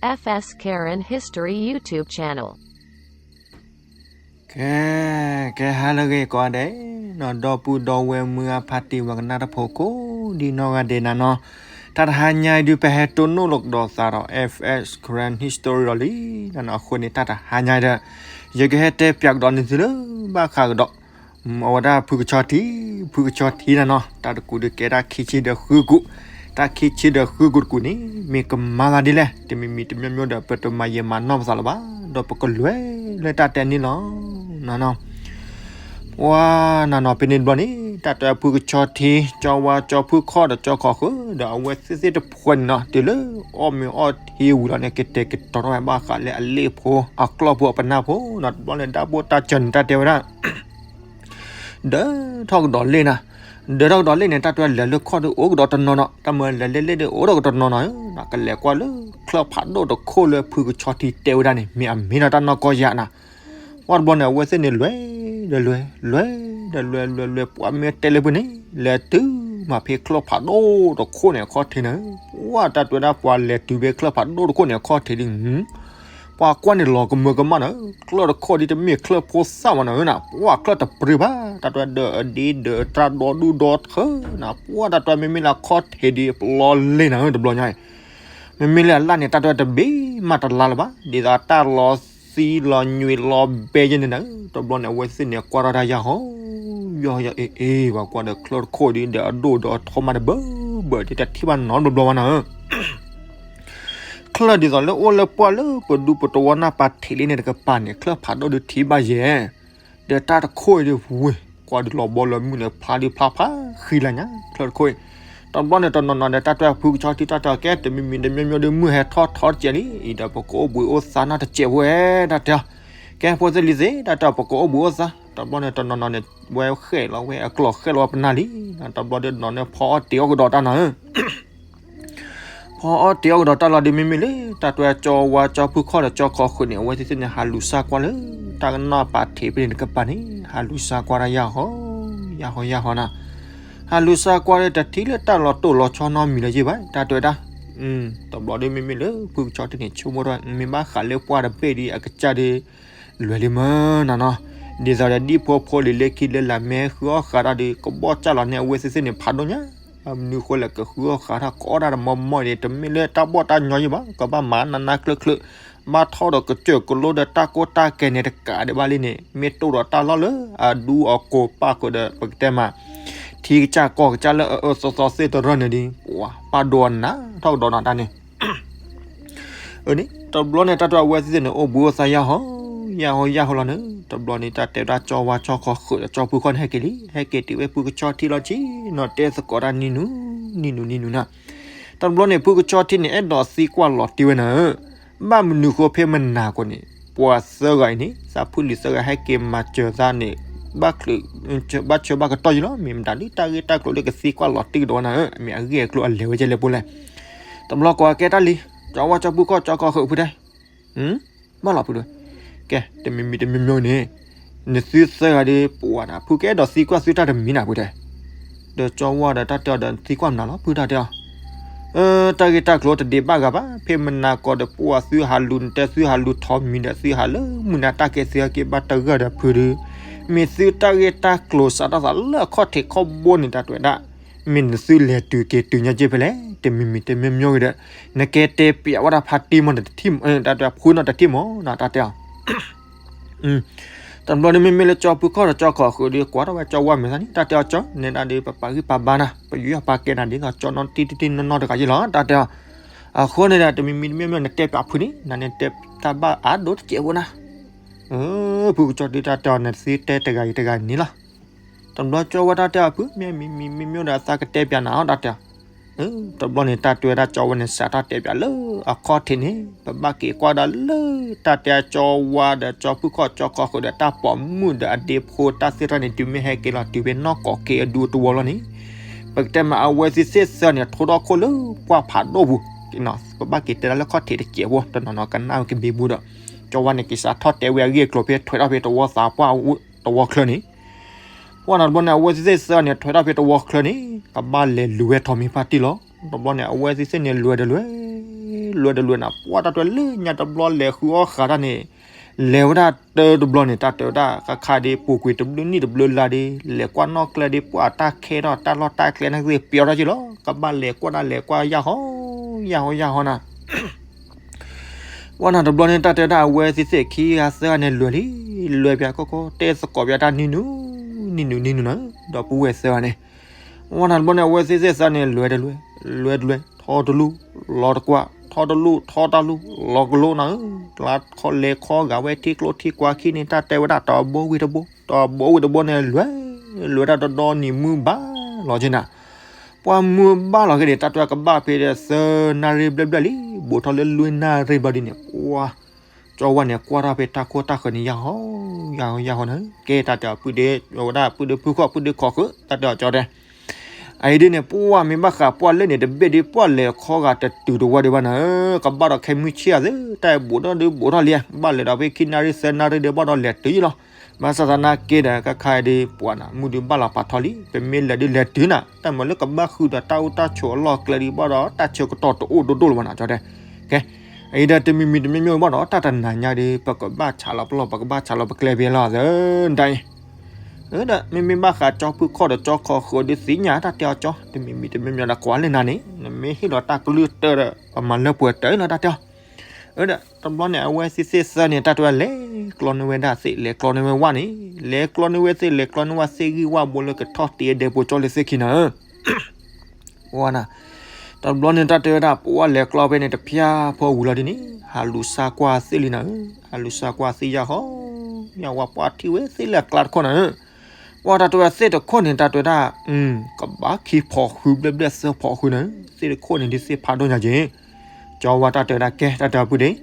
F S Karen History YouTube channel. ကဲ ကဲ ဟါလၢအဂ့ၤကိးဂၤဒဲး ဒီပုၢ်ဒီဝဲၢ်မုၢ်အဖါတံၢ်ဝဲကနၣ်တၢ်ဖိကိးဒ်နီၢ်ဂၤဒဲးနၤနီၤ, တၢ်တဟါညါအံၤဒုး ပဟဲတိၢ်နီၣ်လိာ်ကဒီးသးဒီး F S Karen History ဒီးလံနၤနီၤ. အဃိန့ၣ် တၢ်တဟါညါအံၤဒီး ယကဟဲတဲပၠးကဒီးနသုလၢဘၣ်ဃးကဒီး အဝဲဒၣ်ဖုကဆီထံ, ဖုကဆီထံနၤနီၤ, တၢ်တကူးဒုးကဲတၢ်ခံဆံဒီးဃုကူး, တၢ်ခံဆံဒီးဃုကူးတကူးန့ၣ် မ့ၢ်ကမၤသးဒ်လဲၣ်, တမံၤမံၤတမံၤမံၤဒီး ပတမၤယံာ်မၤနီၢ်ပသးလၢၤဘၣ်, ဒီးပကလဲၤလၢတၢ်တဲန့ၣ်လီၤနၤနီၤ. ပှၤနၤနီၤ ဖဲန့ၣ်တဘျီန့ၣ် တၢ်တဲဖုကဆီထံ ကၠီဝါ ကၠီဖုခီၣ်ဒီးကၠီခီၣ်ဃုာ်ဒီး အဝဲသ့ၣ်သ့ၣ်တဖုန့ၣ်နီၤ တုၤလၢအီၣ်မ့ၤအီၣ်ထံဝံၤလီၤန့ၣ် ကတဲာ်ကတီၤထီၣ်ဝဲဘၣ်ဃးလၢအလ့ၣ်ဖိ အကျီၢ်ဖိအပနၢ်ဖိနီၤ. တဘျီန့ၣ် တၢ်ဘိၣ်တၢ်စၢၤန့ၣ် တၢ်တဲဝဲဒၣ် ဒၢထီၣ်ကဒီးလ့ၣ်နၤ, ဒၢထီၣ်ကဒီးလ့ၣ်န့ၣ် တၢ်တဲလဲၤလၢခီၣ်ဒုးအိၣ်ကဒီးတနီၤနီၤ, တၢ်မၢလဲၤလၢလ့ၣ်ဒုးအိၣ်ဒီးကတနီၤနီၤဧၢ, ကလဲၤကွၢ်လၢချၢၣ်ဖးဒိၣ်တခိၣ်လၢဖုကဆီထံတဲဝဲဒၣ်န့ၣ် မ့ၢ်အမ့ၢ်ဒီးတၢ်နီၢ်ကီၢ်ယၤနၤ. ပှၤတဘျီန့ၣ် အဝဲသ့ၣ်န့ၣ် လဲၤဒီးလဲၤ လဲၤဒီးလဲၤ လဲၤလဲၤ ပှၤမ့ၢ်တဲလၢဖုန့ၣ် လဲၤတုၤမးဖဲချၢၣ်ဖးဒိၣ်တခိၣ်န့ၣ်အခီၣ်ထံးန့ၣ်, ပှၤတၢ်တဲဝဲဒၣ် ပှၤလဲၤတုၤဖဲချၢၣ်ဖးဒိၣ်တခိၣ်န့ၣ်အခီၣ်ထံးဒ် ပှၤကွၢ်န့ၣ်လီၤကမၢကမၣ်န့ၣ်, ချၢၣ်တခိၣ်ဒ်တမ့ၢ်ချၢၣ်ဖိသၣ်မးန့ၣ်ဧၢနၤ, ပှၤချၢၣ်တပြံဘၣ်, တၢ်တဲဝဲဒၣ် ဒၢအဒ့ဒၢအတြၢ်ဒီဒူၣ်ဒီထၢနၤ, ပှၤတၢ်တဲဝဲမ့မ့ၢ်လၢအခီၣ်ထံးဒ်ပလီလ့ၣ်နၤဧၢ တဘျီညါအံၤ, မ့မ့ၢ်လၢအလၣ်န့ၣ် တၢ်တဲဝဲတဘ့ၣ်မးတလါလၢၤဘၣ်, ဒ်သိးတၢ်လီၤသံလီၤညွံးလီၤဘဲယဲန့ၣ်နၤ, တဘျီန့ၣ် အဝဲသ့ၣ်န့ၣ် ကွၢ်ထီၣ်တၢ်ယၢ်ဟီ ယီၢ်ယီၢ်အ့ၣ်အ့ၣ် ပှၤကွၢ်ဒီးချၢၣ်တခိၣ်ဒ် ဒၢအဒိၣ်ဒီးအထီမးတဘၢဘၢဒ် တထံၣ်ဘၣ်နီတဘျီဘၣ်နၤဧၢ ချၢၣ်ဒ်သိးလၢအိၣ်လၢပှၢ်လၢပဒူပတဝီနၢ်ပၤထံးလံန့ၣ်တကပၤန့ၣ် ချၢၣ်ဖးဒိၣ်ဒုးထံၣ်ဘၣ်ယဲၢ်, ဒီးတၢ်တခိၣ်အံၤဒ်ဝ့ၢ် ကွၢ်ဒုးလီၤဘီလၢမုၢ်န့ၣ် ဖျါဒုးဖျါဖးဃံလၤညါ ချၢၣ်တခိၣ်အံၤ, တဘျီန့ၣ်တနီၤနီၤဒီး တၢ်တဲဖုကဆီထံတၢ်တဲအီၤ ကဲ တမံၤမံၤတမံၤမံၤဒုး မုၢ်ဟဲထီၣ်ထီတစဲးလံ, အံၤဒီးပကအိၣ်ဘှံးအိၣ်သါနီတစဲးဖိဝဲ တၢ်တဲအီၤ, ကဲ ဖိသ့ၣ်လံၤသ့ၣ် တၢ်တဲအီၤ ပကအိၣ်ဘှံးအိၣ်သါ, တဘျီန့ၣ်တနီၤနီၤန့ၣ် ဝဲဃဲၣ်လီၤဝဲအကျိာ်ဃဲၣ်လီၤဝဲပနၢ်လံ, တဘျီဒုးနီၤန့ၣ် ဖီအီၣ်တ့ၤအီၣ်ကဒီးတၢ်နီၤဧၢ ဖီအီၣ်တ့ၤအီၣ်ကဒီးတၢ်လီၤဒုး မ့မ့ၢ်လၢ တၢ်တဲကၠီဝါကၠီဖုခီၣ်ဒီးကၠီခီၣ်ဃုာ်န့ၣ် အဝဲသ့ၣ်သ့ၣ်န့ၣ် ဟးလူၤစၢ်ကွၢ်လၢ တၢ်ကနီၢ်ပၤထံးဖဲန့ၣ်တကပၤန့ၣ် ဟးလူၤစၢ်ကွၢ်တၢ်ယၢ်ဟီ ယၢ်ဟီ ယၢ်ဟီနၤ, ဟးလူၤစၢ်ကွၢ်လၢတထံၣ်လၢတၢ်လီၤတိၢ်လီၤဆီနီတမံၤလၢၤယဲၢ်ဘၣ် တၢ်တဲဝဲဒၣ်, တဘျီဒုး မ့မ့ၢ်လၢဖုကဆီထံန့ၣ် ဆိကမိၣ်ထီၣ် မ့ၢ်ဘၣ်ဃးလၢပှၢ်တဘ့ၣ်ဒ်အကစၢ်ဒုး လွဲလံမၢ်နၤနီၤ, ဒ်သိးဒီးဒ်ဖိဖိလံၤလၢခံလၢလာ်မ့ၢ်ဃုအီၣ်ဃာ်တၢ်ဒုး ကဘီၣ်စၢ်လီၤန့ၣ် အဝဲသ့ၣ်သ့ၣ်န့ၣ်ဖးဒိၣ်ညါ, ဘၣ်မနုၤဃိလဲၣ် ကဃုအီၣ်ဃာ်တၢ် ကအီၣ်တၢ်တမီမီအံၤန့ၣ် တမ့ၢ်လၢတၢ်ဘီၣ်တၢ်ညီယဲၢ်ဘၣ်, ကဘၣ်မၤနးနးကျၢၤကျၢၤ, ဘၣ်ထီၣ်ဒီးကစၢၢ်ကလိဒီးတၢ်ကိၢ်တၢ်ကဲန့ၣ်တကးဒံးဘၣ်လံန့ၣ် မ့ၢ်တိၢ်ဒီးတၢ်လီၢ်လၢအဒူအကိးပာ်ဃုာ်ဒီး ပကတဲမး ထံကစၢ်ကီၢ်ကစၢ်လၢအအၢသီသီသ့ၣ်တရၢၢ်န့ၣ်ဒ် ပှၤဘၣ်ဒိအနးထီၣ်ကဒီးနၤတၢ်န့ၣ် အန့ၣ် တဘျီန့ၣ် တၢ်တဲအဝဲသ့ၣ်သ့ၣ်န့ၣ် အိၣ်ဘှံးအိၣ်သါယၢ်ဟီ ယၢ်ဟီ ယၢ်ဟီလီၤန့ၣ် တဘျီန့ၣ် တၢ်တဲဝဲဒၣ်ကၠီဝါကၠီခီၣ်ဃုာ်ဒီးကၠီဖုခီၣ်န့ၣ် ဟဲက့ၤလံ ဟဲက့ၤတုၤဝဲဖုကဆီထံလီၤဆံနီၤ တဲသကိးတၢ်နံၤနုၤ နံၤနုၤ နံၤနုၤနၤ တဘျီန့ၣ် ဖုကဆီထံန့ၣ် အဲၣ်ဒိးသံကွၢ်လီၤတံၢ်ဝဲနၤဧၢ ဘၣ်မနုၤဃိဖဲမနၤကိးန့ၣ် ပှၤသၢဂၤအံၤန့ၣ် သးဖုလံၤသၢဂၤ ဟဲက့ၤမၤစၢၤသးန့ၣ် ဘၣ်ဆၢဘၣ်ကတီၢ်ယံၤလီၤ. မ့ၢ်မတၤဒ်တၢ်ဂ့ၢ်တၢ်ကျိၤလၢကသံကွၢ်လီၤတံၢ်ကဒီးဝဲနၤဧၢ အမ့ၢ်အဂ့ၢ်အကျိၤအလဲၤဝဲကဲလဲၣ်ဖိလဲၣ်. တဘျီကိးကဲတၢ်လံ ကၠီဝါကၠီဖုခီၣ်ကၠီခီၣ်ဃုာ်ဖုတဲ ဘၣ်လီၤဖုတဲ ကဲ တမံၤမံၤတမံၤမံၤန့ၣ် နသုသၢဂၤဒီး ပှၤနၤ ဖုကအဲၣ်ဒိးသံကွၢ်သုတၢ်တမံၤနၤဖုတဲ ဒီးကၠီဝါဒီးတၢ်တဲအီၤဒီး သံကွၢ်မနုၤလီၤ ဖုတၢ်တဲအီၤ တၢ်ဂ့ၢ်တၢ်ကျိၤတဒံးဘၣ်ဂၤဘၣ် ဖဲမနၤကိးဒီး ပှၤသုဟးလူၤ နတဲသုဟးလူၤထီၣ်မံၤဒီး သုဟးလၢမုၢ်နၤတၢ်ကဲသုဟဲက့ၤဘၣ်တဂၤဒီး ဖုဒုး မ့ၢ်သုတၢ်ဂ့ၢ်တၢ်ကျိၤစးထီၣ်သးလၢအခီၣ်ထံးခီၣ်ဘိန့ၣ် တၢ်တဲဝဲဒၣ် မ့ၢ်နသုလဲၤတုၤက့ၤတုၤညါက့ၤဖဲလဲၣ် တမံၤမံၤတမံၤမံၤဂ့ၤဒီး နကဲတဲပျးဝဲဒၣ်ဖါတံၢ်မီၢ်တထံၣ် တၢ်တဲဖုနီၢ်တထံၣ်မီၢ် တၢ်တဲအီၤ တဘျီဒုး မ့မ့ၢ်လၢကၠီဖုခီၣ်ဒီးကၠီခီၣ်ဃုာ်ဒီး ကွၢ်ထီၣ်ဝဲကၠီဝါမဲာ်သၣ်န့ၣ် တၢ်တဲအီၤကၠီ နဲဒၣ်ဒီး ပပာ်ဂံၢ်ပာ်ဘါနၤ ပယူးယီၣ်ပာ်ကဲနၤဒ်သိးကၠီနီတံၢ်တံၢ်နီၢ်နီၢ်တဂၤယ့ၢ်လီၤ တၢ်တဲအီၤ အဃိန့ၣ်ဒီး တမံၤမံၤတမံၤမံၤ နတဲပျးဖုန့ၣ် နန့ၣ်တဲတၢ်ဘၣ်အါဒိၣ်တစဲးဖိနၤ ဖုကၠီဒုးတၢ်တဲအီၤ နသုတဲတဂၤအံၤတဂၤန့ၣ်လီၤ တဘျီကၠီဝဲတၢ်တဲအီၤ ဖုမ့ၢ်မံၤမံၤမံၤမံၤဒီး သးကတဲပျးနၤအီၤ တၢ်တဲအီၤ တဘျီန့ၣ် တၢ်တဲဝဲဒၣ်ကၠီဝဲန့ၣ် စးထီၣ်တဲပျးလၢအခီၣ်ထံးန့ၣ် ပဘၣ်က့ၤကွၢ်ဒၣ်လၢ တၢ်တဲကၠီဝါဒီးကၠီဖုခီၣ်ကၠီခီၣ်ဃုာ်ဒီး တၢ်ပိာ်မုၣ်ဒီးအဒ့ဖိတၢ်သ့ၣ်တဖၣ်န့ၣ် တုၤမ့ၢ်ဟဲက့ၤလီၤ တုၤဖဲနီၢ်ကီၢ်က့ၤအဒူအတဝီလီၤန့ၣ် ပကတဲမး အဝဲသ့ၣ်သ့ၣ်သၢန့ၣ် ထိထီၣ်ခိၣ်လၢပှၢ်ဖးဒိၣ်ပူၤ ပဘၣ်က့ၤတဲဒၣ်လၢခီၣ်ထံးတစဲးဖိ တနီၤနီၤကနၣ်ဝဲကဘံဘူဒီး ကၠီဝါန့ၣ် က့ၤစးထီၣ်တဲဝဲအဂ့ၢ်အကျိၤဖဲထွဲထီၣ်ဖဲတဝီသးပှၢ်တဝီချၢန့ၣ် ပှၢ်န့ၣ်တဘျီန့ၣ် အဝဲသ့ၣ်သ့ၣ်သၢန့ၣ် ထွဲထီၣ်ဖဲတဝီချၢန့ၣ် ကဘၣ်လဲၤလူၤဝဲထိးမံၤဖါတံၢ်လီၤ. တဘျီန့ၣ် အဝဲသ့ၣ်သ့ၣ်န့ၣ် လူၤဝဲဒီးလွဲၢ် လွဲတလွဲနၤ ပှၢ်တၢ်တဲဝဲလၢညါတဘျီလဲၤဃုအီၣ်ဃာ်တၢ်န့ၣ် လဲၤဝဲဒၣ်တၢတဘျီန့ၣ် တၢ်တဲဝဲဒၣ် ခါခါဒ် ပူၤကွံာ်တဘျုးနံၣ်တဘျုးလါဒ် လဲၤကွၢ်နီၣ်ကျဲဒ် ပှၢ်တၢ်ခဲထီၣ်တၢ်လီၢ်တၢ်ကျဲန့ၣ်သ့ၣ် ပျီထီၣ်က့ၤလီၤ ကဘၣ်လဲၤကွၢ်တၢ်လဲၤကွၢ်ယၢ်ဟီ ယၢ်ဟီ ယၢ်ဟီနၤ ပှၢ်နၤတဘျီန့ၣ် တၢ်တဲဝဲဒၣ် အဝဲသ့ၣ်သ့ၣ်ခံဂၤသၢဂၤန့ၣ် လဲၤလံ လဲၤပၠးကီၢ်ကီၢ် တဲသကိးပၠးတၢ်နံၤနုၤ နံၤနုၤ နံၤနုၤနၤ ဒီပုၢ်ဝဲၢ်သၢဂၤန့ၣ် ပှၢ်နၤတဘျီန့ၣ် အဝဲသ့ၣ်သ့ၣ်သၢဂၤန့ၣ် လဲၤတလဲၤ လဲၤတလဲၤ ထီတလူၢ် လီၤတကွၢ် ထီတလူၢ် ထီတလူၢ် လီၤကလိနၤဧၢ လဲၤခီဂာ်ဝဲထံကျိထံကွၢ်ခံန့ၣ် တၢ်တဲဝဲဒၣ် တဘိဝံၤတဘိ တဘိဝံၤတဘိန့ၣ် လဲၤ လဲၤဝဲဒၣ်တဒီနံၤမုၢ်ဘၣ်လီၤက့ၤနၤ ပှၢ်မုၢ်ဘၣ်လီၤက့ၤန့ၣ် တၢ်တဲဝဲကဘၣ်ဖဲဒီးသၢနၣ်ရံၣ်ဘျဲၣ်ဘျဲၣ်လံ ဘူးထီၣ်လၢလွံၢ်နၣ်ရံၣ်ဘျီဒ်န့ၣ် ပှၢ် ကၠီဝါန့ၣ် ကွၢ်ထီၣ်ဖဲတၢ်ခိၣ်တၢ်ဃၢၤန့ၣ် ယၢ်ဟီ ယၢ်ဟီ ယၢ်ဟီနၤ ကဲတၢ်တဲအီၤ ပုၢ်ဒ့ ဝဲဒၣ်ပုၢ်ဒ့ဖုခီၣ် ပုၢ်ဒ့ခီၣ်ဃုာ် တၢ်တဲအီၤကၠီတဲ အအံၤဒ်န့ၣ် ပှၢ်မ့ၢ်ဘၣ်ဃးပှၢ်လၢန့ၣ် တဘ့ၣ်ဒ်ပှၢ်လဲၤခီဂာ်တတုၤတဝီဒံးဘၣ်နၤဧၢ ကဘၣ်ဒီးခဲမုၢ်ဆ့ၣ်ဧါသ့ တၢ်ဘူးထီၣ်ဒုးဘူးထီၣ်လံ ဘၣ်လဲၤဒီးဖဲခံနၣ်ရံၣ်သၢနၣ်ရံၣ်ဒံးဘၣ်ဒီးလဲၤတုၤလီၤ ဘၣ်ဆၣ်သနာ်က့ဒီး ကခါအံၤဒ်ပှၢ်နၤ မုၢ်ဒုးဘၣ်လီၤပာ်ထီလံ ပမ့ၢ်လဲၤဒ်လဲၤတုၤနၤ တၢ်မၤလၢကဘၣ်ဃုာ်ဒီးတၢ်အိၣ်တၢ်ဆိးအလီၢ်ကျဲဒံးဘၣ်ဒီး တၢ်ဆၢကတီၢ်တအိၣ်ဒိၣ်ဒိၣ်လၢၤဘၣ်နၤ ကၠီတဲ ကဲ အအံၤဒီးတမံၤမံၤတမံၤမံၤဘၣ်ဒီး တၢ်တနၤညါဒ် ပကဘၣ်ဆးလီၤပလီၢ် ပကဘၣ်ဆးလီၤပကျဲဖဲလီၤသၢဒၣ်အံၤ ဒီး မ့မ့ၢ်ဘၣ်ဃးကၠီဖုခီၣ်ဒီးကၠီခီၣ်ဃုာ်ဒ်သ့ၣ်ညါတၢ်တဲအီၤကၠီ တမံၤမံၤတမံၤမံၤဒီးကွၢ်လၢနၤန့ၣ် နမ့ၢ်ဟ့ၣ်လီၤတၢ်ကလုၢ်တၢ်ဒီး ပမၤလၢပှဲၤတၢ်လီၤတၢ်တဲအီၤ ဒီး တဘျီန့ၣ် အဝဲသ့ၣ်သ့ၣ်သၢန့ၣ် တၢ်တဲဝဲလဲၤကျီန့ၢ်ဝဲဒၣ်သ့ၣ် လဲၤကျီန့ၢ်ဝဲဝၣ်န့ၣ် လဲၤကျီန့ၢ်ဝဲသ့ၣ် လဲၤကျီန့ၢ်ဝဲသ့ၣ်ဂံၢ်ဝၣ်ဘိလၢကထီၣ်တ့ၢ်ဒဲးပိာ်ကၠီလၢသ့ၣ်ခံနၤဧၢ ပှၢ်နၤ တဘျီန့ၣ် တၢ်တဲဝဲဒၣ် ပှၢ်လဲၤကျီဖဲန့ၣ် တဖၠၣ်ဖီဝံၤလီၤဒ်န့ၣ် ဟးလူၤစါကွၢ်သ့ၣ်လံနၤဧၢ ဟးလူၤစါကွၢ်သ့ၣ်ယၢ်ဟီ ယၢ်ဝါ ပှၢ်ထံၣ်ဝဲသ့ၣ်လၢအကျါတခိၣ်နၤဧၢ ပှၢ်တၢ်တဲဝဲသ့ၣ်တခိၣ်န့ၣ် တၢ်တဲဝဲဒၣ် ကဘၣ်ခံဖီဃုဘျဲၣ်ဘျဲၣ်သၢဖီဃုနၤဧၢ သ့ၣ်တခိၣ်န့ၣ်ဒ်သ့ၣ်ဖးဒိၣ်ညါက့ၤ ကၠီဝါတၢ်တဲဝဲဒၣ်ကဲ တၢ်တဲအီၤပုၢ်ဒ့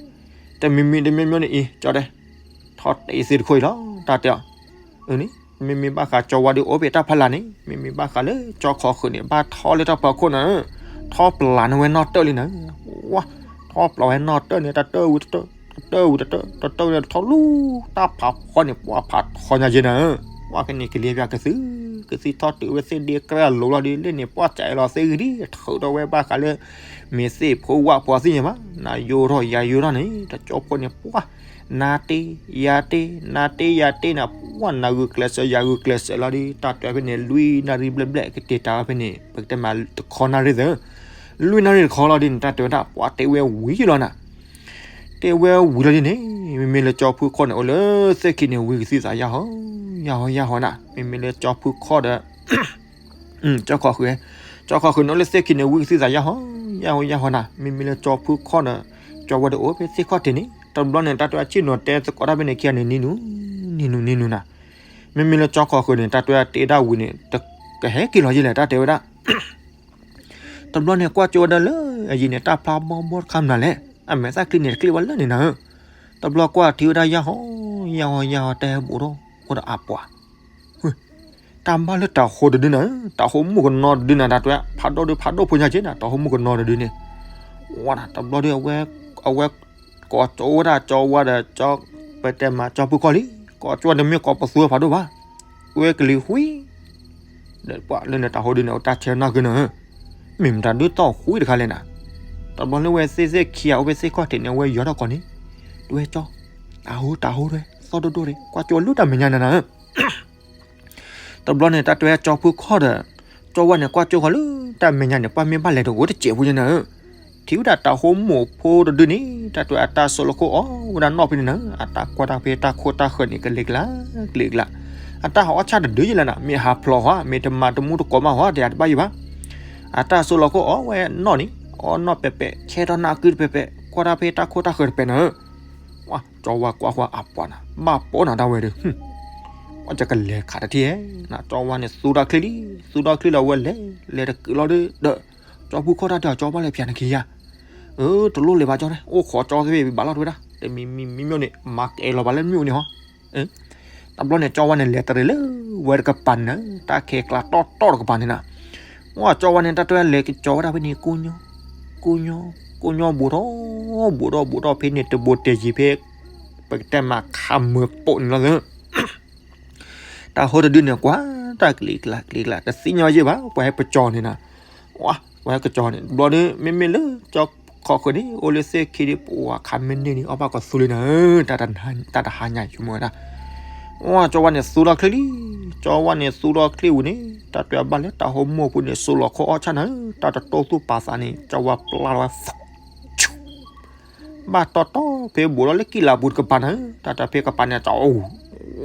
တမံၤမံၤတမံၤမံၤန့ၣ်အံၤ ကၠီတဲ ထီၣ်တ့ၢ်သ့ၣ်တခိၣ်အံၤလီၤ တၢ်တဲအီၤ အန့ၣ် မ့မ့ၢ်ဘၣ်ဃးကၠီဝါဒ်အိၣ်ဖဲတၢ်ဖီလာ်န့ၣ် မ့မ့ၢ်ဘၣ်ဃးလၢကၠီခီၣ်ဃုာ်န့ၣ် ဘၣ်ထီၣ်လၢတၢ်ဖီခိၣ်နၤဧၢ ထီၣ်ပျၢ်န့ၢ်ဝဲနီၣ်တၢၢ်လံနၤဧၢ ဝါ ထီၣ်ပျၢ်ဝဲနီၣ်တၢၢ်န့ၣ် တၢ်တၢၢ်ဝံၤတတၢၢ် တတၢၢ်ဝံၤတတၢၢ် တတၢၢ်ဝံၤထီၣ်လူၤ တၢ်ဖးဖီန့ၣ် ပှၢ်ဖးထီညါက့ၤနၤဧၢ ပှၢ်ကန့ၣ်ကလံၤပၠးကသံ ကသံထီၣ်တုၤဝဲသ့ၣ်ဒ့ကြၢးအလိၤလီၤဒ် လၢန့ၣ်ပှၢ်စးအလီၤသ့ၣ်ဂံၢ်ဒ် ထုးထီၣ်ဝဲဘၣ်ဃးလၢ မ့ၢ်သ့ၣ်ဖိဝၣ်ဖိသ့ၣ်ညါဘၣ် နၤယိထီၣ်ယၤယိထီၣ်န့ၣ် တကၠီဖိန့ၣ် ပှၢ် နၤတ့ ယၤတ့ နၤတ့ယၤတ့နၤ ပှၢ်နၤဂုာ်ကျဲးစၢး ယၤဂုာ်ကျဲးစၢးလီၤဒ် တၢ်တဲဖဲန့ၣ် လွံၢ်နၣ်ရံၣ်ဘျဲၣ်ဘျဲၣ် ကတ့ၢ်တၢ်ဝဲဖဲန့ၣ် ပကတဲမးတခီနၣ်ရံၣ်သၢ လွံၢ်နၣ်ရံၣ်တခီလီၤဒ်န့ၣ် တၢ်တဲဝဲဒၣ် ပှၢ်တ့ဝဲဝံၤလီၤနၤ တ့ဝဲဝံၤလီၤဒ်န့ၣ် မ့မ့ၢ်လၢကၠီဖုခီၣ်န့ၣ် အိၣ်လၢသ့ၣ်ခံန့ၣ် ဝံကသံၣ်သးယၢ်ဟီ ယၢ်ဟီ ယၢ်ဟီနၤ မ့မ့ၢ်လၢကၠီဖုခီၣ်ဒီး ကၠီခီၣ်ဃုာ် ကၠီခီၣ်ဃုာ်န့ၣ် အိၣ်လၢသ့ၣ်ခံန့ၣ် ဝံကသံၣ်သးယၢ်ဟီ ယၢ်ဟီ ယၢ်ဟီနၤ မ့မ့ၢ်လၢကၠီဖုခီၣ်ဒီး ကၠီဝါဒ်အိၣ်ဖဲသ့ၣ်ခီၣ်ထံးန့ၣ် တဘျီန့ၣ် တၢ်တဲဝဲဆ့ၣ်နီၤတဲသကိးတၢ်ဖဲန့ၣ်ခံဂၤန့ၣ် နံၤနူၤ နံၤနူၤ နံၤနူၤနၤ မ့မ့ၢ်လၢကၠီခီၣ်ဃုာ်န့ၣ် တၢ်တဲဝဲတ့ဒၣ်ဝံၤန့ၣ် တကဟဲက့ၤလီၤယဲလဲၣ် တၢ်တဲဝဲဒၣ် တဘျီန့ၣ် ကွၢ်ကၠိဝဲဒၣ်လၢအယံၤန့ၣ် တၢ်ဖျါဘီဘီတခါမနုၤလဲၣ် အမဲာ်သၣ်ချံန့ၣ် တချံဝဲလၢန့ၣ်နၤဧၢ တဘျီကွၢ်ထံဝဲဒၣ်ယၢ်ဟီ ယၢ်ဟီ ယၢ်ဟီ တၢ်ဟဲဘူးထီၣ်အိၣ်ဒီးအပှၤ တၢ်ဘၣ်လၢတၤဟိတဒုနၤဧၢ တၤဟိမုၣ်ကနီၤတဒုနၤ တၢ်တဲ ဖးဒိၣ်ဒုးဖးဒိၣ်ဖိညါက့နၤ တၤဟိမုၣ်ကနီၤတဒုန့ၣ် ဝါနၤ တဘျီဒီး အဝဲ ကိးကၠိဝဲဒၣ်ကၠီဝါဒီး ပတဲမးကၠီဖုခီၣ်လံ ကိးကၠိတမ့ၢ်ကိးပသူဖးဒိၣ်ဘၣ် ဝဲကလံၤဝှံ ဒီးပှၤလၢန့ၣ်တၤဟိဒုန့ၣ် အိၣ်တၢ်ဆဲးနီၢ်က့နၤဧၢ မ့ၢ်မတၤဒုးသီၣ်ဝှံတခါလဲၣ်နၤ တဘျီလၢဝဲသ့ၣ်သ့ၣ်ခံဂၤအိၣ်ဖဲသ့ၣ်ခီၣ်ထံးန့ၣ် အဝဲယီၤထီၣ်ကီးန့ၣ် တဝဲကၠီ တၤဟိတၤဟိတဝဲ သီၣ်ဒိၣ်ဒိၣ်န့ၣ် ကွၢ်ကၠိလၢတၢ်မဲာ်ညါနၤနၤဧၢ တဘျီန့ၣ် တၢ်တဲဝဲကၠီဖုခီၣ်ဒီး ကၠီဝါန့ၣ် ကွၢ်ကၠိဃီလၢတၢ်မဲာ်ညါန့ၣ် ပှၤမ့ၢ်ဘၣ်လဲၤတအိၣ်တစဲးဖိညါနၤဧၢ ထံၣ်ဝဲဒၣ်တၤဟိမိၢ်ဖိတဒုန့ၣ် တၢ်တဲဝဲအတၢ်ဆိလၢခိၣ်အီၣ်ဝဲဒၣ်နီၣ်ဖဲန့ၣ်နၤဧၢ အတၢ်ကွၢ်တၢ်ဖဲတၢ်ခိၣ်တၢ်ဃၢၤန့ၣ် ကလံၤကျါ ကလံၤကျါ အတၢ်ဟးအီၣ်ဆၣ်တဒုယဲလဲၣ်နၤ မ့ၢ်ဟးဖျိးဟီ မ့ၢ်တမၤတမူတကိးမးဟီ တယၤတဘၣ်ယံၤဘၣ် အတၢ်ဆိလၢခိၣ်အီၣ်ဝဲနီၣ်န့ၣ် အီၣ်နီၣ်ပဲာ်ပဲာ် ဆဲထီၣ်နၢ်ကုတပဲာ်ပဲာ် ကွၢ်တၢ်ဖဲတၢ်ခိၣ်တၢ်ဃၢၤတပဲာ်နၤဧၢ ကၠီဝါကွၢ်ကွၢ်အပှၤနၤ ဘၣ်ပိာ်နၤတၢ်ဝဲဒီး အကလဲၤခးတထံၣ်ဧဲ နကၠီဝါန့ၣ် သူထီၣ်ချံလံ သူထီၣ်ချံလီၤဝဲလဲၤ လဲၤတကုာ်လီၤဒီး ကၠီဖုခီၣ်တၢ်တဲအီၤ ကၠီဘၣ်လဲၤဖျါနခံယါ တလိၣ်လဲၤဘၣ်ကၠီ အိၣ်ခိးကၠီသ့ၣ်ဘၣ်လီၤတဝဲဒၣ် တမံၤမံၤမံၤမံၤန့ၣ် မၤကအဲၣ်လီၤဘၣ်လၢမ့ၣ်အူန့ၣ်ဟီ တဘျီန့ၣ် ကၠီဝါန့ၣ် လဲၤတရံးလၢဝဲတကပၤန့ၣ် တၢ်ခဲကျါတီၢ်တီၢ်တကပၤန့ၣ်နၤ ဝဲကၠီဝါန့ၣ် တၢ်တဲလဲၤကၠီဝဲဒၣ်ဖဲန့ၣ် ကိၢ်ညီ ကိၢ်ညီ ကိၢ်ညီဘူးထီၣ် ဘူးထီၣ်ဘူးထီၣ်ဖဲန့ၣ် တဘူးတဲယံၤဖဲ ပကတဲမးခးမုာ်ပိာ်န့ၣ်လီၤသၢ တၤဟိတဒုန့ၣ် ကွၢ်တၢ်ကလံၤကျါ ကလံၤကျါ တသ့ၣ်ညါယဲၢ်ဘၣ် ပှၤဟဲပကၠီန့ၣ်နၤ ဝဲပကၠီန့ၣ် ဘျီဒီး မ့မ့ၢ်လၢကၠီ ခီၣ်ဃၢၤန့ၣ် အိၣ်လၢသ့ၣ်ခံဒီး ပှၤခးမ့ၢ်န့ၢ်န့ၣ် အီၣ်ဘၣ်ကီးသူလံနၤဧၢ, တၢ်တဟါညါဆိကမိၣ်ဝဲဒၣ်. ဝဲကၠီဝါန့ၣ်သူထီၣ်ချ့လံ, ကၠီဝါန့ၣ်သူထီၣ်ချ့ဝံၤန့ၣ် တၢ်တဲဘၣ်လၢတၢ်ဟိမိၢ်ဖိန့ၣ် စိးလီၤခိၣ်အီၣ်ဆၣ်နၤဧၢ, တၢ်တတိၢ်သူၣ်ပာ်သးန့ၣ် ကၠီဝါပျၢ်လီၤဝဲ ဘၣ်တီတီဖဲဘူးဒီးလၢကံၣ်လၤပူၤတကပၤနၤဧၢ, တၢ်တဲဖဲကပၤန့ၣ် တၢ်အိၣ်,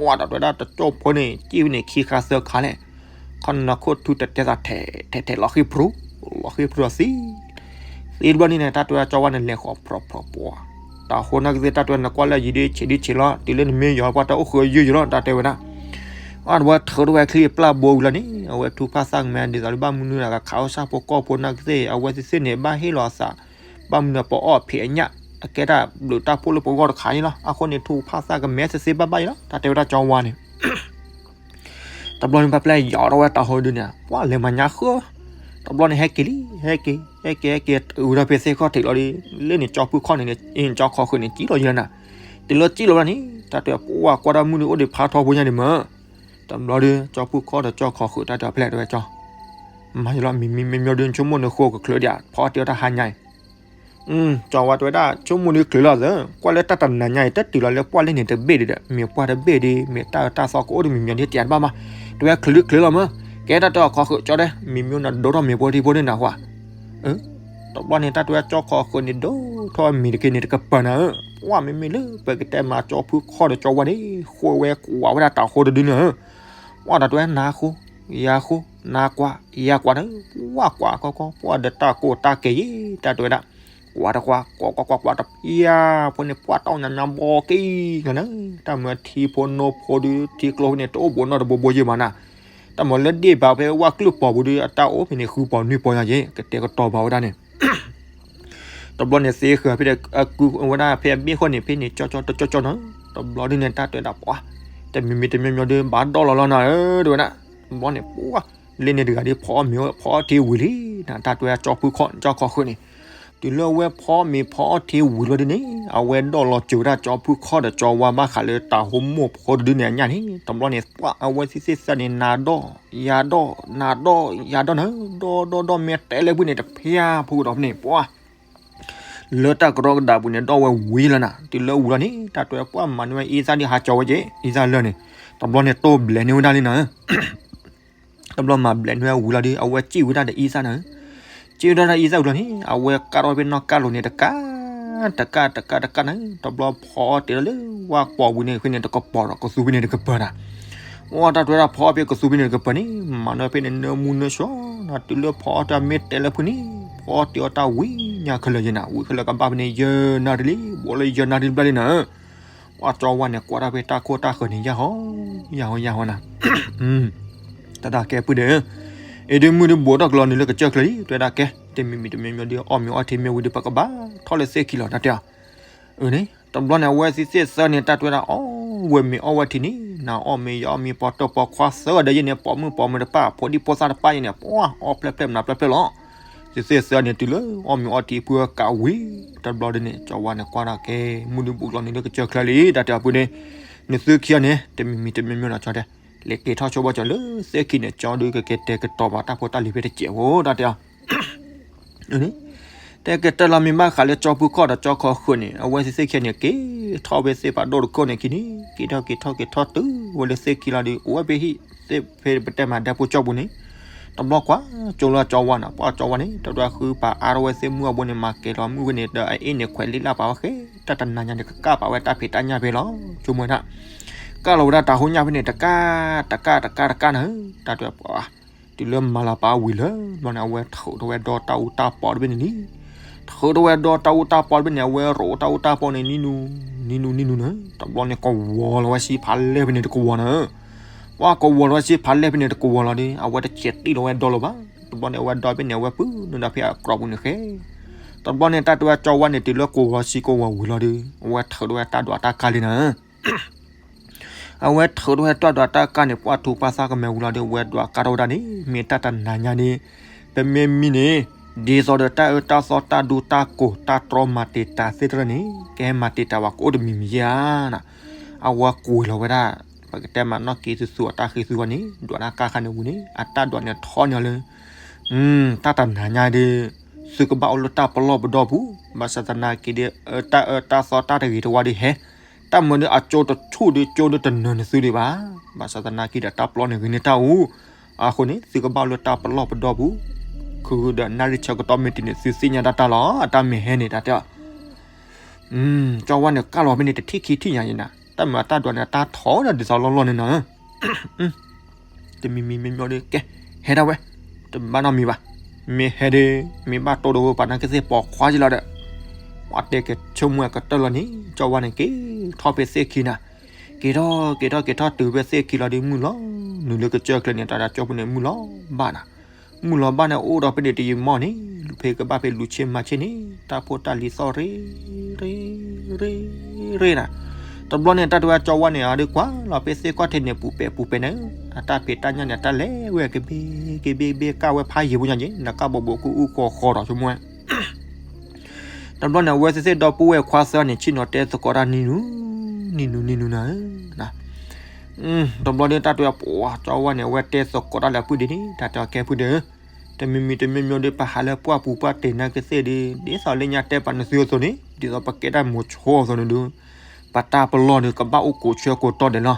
ဝဲတၢ်တဲဝဲဒၣ်တကၠိၢ်ဖိန့ၣ် ကံၣ်ဝဲန့ၣ်ခံခါသၢခါလဲၣ်, ခီနခိၣ်ထူတတဲသးထဲးထဲးထဲး လီၤဃံဖရူ, လီၤဃံဖရူအသံ သ့တဘျီန့ၣ်န့ၣ် တၢ်တဲဝဲဒၣ်ကၠီဝါန့ၣ်လဲၤဃီၤဖျိးဖျိးပှၤ, တၢ်ဟိနာ်က့သ့ၣ် တၢ်တဲဝဲနကွၢ်လၢယံၤဒ်ဆံးဒ်ဆံးလီၤ, တုၤလၢနမ့ၢ်ယီၤပှၢ်တၢ်အိၣ်ဃုာ်ယုၢ်ယုၢ်လီၤ တၢ်တဲဝဲဒၣ်. အဝဲထုးထီၣ်ဝဲချံပျၢ်ဘိဝံၤလီၤန့ၣ် အဝဲထူဖၣ်သၣ်ကမဲ ဒ်သိးလၢဘၣ်မနုၤလၢကခးအီၣ်ဆၣ်ဖိကီၢ်ဖိနာ်က့သ့ၣ် အဝဲသ့ၣ်သ့ၣ်န့ၣ် ဘၣ်ဟ့ၣ်လီၤအသး, ဘၣ်မနုၤပအီၣ်ဖံးအညၣ်, အကဲတၢ်ဘျုးတၢ်ဖှိၣ်လၢပဂီၢ်တခါန့ၣ်လီၤ. အဃိန့ၣ် ထူဖၣ်သၣ်ကမဲသ့သ့ဘၣ်ဘၣ်အံၤလီၤ တၢ်တဲဝဲဒၣ်ကၠီဝါန့ၣ် တဘျီန့ၣ် ပှၤပျဲယီၤထီၣ်ဝဲတၢ်ဟိဒုန့ၣ် ပှၤလဲၤမၤညါဃု, တဘျီန့ၣ် ဟဲက့ၤလံ, ဟဲက့ၤ ဟဲက့ၤ ဟဲက့ၤ ဝံၤထီၣ်ဖဲသ့ၣ်ခီၣ်ထံးလီၤဒီး လၢန့ၣ်ကၠီဖုခီၣ်န့ၣ် ကၠီခီၣ်ဃၢၤန့ၣ် ကံၣ်လီၤယံၤလီၤနၤ, တုၤလၢကံၣ်လီၤဝဲဒၣ်န့ၣ် တၢ်တဲပှၤကွၢ်တၢ်မုၢ်ဒုအိၣ်ဒံးဖးထီဖိညါဒံးမၢ်, တဘျီဒီး ကၠီဖုခီၣ်ဒီးကၠီခီၣ်ဃၢၤ တၢ်တဲပျဲၢ်တဲဝဲကၠီ မၤယလီၤ မံၤမံၤမ့မ့ၢ်ဒု ဆိကမိၣ်နဃိကချုးဒံး ဖီအီၣ်တ့ၢ်အီၣ်တၢ်ဟါညါအံၤ ကၠီဝါတဲဝဲဒၣ် ဆိကမိၣ်ဒုချုးလီၤသၢ, ကွၢ်လၢတၢ်တနၤညါအံၤ တတုၤလီၤလၢပှၢ်လၢန့ၣ်တဘ့ၣ်ဒံးဒီး မ့ၢ်ပှၢ်တဘ့ၣ်ဒီး မ့ၢ်တၢ်အၢတၢ်သီကအိၣ်တမံၤမံၤဒ်တယၤတဘၣ်မး, တဲဝဲချုးဒုချုးလီၤမၢ်, ကဲတၢ်တဲအီၤခီဃုာ်ကၠီဒဲး မံၤမ့ၢ်နဒိထီၣ်မ့ၢ်ပှၢ်ထံဖိဒုနၤဃွၤ တဘျီန့ၣ် တၢ်တဲဝဲကၠီခီဃုာ်န့ၣ် ဒိထီၣ်မံၤတက့ၢ်န့ၣ်တကပၤနၤဧၢ, ပှၢ်မ့မ့ၢ်လၢပကတဲမးကၠီဖုခီၣ်ဒီးကၠီဝါန့ၣ် ဃိဝဲကွၢ်ဝဲဒၣ်တၢ်ဟိတဒုန့ၣ်ဧၢ, ပှၢ်တၢ်တဲဝဲနၤဃိ ယၤဃိ နၤကွၢ် ယၤကွၢ်န့ၣ် ပှၢ်ကွၢ်ကီကီ ပှၢ်ဒီးတၢ်ကိၢ်တၢ်ကဲယံၤ တၢ်တဲဝဲဒၣ်, ကွၢ်တကွၢ် ကွၢ်ကွၢ်ကွၢ်ကွၢ်တပျၢ်ဖိန့ၣ် ပှၢ်တၢ်ညါညါဘီက့ၤကနၤ, တၢ်မၢထံဖိနိဖိဒု ထံကျိဖဲန့ၣ် တအိၣ်ဘူးနီတဘိဘိယံၤမးနၤ, တၢ်မၢလၢဒ့ၣ်ဘၣ်ဖဲဝၣ်ကျုာ်ပီၤပူၤဒု အတၢ်အိၣ်ဖဲန့ၣ် ဃုပီၤနွံပီၤညါယံၤ ကတဲာ်ကတီၤဘၣ်ဝဲဒၣ်န့ၣ် တဘျီန့ၣ် သ့ဃၢၤဖဲဒီး အကုဝဲဒၣ်ဖဲအဘ့ၣ်ဃီန့ၣ် ဖဲန့ၣ် ကၠီကၠီတကၠီကၠီနီၤ, တဘျီဒုန့ၣ် တၢ်တဲဝဲဒၣ်ပှၤ တမံၤမံၤတမံၤမံၤဒု ဘၣ်ဒီၣ်လီၤလီၤနၤဧၢ တဲဝဲဒၣ်, တဘျီန့ၣ် ပှၢ် လၢန့ၣ်တဂၤဒု ဖီအီၣ်မ့ၤဖီအီၣ်ထံဝံၤလံနၤ, တၢ်တဲဝဲကၠီဖုခီၣ် ကၠီခီဃုာ်န့ၣ်, တုၤလၢအဝဲဖီအီၣ်မ့ၤဖီအီၣ်ထံဝံၤလီၤဒုန့ၣ် အဝဲဒီၣ်လီၤစၢၤဝဲဒၣ်ကၠီဖုခီၣ်ဒီးကၠီဝါဘၣ်ဃးလၢတၢ်ဟိမိၢ်ဖိတဒုန့ၣ်အညၣ်န့ၣ်, တဘျီန့ၣ် ပှၢ်အဝဲသ့ၣ်သ့ၣ်သၢန့ၣ် နၤဒီၣ် ယၤဒီၣ် နၤဒီၣ် ယၤဒီၣ်နၤ, ဒီၣ်ဒီၣ်ဒီၣ်မ့ၢ်တဲလၢဖုန့ၣ် တဖၠါဖိကဒီးဖဲန့ၣ် ပှၢ် လၢတၢ်ကရီကဒးပူၤန့ၣ် ဒီၣ်ဝဲဝံၤလီၤနၤ, တုၤလၢဝံၤလီၤန့ၣ် တၢ်တဲပှၢ်မၤန့ၢ်ဝဲအံသၣ်ဒုဟးကၠီဝဲက့ၤ အံသၣ်လၢာ်န့ၣ်, တဘျီန့ၣ်တိၢ်ဘျဲးန့ၢ်ဝဲဒၣ်လံနၤ, တဘျီမၤဘျဲးန့ၢ်ဝဲဝံၤလီၤဒု အဝဲစံၣ်ဝဲဒၣ်ဒီးအံသၣ်နၤ, စံၣ်ဝဲဒၣ်ဒီးအံသၣ်ဝံၤလီၤန့ၣ် အဝဲကၢ်ထီၣ်ဖဲနီၢ်ကၢ်လိၤန့ၣ် တကး တကး တကး တကးနၤ, တဘျီဖီအီၣ်တ့ၢ်လၢဝၣ်ကပီၤပူၤန့ၣ် ဖဲန့ၣ်တကပီၤဒီးကသူဖဲန့ၣ်တကပၤနၤ ဝဲတၢ်တဲဝဲဒၣ်ဖီအီၣ်ဖဲကသူဖဲန့ၣ်တကပၤန့ၣ် မၤန့ၢ်ဖဲန့ၣ်နၢမူနၢဆှီနၤ, တုၤလၢဖီအီၣ်တၢ်မ့ၢ်တဲလၢဖုန့ၣ် ဖီအီၣ်တ့ၢ်အီၣ်တၢ်ဝံၤညါခဲလၢာ်ယဲနၤ, ဝံၤခဲလၢာ်ကဘၣ်ဖဲန့ၣ် ယဲနၤတလံ ဘိးလၢယဲနၤတလံဘျီလံနၤ, ပှၢ်ကၠီဝါန့ၣ် ကွၢ်တၢ်ဖဲတၢ်ခိၣ်တၢ်ဃၢၤန့ၣ် ယၢ်ဟီ ယၢ်ဟီ ယၢ်ဟီနၤ တၢ်တၢ်ကဲပုၢ်ဒီး အ့ဒုမုၢ်ဒုဘူးထီၣ်ကလီၤနုာ်လၢကစၢၢ်ချၢလံ တဲဝဲဒၣ်ကဲ တမံၤမံၤတမံၤမံၤဒု အီၣ်မ့ၤအီထံမ့ၢ်ဝံၤဒု ပကဘၣ်ထီၣ်လၢသ့ၣ်ခံလီၤ တၢ်တဲအီၤ အန့ၣ် တဘျီန့ၣ် အဝဲသ့ၣ်သၢန့ၣ် တၢ်တဲဝဲဒၣ် အီၣ်ဝဲမ့ၤအီၣ်ဝဲထံန့ၣ် နၤအီၣ်မ့ၤ ယအီၣ်မ့ၤ ပှၤတပှၤခွါသၢဂၤဒီးယဲန့ၣ် ပိာ်မုၣ်ပိာ်မုၣ်တဖၣ် ဖိဒံဖိသၣ်တဖၣ်ယဲန့ၣ် ပှၤအီၣ်ဖျဲၣ်ဖျဲၣ်မနုၤဖျဲၣ်ဖျဲၣ်လီၤ. သ့ၣ်သၢန့ၣ် တုၤလၢအီၣ်မ့ၤအီထံဖုကးဝံၤ တဘျီဒုန့ၣ် ကၠီဝါန့ၣ် ကွၢ်ဒၣ်ကဲ မုၢ်ဒုဘူးကလီၤနုာ်လၢကစၢၢ်ချၢလံ တၢ်တဲအီၤပုၢ်န့ၣ် နသုခံဂၤန့ၣ် တမံၤမံၤတမံၤမံၤလီၤ ကၠီတဲ လဲၤက့ၤထီၣ်ဆိဘၣ်ကၠီလၢသ့ၣ်ခံန့ၣ် ကၠီဒုကက့ၤတဲာ်ကတီၤဘၣ်တၢ်ဖိတၢ်လံၤဖဲတစဲးဖိ တၢ်တဲအီၤ တဲကတၢၢ်လီၤမ့ၢ်ဘၣ်ဃးလၢကၠီဖုခီၣ်ဒီးကၠီခီဃုာ်န့ၣ် အဝဲသ့ၣ်သ့ၣ်ခံဂၤန့ၣ် က့ၤထီၣ်ဖဲသ့ၣ်ဖးဒိၣ်တခိၣ်န့ၣ်ခံန့ၣ် က့ၤထီၣ်က့ၤထီၣ်က့ၤထီၣ်တုၤဝဲလၢသ့ၣ်ခံလီၤဒီး အိၣ်ဝဲဖဲဟံၣ်သ့ၣ်ဖဲပတဲမၤဒဲဖိကၠီပူၤန့ၣ် တဘျီကွၢ် ကၠိလၢကၠီဝါန့ၣ် ပှၢ်ကၠီဝါန့ၣ် တဒွးဃုပာ်အါထီၣ်ဝဲသ့ၣ်မုၢ်အဘိန့ၣ် မၤကဲၤလီၤမုၢ်ဝဲန့ၣ် ဒီးအအ့ၣ်န့ၣ်ခွဲးလံလၢပာ်ဝဲဃဲ တၢ်တနၤညါန့ၣ် ကကၢ်ပာ်ဝဲတၢ်ဖံးတၢ်ညၣ်ဖဲလီၤ ဆိကမိၣ်ဝဲဒၣ် ကၢ်လီၤဝဲဒၣ်တၢ်ဟိညၣ်ဖဲန့ၣ် တကး တကး တကး တကးနၤ တၢ်တဲပှၤ တုၤလၢမၤလၤပာ်ဝံၤလၢ ဘျီန့ၣ် အဝဲထုးထီၣ်ဝဲဒီတၢ်အူတၢ်ပီတဘ့ၣ်န့ၣ်လံ ထုးထီၣ်ဝဲဒီတၢ်အူတၢ်ပီတဘ့ၣ်န့ၣ် အဝဲရိးတၢ်အူတၢ်ပီန့ၣ် နံၤနူၤ နံၤနူၤ နံၤနူၤန့ၣ် တဘျီန့ၣ် ကဝီၤလီၤဝဲဆံဖးလဲၢ်ဖဲန့ၣ်တကဝီၤနၤ ပှၤကဝီၤလီၤဝဲဆံဖးလဲၢ်ဖဲန့ၣ်တကဝီၤလီၤဒီး အဝဲတစဲးတံၢ်လီၤဝဲဒီလီၤဘၣ် တဘျီန့ၣ် အဝဲဒီဖဲန့ၣ် အဝဲပုၢ်နုာ်ဒီးဖဲအကြီပူၤန့ၣ်ဃဲ တဘျီန့ၣ် တၢ်တဲဝဲကၠီဝါန့ၣ် တုၤလၢကဝီၤဆံကဝီၤဝံၤလီၤဒီး အဝဲထုးထီၣ်ဝဲတၢ်ဒွးတၢ်ကါလံနၤ အဝဲထုးထီၣ်ဝဲတၢ်ဒွးတၢ်ကါန့ၣ် ပှၤထူးပှၤသၣ်ကမဲာ်ဝံၤလီၤဒီး အဝဲဒွးကါထီၣ်ဝဲဒၣ်န့ၣ် မ့ၢ်တၢ်တနၤညါန့ၣ် ပမ့ၢ်မံန့ၣ် ဒ်သိးဒီးတၢ်အၢတၢ်သီတၢ်ဒူတၢ်ကိၢ်တၢ်တြီမၤတံာ်တာ်သ့ၣ်တဖၣ်န့ၣ် ကဟဲမၤတံာ်တာ်ဝဲကအိၣ်တမံၤမံၤဧါနၤ အဝဲကွံာ်လီၤဝဲဒၣ် ပကတဲမးနီၢ်က့ၤသူသူအတၢ်ဃ့သူဝဲန့ၣ် ဒွးတၢ်ကါခါန့ၣ်ဝံၤန့ၣ် အတၢ်ဒွးန့ၣ်ထီၣ်န့ၢ်လၢ တၢ်တနၤညါဒီး သုကဘၣ်အိၣ်လၢတၢ်ပလီၢ်ပဒီပူၤ, ဘၣ်ဆၣ်သနာ်က့ဒီး တၢ်အၢတၢ်သီတၢ်တဂ့ၤတဝါဒီးဟဲ, တၢ်မၤဒီးအကၠိတဆူၣ်ဒီးကၠိဒီးတနၢၤနသုဒံးဘၣ်, ဘၣ်ဆၣ်သနာ်က့ဒီးတၢ်ပလီၢ်န့ၣ်ဂ့ၤန့ၢ်တၢ်အူ, အဃိန့ၣ် သုကဘၣ်အိၣ်လၢတၢ်ပလီၢ်ပဒီပူၤ, ခုဒီးနၣ်ရံၣ်ဆၢကတီၢ်မ့ၢ်တုၤန့ၣ် သုသ့ၣ်ညါတၢ်တၢ်လီၤ, အတၢ်မ့ၢ်ဟဲန့ၣ်တၢ်တဲအီၤ ကၠီဝါန့ၣ် ကၢ်လီၤဖဲန့ၣ် တထံၣ်ခံထံၣ်ညါယံၤနၤ, တၢ်မၤတၢ်ဒွးန့ၣ် တၢ်ထီၣ်ဒီးဒ်သိးလီၢ်လီၢ်န့ၣ်နီၤ, တမံၤမံၤမံၤမံၤဒီး ကဲ, ဟဲဒၣ်ဝဲ, တဘၣ်နီတမံၤဘၣ်, မ့ၢ်ဟဲဒီး မ့ၢ်ဘၣ်တိၢ်ဒီးဝဲပှၤနာ်က့သ့ၣ်ပိာ်ခွါက့လီၤဒီး, ပှၤတဲက့ၤဆိကမိၣ်အကတၢၢ်လီၤန့ၣ် ကၠီဝါန့ၣ် က့ၤထီၣ်ဖဲသ့ၣ်ခံနၤ, က့ၤထီၣ်က့ၤထီၣ်က့ၤထီၣ်တုၤဖဲသ့ၣ်ခံလီၤဒီး မုၢ်လီၤ, နုာ်လၢကစၢၢ်ကျဲန့ၣ် တၢ်ဒၣ်ကၠီပူၤန့ၣ် မုၢ်လီၤဘၣ်နၤ မုၢ်လီၤဘၣ်န့ၣ် အိၣ်ဒီးဖဲန့ၣ်တယံာ်မီၢ်န့ၣ် လူၤဖဲကဘၣ်ဖဲလူၤဆ့မၤဆ့န့ၣ် တၢ်ဖိတၢ်လံၤသီၣ်ရ့ ရ့ ရ့ ရ့နၤ, တဘျီန့ၣ် တၢ်တဲဝဲကၠီဝါန့ၣ် အဒုးကွၢ်လီၤဖဲသ့ၣ်ခီၣ်ထံးန့ၣ် ပူၤပဲာ်ပူၤပဲာ်န့ၣ်, အတၢ်ဖံးတၢ်ညၣ်န့ၣ် တၢ်လဲၤဝဲကဘ့ကဘ့ကဘ့ကၢ်ဝဲဖးယံၤပူၤညါက့ၤ နကၢ်ဘီဘိကူအူကီၢ်ဃီဒီးဆိကမိၣ်ဝဲ တဘျီန့ၣ် အဝဲသ့ၣ်သ့ၣ်ဒီပုၢ်ဝဲၢ်ခွါသၢန့ၣ် ဆ့ၣ်နီၤတဲသကိးတၢ်နံၤနူၤ, နံၤနူၤနံၤနူၤနၤဧၢ, တဘျီဒီးတၢ်တဲဝဲ ပှၤကၠီဝါန့ၣ် အဝဲတဲသကိးတၢ်လၢအပုၢ်ဒ့န့ၣ် တၢ်တဲအီၤကဲပုၢ်ဒ့ဧၢ, တမံၤမံၤတမံၤမံၤဒီး ပဟးလၢပှၢ်ပူၤပှၢ်တ့ၢ်နာ်က့သ့ၣ်ဒီး ဒ်သိးလၢညါတဲပှၤနသုအသိးန့ၣ် ဒ်သိးပကဲတၢ်မိၤဆိအသိးန့ၣ်ဒီး ပတၢ်ပလီၢ်ဒီး ကဘၣ်အိၣ်ကိးဆၢကိးတီၢ်ဒဲးလီၤ.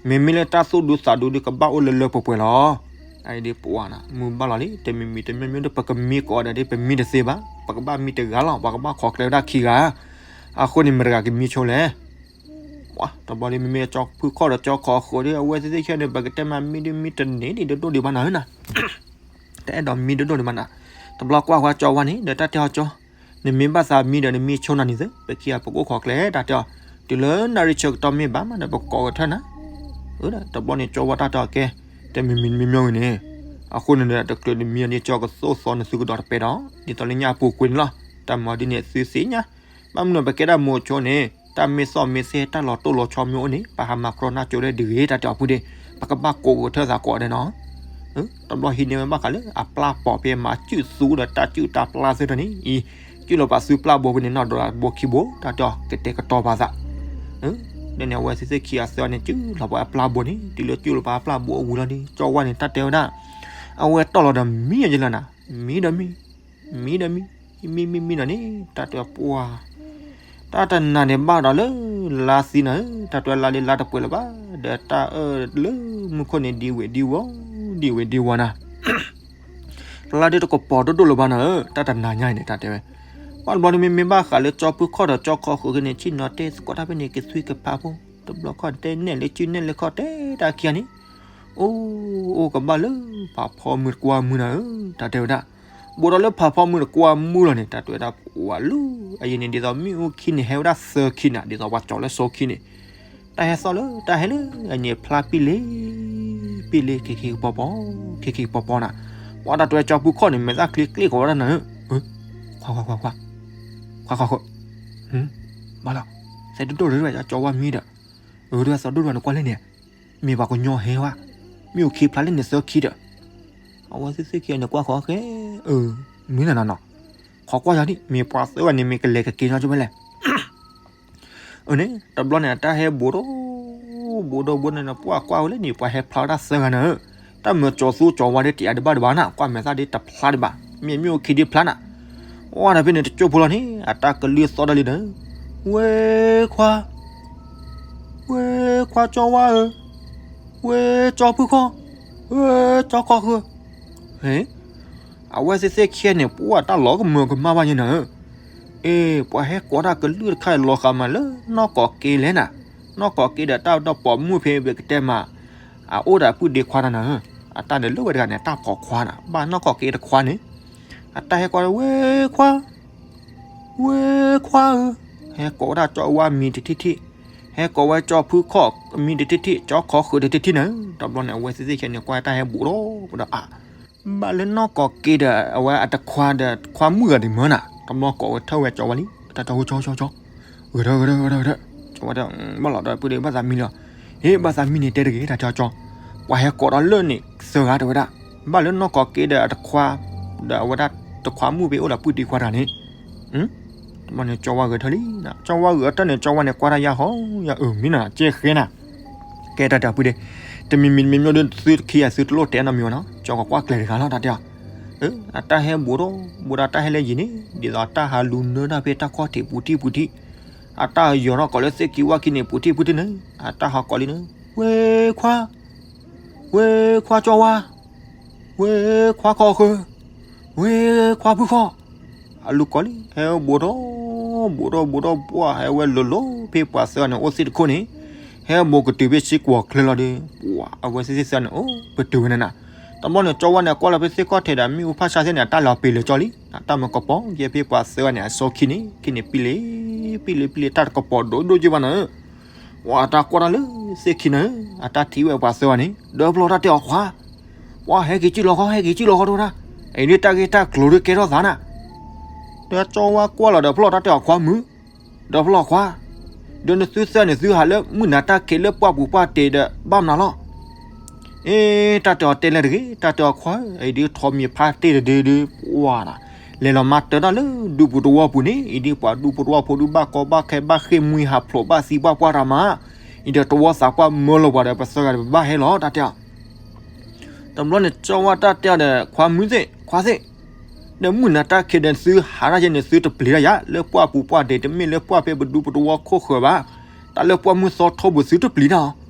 မ့မ့ၢ်လၢတၢ်သူၣ်ဒူသးဒူဒီး ကဘၣ်အိၣ်လၢလၢပှဲၤပှဲၤလီၤ. အအံၤဒ်ပှၤနၤ မုၢ်ဘၣ်လီၤလံ တမံၤမံၤတမံၤမံၤဒီး ပကမံကိးဂၤဒဲး ပမံတသ့ဘၣ်. ပကဘၣ်မံတဂၤလီၤ. ပှၤကဘၣ်ခိးကျဲဝဲဒၣ်ခံဂၤ. အဃိန့ၣ် မတဂၤကမံဆိလဲၣ်. ပှၤတဘျီဒီး မ့မ့ၢ်ကၠီဖုခီၣ်ဒီးကၠီခီဃုာ်ဒီး အဝဲသ့ၣ်သ့ၣ်ခဲန့ၣ် ပကတဲမးမံဒုးမံတန့ၢ်ဒံးဒိၣ်ဒိၣ်ဒံးဘၣ်နၤဧၢနၤ တအဲၣ်ဒိးမံဒိၣ်ဒိၣ်ဒံးဘၣ်နၤ. တဘျီကွၢ်ဝဲကၠီဝါန့ၣ် ဒီးတၢ်တဲအီၤကၠီ, နမ့ၢ်ဘၣ်သးမံဒီး နမံဆိနၤန့ၣ်သ့, ပခံဂၤပကအိၣ်ခိးကျဲတၢ်တဲအီၤ, တုၤလၢနၣ်ရံၣ်ဆၢကတီၢ်မ့ၢ်ဘၣ်မးဒီး ပကိးဂဲၤထၢၣ်နၤ. တဘျီန့ၣ် ကၠီဝါတၢ်တဲအီၤကဲ, တမံၤမံၤမံၤမံၤဂ့ၤန့ၣ်, အဃိန့ၣ်ဒီး တချုးနမံအီၤန့ၣ် ကၠီကသိၣ်သီနသုကဒီးတပဲဒီး ဒ်သိးလၢညါအပူၤကွံာ်န့ၣ်လီၤ. တၢ်မၤဒ်န့ၣ်သုသ့ၣ်ညါ, ဘၣ်မနုၤပကဲတၢ်မိၤဆိန့ၣ် တၢ်မ့ၢ်သီၣ်မ့ၢ်သဲ တၢ်လီၤတိၢ်လီၤဆီမ့ၢ်အိၣ်န့ၣ် ပဟးမၤကြီနၢ်ကၠိဒ်ဂ့ၤ တၢ်တဲအီၤဖုဒ့, ပကဘၣ်ကိးဂဲၤထၢၣ်သးကိးဂၤဒဲးနီၤ. တဘျီဟံးန့ၢ်ဝဲဘၣ်ဃးလၢအပျၢ်ပိာ်ဖဲမၤစုၣ်သူဒီးတၢ်စုၣ်တၢ်ပျၢ်သ့ၣ်တဖၣ်န့ၣ်, အံၤ, စုၣ်လီၤပာ်သုပျၢ်ဘိဖဲန့ၣ် နီၢ်ဒီးဘိခံဘိ တၢ်တဲအီၤကတဲာ်ကတီၤပာ်သး ဒ်န့ၣ် အဝဲသ့ၣ်သ့ၣ်ခံဂၤသၢဂၤန့ၣ် စုၣ်လီၤပာ်အပျၢ်ဘိန့ၣ် တုၤလၢစုၣ်လီၤပာ်အပျၢ်ဘိအဝံၤလီၤဒီး ကၠီဝါန့ၣ် တၢ်တဲဝဲဒၣ်, အဝဲတီၢ်လီၤဒီးမံအီၤယလၢနၤ, မံဒီးမံ, မံဒီးမံ, မံမံမံနီၤန့ၣ် တၢ်တဲပှၤ, တၢ်တနၤန့ၣ်ဘၣ်ဒီးလၢ လါသံနၤဧၢ, တၢ်တဲလါလံလါတပှဲၤလၢၤဘၣ်, ဒီးတၢ်အၢၣ်လၢမူခိၣ်န့ၣ် ဒံဝဲၢ်ဒံဝီ, ဒံဝဲၢ်ဒံဝီနၤ လါဒ်တကပီၤဒိၣ်ဒိၣ်လၢၤဘၣ်နၤဧၢ, တၢ်တနၤညါအံၤန့ၣ် တၢ်တဲဝဲ, ဘၣ်တဘျီန့ၣ်မ့မ့ၢ်ဘၣ်ဃးလၢကၠီဖုခီၣ်ဒီးကၠီခီဃုာ်က့ၤန့ၣ် ဆ့ၣ်နီၤတဲသကိးတၢ်ဖဲန့ၣ် ကသွံကဖးဖိ, တဘျီခီၣ်တဲနဲၣ်လၢစုနဲၣ်လၢခီၣ်တဲတၢ်ခံဂၤန့ၣ်, အိၣ်, အိၣ်ကဘၣ်လၢဖးဖီမုၢ်တကွၢ်မုၢ်နၤဧၢ, တၢ်တဲဝဲဒၣ်, ဘူးဒီးလၢဖးဖီမုၢ်တကွၢ်မုၢ်လီၤန့ၣ် တၢ်တဲဝဲဒၣ်ပှၤလၢ, အအံၤန့ၣ် ဒ်သိးမ့ၣ်အူခံန့ၣ် ဟဲဝဲဒၣ်သၢခံနၤ ဒ်သိးပှၤကၠီၤလၢစိခံန့ၣ် တၢ်ဟဲသီၣ်လၢ တၢ်ဟဲလၢအန့ၣ်ဖျါပံၣ်လ့, ပံၣ်လ့ခံခံကပီၤပီၤ, ခံခံကပီၤပီၤနၤ, ပှၤတၢ်တဲကၠီဖုခီၣ်န့ၣ် မဲာ်သၣ်ချံကျ့ၣ်ကီးဝဲဒၣ်နၤဧၢ, ခွါခွါခွါခွါ, ခွါခွါခွါ, ဘၣ်လီၤ, သဲဒိၣ်ဒိၣ်ရ့ဝဲကၠီဝါမံဒီး, အၢ ဒ်သိးဒိၣ်ဒိၣ်နကွၢ်လၢန့ၣ်, မ့ၢ်ပှၤကညီဟဲဝဲ, မ့ၣ်အူခံဖျါလၢန့ၣ်သၢခံဒီး အဝဲသ့ၣ်သ့ၣ်ခံဂၤန့ၣ် ကွၢ်ဃီဃဲ, အၢ, မ့ၢ်နၤနီၤနီၤ, ခီကွၢ်ယၤဒ် မ့ၢ်ပှၤသၢဂၤန့ၣ် မ့ၢ်ကလဲၤကက့ၤညီကၠိဝဲလဲၣ်. အန့ၣ် တဘျီန့ၣ် အတၢ်ဟဲဘူးဒီး, ဘူးဒီးဘူးန့ၣ် ပှၤကွၢ်ဝဲလၢန့ၣ် ပှၤဟဲဖျါဝဲဒၣ်သၢဂၤနၤဧၢ, တၢ်မၢကၠီသူကၠီဝါဒ်တံာ်အါဒံးဘၣ်ဒံးဘၣ်နၤ, ကွၢ်မဲာ်သၣ်ဒ်တဖျါဒံးဘၣ်, မ့ၢ်မ့ၣ်အူခံဒ်ဖျါနၤ, ဝဲဒီးဖဲန့ၣ်တကၠိဖိလီၤန့ၣ် အတၢ်ကလုၢ်သီၣ်တၢ်လံဒီး, ဝဲခွါ ဝဲခွါကၠီဝါဧၢ, ဝဲကၠီဖုခီၣ်, ဝဲကၠီခီဃုာ်, ဟ့, အဝဲသ့ၣ်သ့ၣ်ခံဂၤန့ၣ် ပှၤတၢ်လီၤကမၢကမၣ်ဘၣ်ယဲနၤဧၢ, အ့ ပှၤဟဲကိးတၢ်ကလုၢ်တခါလီၤဃာ်မးလၢနီၢ်ကီၢ်က့လဲၣ်နၤ, နီၢ်ကီၢ်က့ဒီးတၢ်ဒီးပိာ်မုၣ်ဖဲပကတဲမး, အအိၣ်ဒီးအပုၢ်ဒ့ခွါတၢ်နၤဧၢ, အတၢ်န့ၣ်လၢဝဲတဂၤန့ၣ် တၢ်ပိာ်ခွါနၤ, ဘၣ်နီၢ်ကီၢ်က့တခွါန့ၣ်, အတၢ်ဟဲကိးဝဲခွါ ဝဲခွါဧၢ, ဟဲကိးဝဲဒၣ်ကၠီဝါမံတထံၣ်ထံၣ်, ဟဲကိးဝဲကၠီဖုခီၣ်မံတထံၣ်ထံၣ်, ကၠီခီဃုာ်တထံၣ်ထံၣ်နၤ, တဘျီန့ၣ် အဝဲသ့ၣ်သ့ၣ်ခံဂၤန့ၣ် ကွၢ်တၢ်ဟဲဘူးဒီး, ဒီးအါ, ဘၣ်လၢနီၢ်ကီၢ်က့ဒီး အဝဲအတခွါဒီးခွါမုၣ်ဂၤဒံးမၢနၤ, တဘျီကိးဝဲထၢၣ်ဝဲကၠီဝါလံ, တၢ်တဲကၠီကၠီကၠီ, ဂဲၤထၢၣ်ဂဲၤထၢၣ်ဂဲၤထၢၣ်ဂဲၤထၢၣ်, ကၠီဝါတဲ, ဘၣ်လီၤဒီးပုၢ်ဒ့ဘၣ်သးမံလီၤ, ဟ့ၣ် ဘၣ်သးမံန့ၣ်တဲတဂ့ၤ တၢ်တဲကၠီ, ပှၤဟဲကိးဒီးလၢန့ၣ်သၢဂၤတဲဝဲဒၣ်, ဘၣ်လၢနီၢ်ကီၢ်က့ဒီးအတခွါ, ဒီးအဝဲဒၣ်တခွါမုၣ်ဖဲအိၣ်ဒီးပုၢ်ဒ့ခွါတဂၤန့ၣ် တဘျီန့ၣ် ကၠီဝါဂဲၤထၢၣ်လံ, ကၠီဝါဂဲၤထၢၣ်န့ၣ် ကၠီဝါန့ၣ် ကွၢ်တၢ်ယါဟီယါအၢ မ့ၢ်နၤ ကဲဃဲနၤ, ကဲတၢ်တဲပုၢ်ဒ့, တမံၤမံၤမံၤမ့ၢ်ဒီးသုခံဂၤသုတလိၣ်တဲနီတမံၤဘၣ်နီၤ, ကၠီကကွၢ်ကျဲတဂၤလီၤ တၢ်တဲအီၤ, အတၢ်ဟဲဘူးထီၣ်ဘူးဒီးတၢ်ဟဲလၢယံၤန့ၣ် ဒ်သိးတၢ်ဟးလူၤနၢတၢ်ဖဲတၢ်ခီၣ်ထံးပူၤထံၣ်ပူၤထံၣ်, အတၢ်ယီၤထီၣ်ကိးလၢသ့ၣ်ခံဝၣ်ခံန့ၣ် ပူၤထံၣ်ပူၤထံၣ်န့ၣ် အတၢ်ဟးကိးလံန့ၣ်, ဝ့ၢ်ခွါ, ဝ့ၢ်ခွါကၠီဝါ, ဝ့ၢ်ခွါခီဃၢၤ, ဝ့ၢ်ခွါဖုခီၣ်, အလူၤကိးလံ ဟဲဘူးထီၣ် ဘူးထီၣ်ဘူးထီၣ် ပှၢ်ဟဲဝဲလိၤလိၤဖဲပှၤသၢဂၤန့ၣ် အိၣ်သ့ၣ်တခိၣ်န့ၣ်, ဟဲဘူးကတုၤဖဲဆံကွီၤချၢလီၤဒီး ပှၢ်အဝဲသ့ၣ်သ့ၣ်သၢဂၤန့ၣ် အိၣ်ပတုၤဝဲန့ၣ်နၤ. တဘျီန့ၣ် ကၠီဝါန့ၣ် ကွၢ်လီၤဖဲသ့ၣ်ခီၣ်ထံးဒီး မ့ၣ်အူဖးဆါသ့ၣ်န့ၣ် အတၢ်လီၤပ့ၤလၢာ်ကၠီလံ, အတၢ်မၤကပီၤကဲဖဲပှၤသၢဂၤန့ၣ် အစီခံန့ၣ် ခံန့ၣ်ပံလ့ၤ ပံလ့ၤပံလ့ၤ တၢ်တကပီၤဒိၣ်ဒိၣ်က့ဘၣ်နၤဧၢ. ပှၢ်တၢ်ကွၢ်တၢ်လၢသ့ၣ်ခံနၤဧၢ, အတၢ်ထံၣ်ဝဲပှၤသၢဂၤန့ၣ် ဒီးဖျီၣ်တၢ်တဲအီၤခွါ, ပှၢ်ဟဲက့ၤကံၣ်လီၤခီ ဟဲက့ၤကံၣ်လီၤခီတဝဲဒၣ်, အံၤဒ်တၢ်ဂ့ၢ်တၢ်ကျိၤဒ်ကဲထီၣ်သးနၤ. ဒီးကၠီဝါကွၢ်လီၤဒီးဖျီၣ်တၢ်တဲအီၤခွါမုၣ်, ဒီးဖျီၣ်ခွါ, ဒီးနသုသၢန့ၣ်သုဟးလၢမုၢ်နၤတၢ်ခံးလၢပှၢ်ပူၤပှၢ်တ့ၢ်ဒီးဘၣ်မနုၤလီၤ. အ့ တၢ်တဲအီၤတဲလဲၣ်တဂ့ၤ, တၢ်တဲအီၤခွါဧၢ, အံၤဒ်ထီၣ်မံၤဖးတ့ၢ်တဒုဒု ပှၢ်နၤ, လဲၤလီၤမၤတၢ်တၢ်လၢဒူပူၤသဝီပူၤန့ၣ် အံၤဒ်ပှၤဒူပူၤသဝီဖိဒုဘၣ်ကီဘၣ်ခဲဘၣ်ဃ့ၢ်မှံဟးဖျိးဘၣ်သံဘၣ်ပှၢ်တၢ်မၤ, အံၤဒီးသဝီသးပှၢ်မၢလီၤပှၤဒီး ပသၢဂၤဒီးပဘၣ်ဟဲလီၤတၢ်တဲအီၤ. တဘျီန့ၣ် ကၠီဝါတၢ်တဲအီၤဒီး ခွါမုၣ်သ့ၣ် ခွါသ့ၣ်, ဒီးမုၢ်နၤတၢ်ခံးဒီးသုဟးတၢ်ယဲန့ၣ် သုတပျံၤတၢ်ယၤ လၢပှၢ်ပူၤပှၢ်တ့ၢ် တမ့ၢ်လၢပှၢ်ဖဲပဒူပူၤသဝီခိၣ်ဃၢၤဘၣ်, တၢ်လၢပှၢ်မုၢ်သီထီဘိသုတပျံၤတၢ်အီၤ.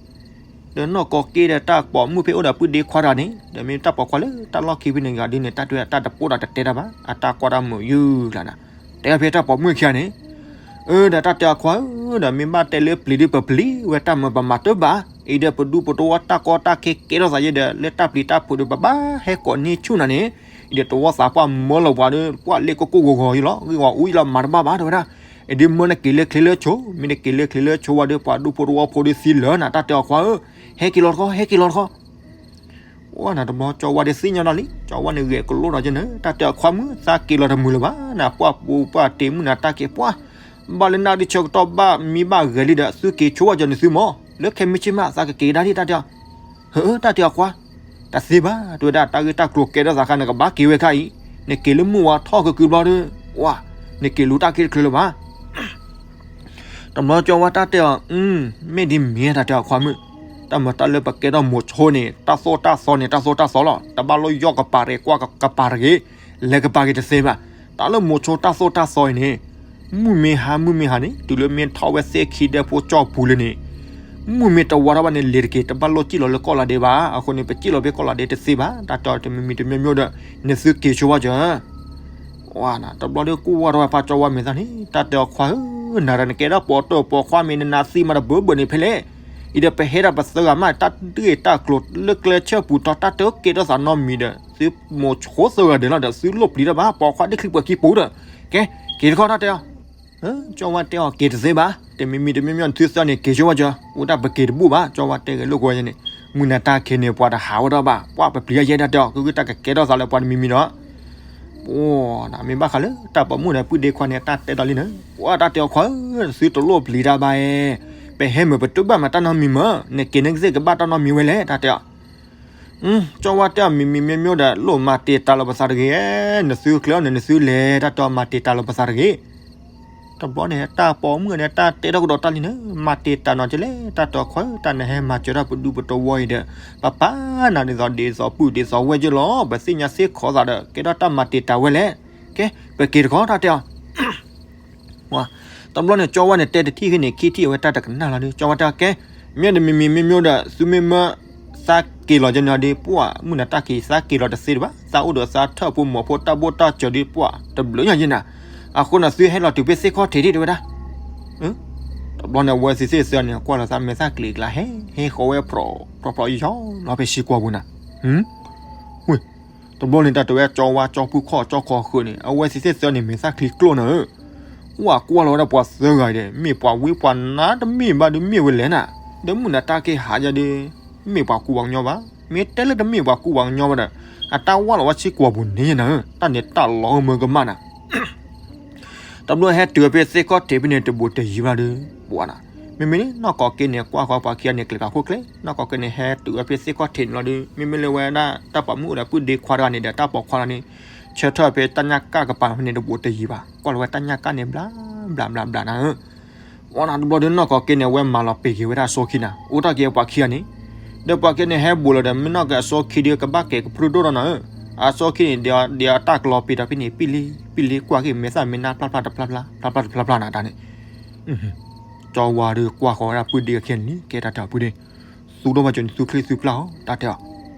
ဒီးနီၢ်ကီၢ်က့ဒီးတၢ်ပိာ်မုၣ်ဖဲအိၣ်ဒီးပုၢ်ဒ့ခွါတဂၤန့ၣ် ဒီးမ့ၢ်တၢ်ပိာ်ခွါလၢတၢ်လီၢ်ခံဖဲန့ၣ်ဂၤဒ်န့ၣ် တၢ်တဲတၢ်တပိၢ်ဒီးတတဲတၢ်ဘၣ် အတၢ်ကွၢ်တၢ်မုာ်ယုၢ်လီၤနၤ. တဲဖဲတၢ်ပိာ်မုၣ်ခံဂၤန့ၣ် အၢ ဒီးတၢ်တဲအီၤခွါဧၢ, ဒီးမ့ၢ်ဘၣ်တဲလၢပျံၤဒ်ပပျံၤဝဲတၢ်မၤပမၤတၢ်ဘၣ်, အံၤဒီးပဒူပသဝီတၢ်ကီတၢ်ခဲကဲထီၣ်သးယဲဒီး လၢတၢ်ပျံၤတၢ်ဖုးဒီးပဘၣ်ဟဲကိးန့ၢ်ဆူၣ်နၤန့ၣ်, အံၤဒီးသဝီသးပှၢ်မၢလီၤပှၤဒီး ပှၢ်လ့ၣ်ကိၢ်ကိၢ်ဂီၤဂီၤယလီၤ ဂ့ၢ်ဂီၤအူအံၤလီၤမၤတဘၣ်ဘၣ်တဲဝဲဒၣ်. အံၤဒ်မၢနက့ၤလၢချ့လၢဆိ, မ့ၢ်နက့ၤလၢချ့လၢဆိဝဲဒီး ပှၤဒူဖိသဝီဖိဒီးသံလၢာ်နၤ တၢ်တဲအီၤခွါဧၢ, ဟဲက့ၤလီၤတခီ ဟဲက့ၤလီၤတခီ. ဝဲနၤတဘျီကၠီဝါဒီးသ့ၣ်ညါဒီးလံ ကၠီဝါန့ၣ်ဂဲၤကလိဒီးက့နၤ တၢ်တဲအီၤခွါမုၣ် သးက့ၤလီၤတမုာ်လၢၤဘၣ်နၤ ပှၢ်ပူၤပှၢ်တ့ၢ်မုၢ်နၤတၢ်ခံးပှၢ်, ဘၣ်လၢနၣ်ရံၣ်ဆၢကတီၢ်ဘၣ်မံဘၣ်ဂဲၤလံဒီး သုက့ၤဆိဝဲကၠီန့ၣ်သုမီၤ လၢခဲမုၢ်ဆ့ၣ်မးသးကက့ၤကဒါဒ်တၢ်တဲအီၤ. ဟၢ တၢ်တဲအီၤခွါ, တသ့ဘၣ် တဲဝဲဒၣ် တၢ်ဂ့ၢ်တၢ်ကျိၤကဲထီၣ်သးခါ နကဘၣ်က့ၤဝဲခါအံၤ, နက့ၤလၢမုၢ်ဝါထီၣ်ကကုဘျီဒီး ဝါ, နက့ၤလူၤတၢ်ခံတချုးလၢၤဘၣ်. တဘျီကၠီဝါတၢ်တဲအီၤ, မ့ၢ်ဒ်မ့ၢ်တၢ်တဲအီၤခွါမုၣ်, တၢ်မၤတၢ်လၢပကဲထီၣ်မိၤဆိန့ၣ် တၢ်သိၣ်တၢ်သီန့ၣ် တၢ်သိၣ်တၢ်သီလီၤ တဘၣ်လိၣ်ယီၢ်ကပၤတဂ့ၤကွၢ်ကပၤတဂ့ၤ, လဲၤကပၤက့ၤတသ့ဘၣ်. တၢ်လၢမိၤဆိတၢ်သိၣ်တၢ်သီအံၤန့ၣ် မုၢ်မ့ၢ်ဟါမုၢ်မ့ၢ်ဟါန့ၣ် တုၤလၢမ့ၢ်ထီၣ်ဝဲသ့ၣ်ခံဒဲဖိကၠီပူၤလၢန့ၣ် မုၢ်မ့ၢ်တဝါထီၣ်ဘၣ်န့ၣ် လဲၤတက့ၤ တဘၣ်လိၣ်စံၣ်လီၤလၢကီၢ်လီၤဒ့ဘၣ်. အဃိန့ၣ် ပစံၣ်လီၤဖဲကီၢ်လီၤဒ့တသ့ဘၣ် တၢ်တဲအီၤတမံၤမံၤတမံၤမံၤဒီး နသုက့ၤဆိဝဲကၠီ ဝါနၤ တဘျီဒီးကူၣ်ဝါထီၣ်ဝဲဖးကၠီဝါမဲာ်သၣ်န့ၣ် တၢ်တဲအီၤခွါဧၢ, နၤဒီးနကဲထီၣ်ပိာ်တၢၣ်ပိာ်ခွါမ့ၢ်နနၤသံမးတဘၢဘၢန့ၣ်ဖဲလဲၣ်. အံၤဒီးပဟဲဒၣ်ပသၢဂၤမး တၢ်ဂ့ၢ်တၢ်ကျိၤလၢကျဲဆၢပူၤထီၣ် တၢ်တကဲထီၣ်သးနီတမံၤဒီး သုမိၤဆိသၢဂၤဒဲးလီၤဒီး သုလိၣ်ပျံၤတၢ်ဘၣ် ပိာ်ခွါဒ်ချံပှဲၤခံပူၤဒီး ကဲ က့ၤတခီတၢ်တဲအီၤ ကၠီဝါတဲအီၤ က့ၤတသ့ဘၣ် တမံၤမံၤတမံၤမံၤ နသုသၢန့ၣ် က့ၤဆိဝဲကၠီ အိၣ်ဒၣ်ပက့ၤတဘူၣ်ဘၣ် ကၠီဝါတဲဂဲၤလိာ်ကွဲယဲန့ၣ် မုၢ်နၤတၢ်ခံးန့ၣ် ပှၤတဟးဝဲဒၣ်ဘၣ် ပှၢ်ပပျံၤယဲဒၣ်တဲအီၤ ကဂ့ၢ်တၢ်ကကဲထီၣ်သးလၢပှၤတမံၤမံၤဒီး ပှၢ်နၤ မ့ၢ်ဘၣ်ဃးလၢတၢ်ပိာ်မုၣ်ဒီးပုၢ်ဒ့ခွါန့ၣ် တၢ်တဲဒီးလံန့ၣ် ပှၢ်တၢ်တဲအီၤခွါဧၢ သုတလိၣ်ပျံၤတၢ်ဘၣ်ဧၢ, ပဟဲမုာ်ပတဘၣ်မၤတၢ်နီတမံၤမး နက့ၤနကစ့ၢ်ကဘၣ်တၢ်နီတမံၤဝဲလဲၣ် တၢ်တဲအီၤ ကၠီဝါတဲအီၤ မံၤမံၤမံၤမံၤဒီး လိၣ်မၤတံာ်တာ်လီၤပသးတဂ့ၤ, နသုကျဲအီၤန့ၣ် နသုလဲၤ တၢ်တဲအီၤ မၤတံာ်တာ်လီၤပသးတဂ့ၤ. တဘျီန့ၣ် တၢ်ပိာ်မုၣ်န့ၣ် တၢ်တဲထီၣ်ကဒီးတၢ်လံန့ၣ် မၤတံာ်တာ်နီၤကလဲၣ် တၢ်တဲအီၤခွါဧၢ တၢ်နဟဲမၤစၢၤတၢ်ပဒူပသဝီအံၤဒီး ပပာ်နၤဒ်သိးဒ်သိးပုၢ်ဒ်သိးဝဲၢ်ယ့ၢ်လီၤ ပသ့ၣ်ညါသ့ခီသးဒီး ကဲထီၣ်တၢ်မၤတံာ်တာ်ဝဲလဲၣ်. ကဲ ပက့ၤတခီတၢ်တဲအီၤ တဘျီန့ၣ် ကၠီဝါန့ၣ် တဲတထံၣ်ဃီန့ၣ် ခံထံၣ်အဝဲတၢ်တကနၣ်လီၤဒီး ကၠီဝါတဲအီၤ ကဲ မ့ၢ်တမံၤမံၤမ့ၢ်မ့ၢ်ဒီး သုမ့ၢ်မၢ သးက့ၤလီၤကဲန့ၣ်ဒီး ပှၢ်မုၢ်နၤတၢ်ခံး သးက့ၤလီၤတသ့တဘၣ် သးအိၣ်ဒီးသးထၢၣ်ဖိမီၤဖိတၢ်ဘိၣ်တၢ်စၢၤဒီး ပှၢ်တဘျုးညါယဲနၤ, အဃိန့ၣ် သုဟဲလီၤတုၤဖဲသ့ၣ်ခီၣ်ထံးဒံးတဲဝဲဒၣ် တဘျီန့ၣ် အဝဲသ့ၣ်သ့ၣ်သၢန့ၣ် ကွၢ်လီၤသးမဲာ်သၣ်ကျံၤကျါ ဟဲ ဟဲဃီဝဲဖြီ ဖြီဖြီယီၤလီၤဖဲဆံကွီၤပူၤနၤ, ဝ့ၢ် တဘျီန့ၣ် တၢ်တဲဝဲကၠီဝါကၠီဖုခီၣ်ကၠီခီဃၢၤန့ၣ် အဝဲသ့ၣ်သ့ၣ်သၢန့ၣ် မဲာ်သၣ်ချံကျိၣ်နၤဧၢ, ဝဲကွၢ်လီၤဝဲဒၣ်ပှၤသၢဂၤဒီး မ့ၢ်ပှၤဝံပှၤနါတမ့ၢ်ဘၣ်ဒီးမ့ၢ်ဝဲလဲၣ်နၤ, ဒီးမုၢ်နၤတၢ်ခံးဟးယၤဒီး မ့ၢ်ပှၤကူပှၤကညီဘၣ်, မ့ၢ်တဲလၢတမ့ၢ်ပှၤကူပှၤကညီဘၣ်ဒီး အတၢ်ဝၢ်လီၤဝဲဆံကွီၤပူၤန့ၣ်နၤဧၢ, တၢ်န့ၣ်တၢ်လီၤမၢကမၣ်နၤ တဘျီဟဲတုၤဖဲသ့ၣ်ခီၣ်ထံးဖဲန့ၣ် တဘူးတယံၤဘၣ်ဒီး ပှၢ်နၤ, မ့မ့ၢ်လၢနီၢ်ကီၢ်က့န့ၣ် ကွၢ်ဃီပှၤခံဂၤန့ၣ် ကျဲၤကၤခိၣ်ကျဲ, နီၢ်ကီၢ်က့န့ၣ် ဟဲတုၤဝဲဖဲသ့ၣ်ခီၣ်ထံးန့ၣ်လီၤဒီး မ့မ့ၢ်လၢဝဲဒၣ်တၢ်ပိာ်မုၣ်အိၣ်ဒီးပုၢ်ဒ့ခွါတဂၤန့ၣ်ဒီး တၢ်ပိာ်ခွါန့ၣ် ဆၢထၢၣ်ဖဲတၢ်ညၣ်ကၣ်ကပၤဖဲန့ၣ် တဘူးတယံၤဘၣ်, ကွၢ်လီၤဝဲတၢ်ညၣ်ကၣ်န့ၣ် ဘျါဘျါဘျါနၤဧၢ ပှၢ်နၤ တဘျီဒီးနီၢ်ကီၢ်က့န့ၣ် အဝဲမၤလီၤပံာ်က့ၤဝဲဒၣ်အစီခံနၤ အိၣ်တ့ၢ်က့ၤပှၤခံဂၤန့ၣ်, ဒီးပှၤခံဂၤန့ၣ် ဟဲဘူးလီၤဒီး မ့ၢ်နီၢ်ကီၢ်အစီခံဒီး ကဘၣ်က့ၤကဖုဒိၣ်ဒီးနၤဧၢ, အဆိခံန့ၣ် ဒ်အတၢ်ကလီၤပံာ်ဒီးဖဲန့ၣ် ပံၣ်လံ ပံၣ်လံကွၢ်က့ၤ မဲာ်သၣ်မဲာ်နါဖျါဖျါတဖျါဖျါ ဖျါဖျါတဖျါဖျါနၤတၢ်န့ၣ် ကၠီဝါဒီးကွၢ်ဃီၤဝဲဒၣ်ပုၢ်ဒ့အခံန့ၣ် ကဲတၢ်တဲအီၤပုၢ်ဒ့ သူဒီးဘၣ်ကၠိန့ၣ် သူချ့သူပျၢ်အီၤ တၢ်တဲအီၤ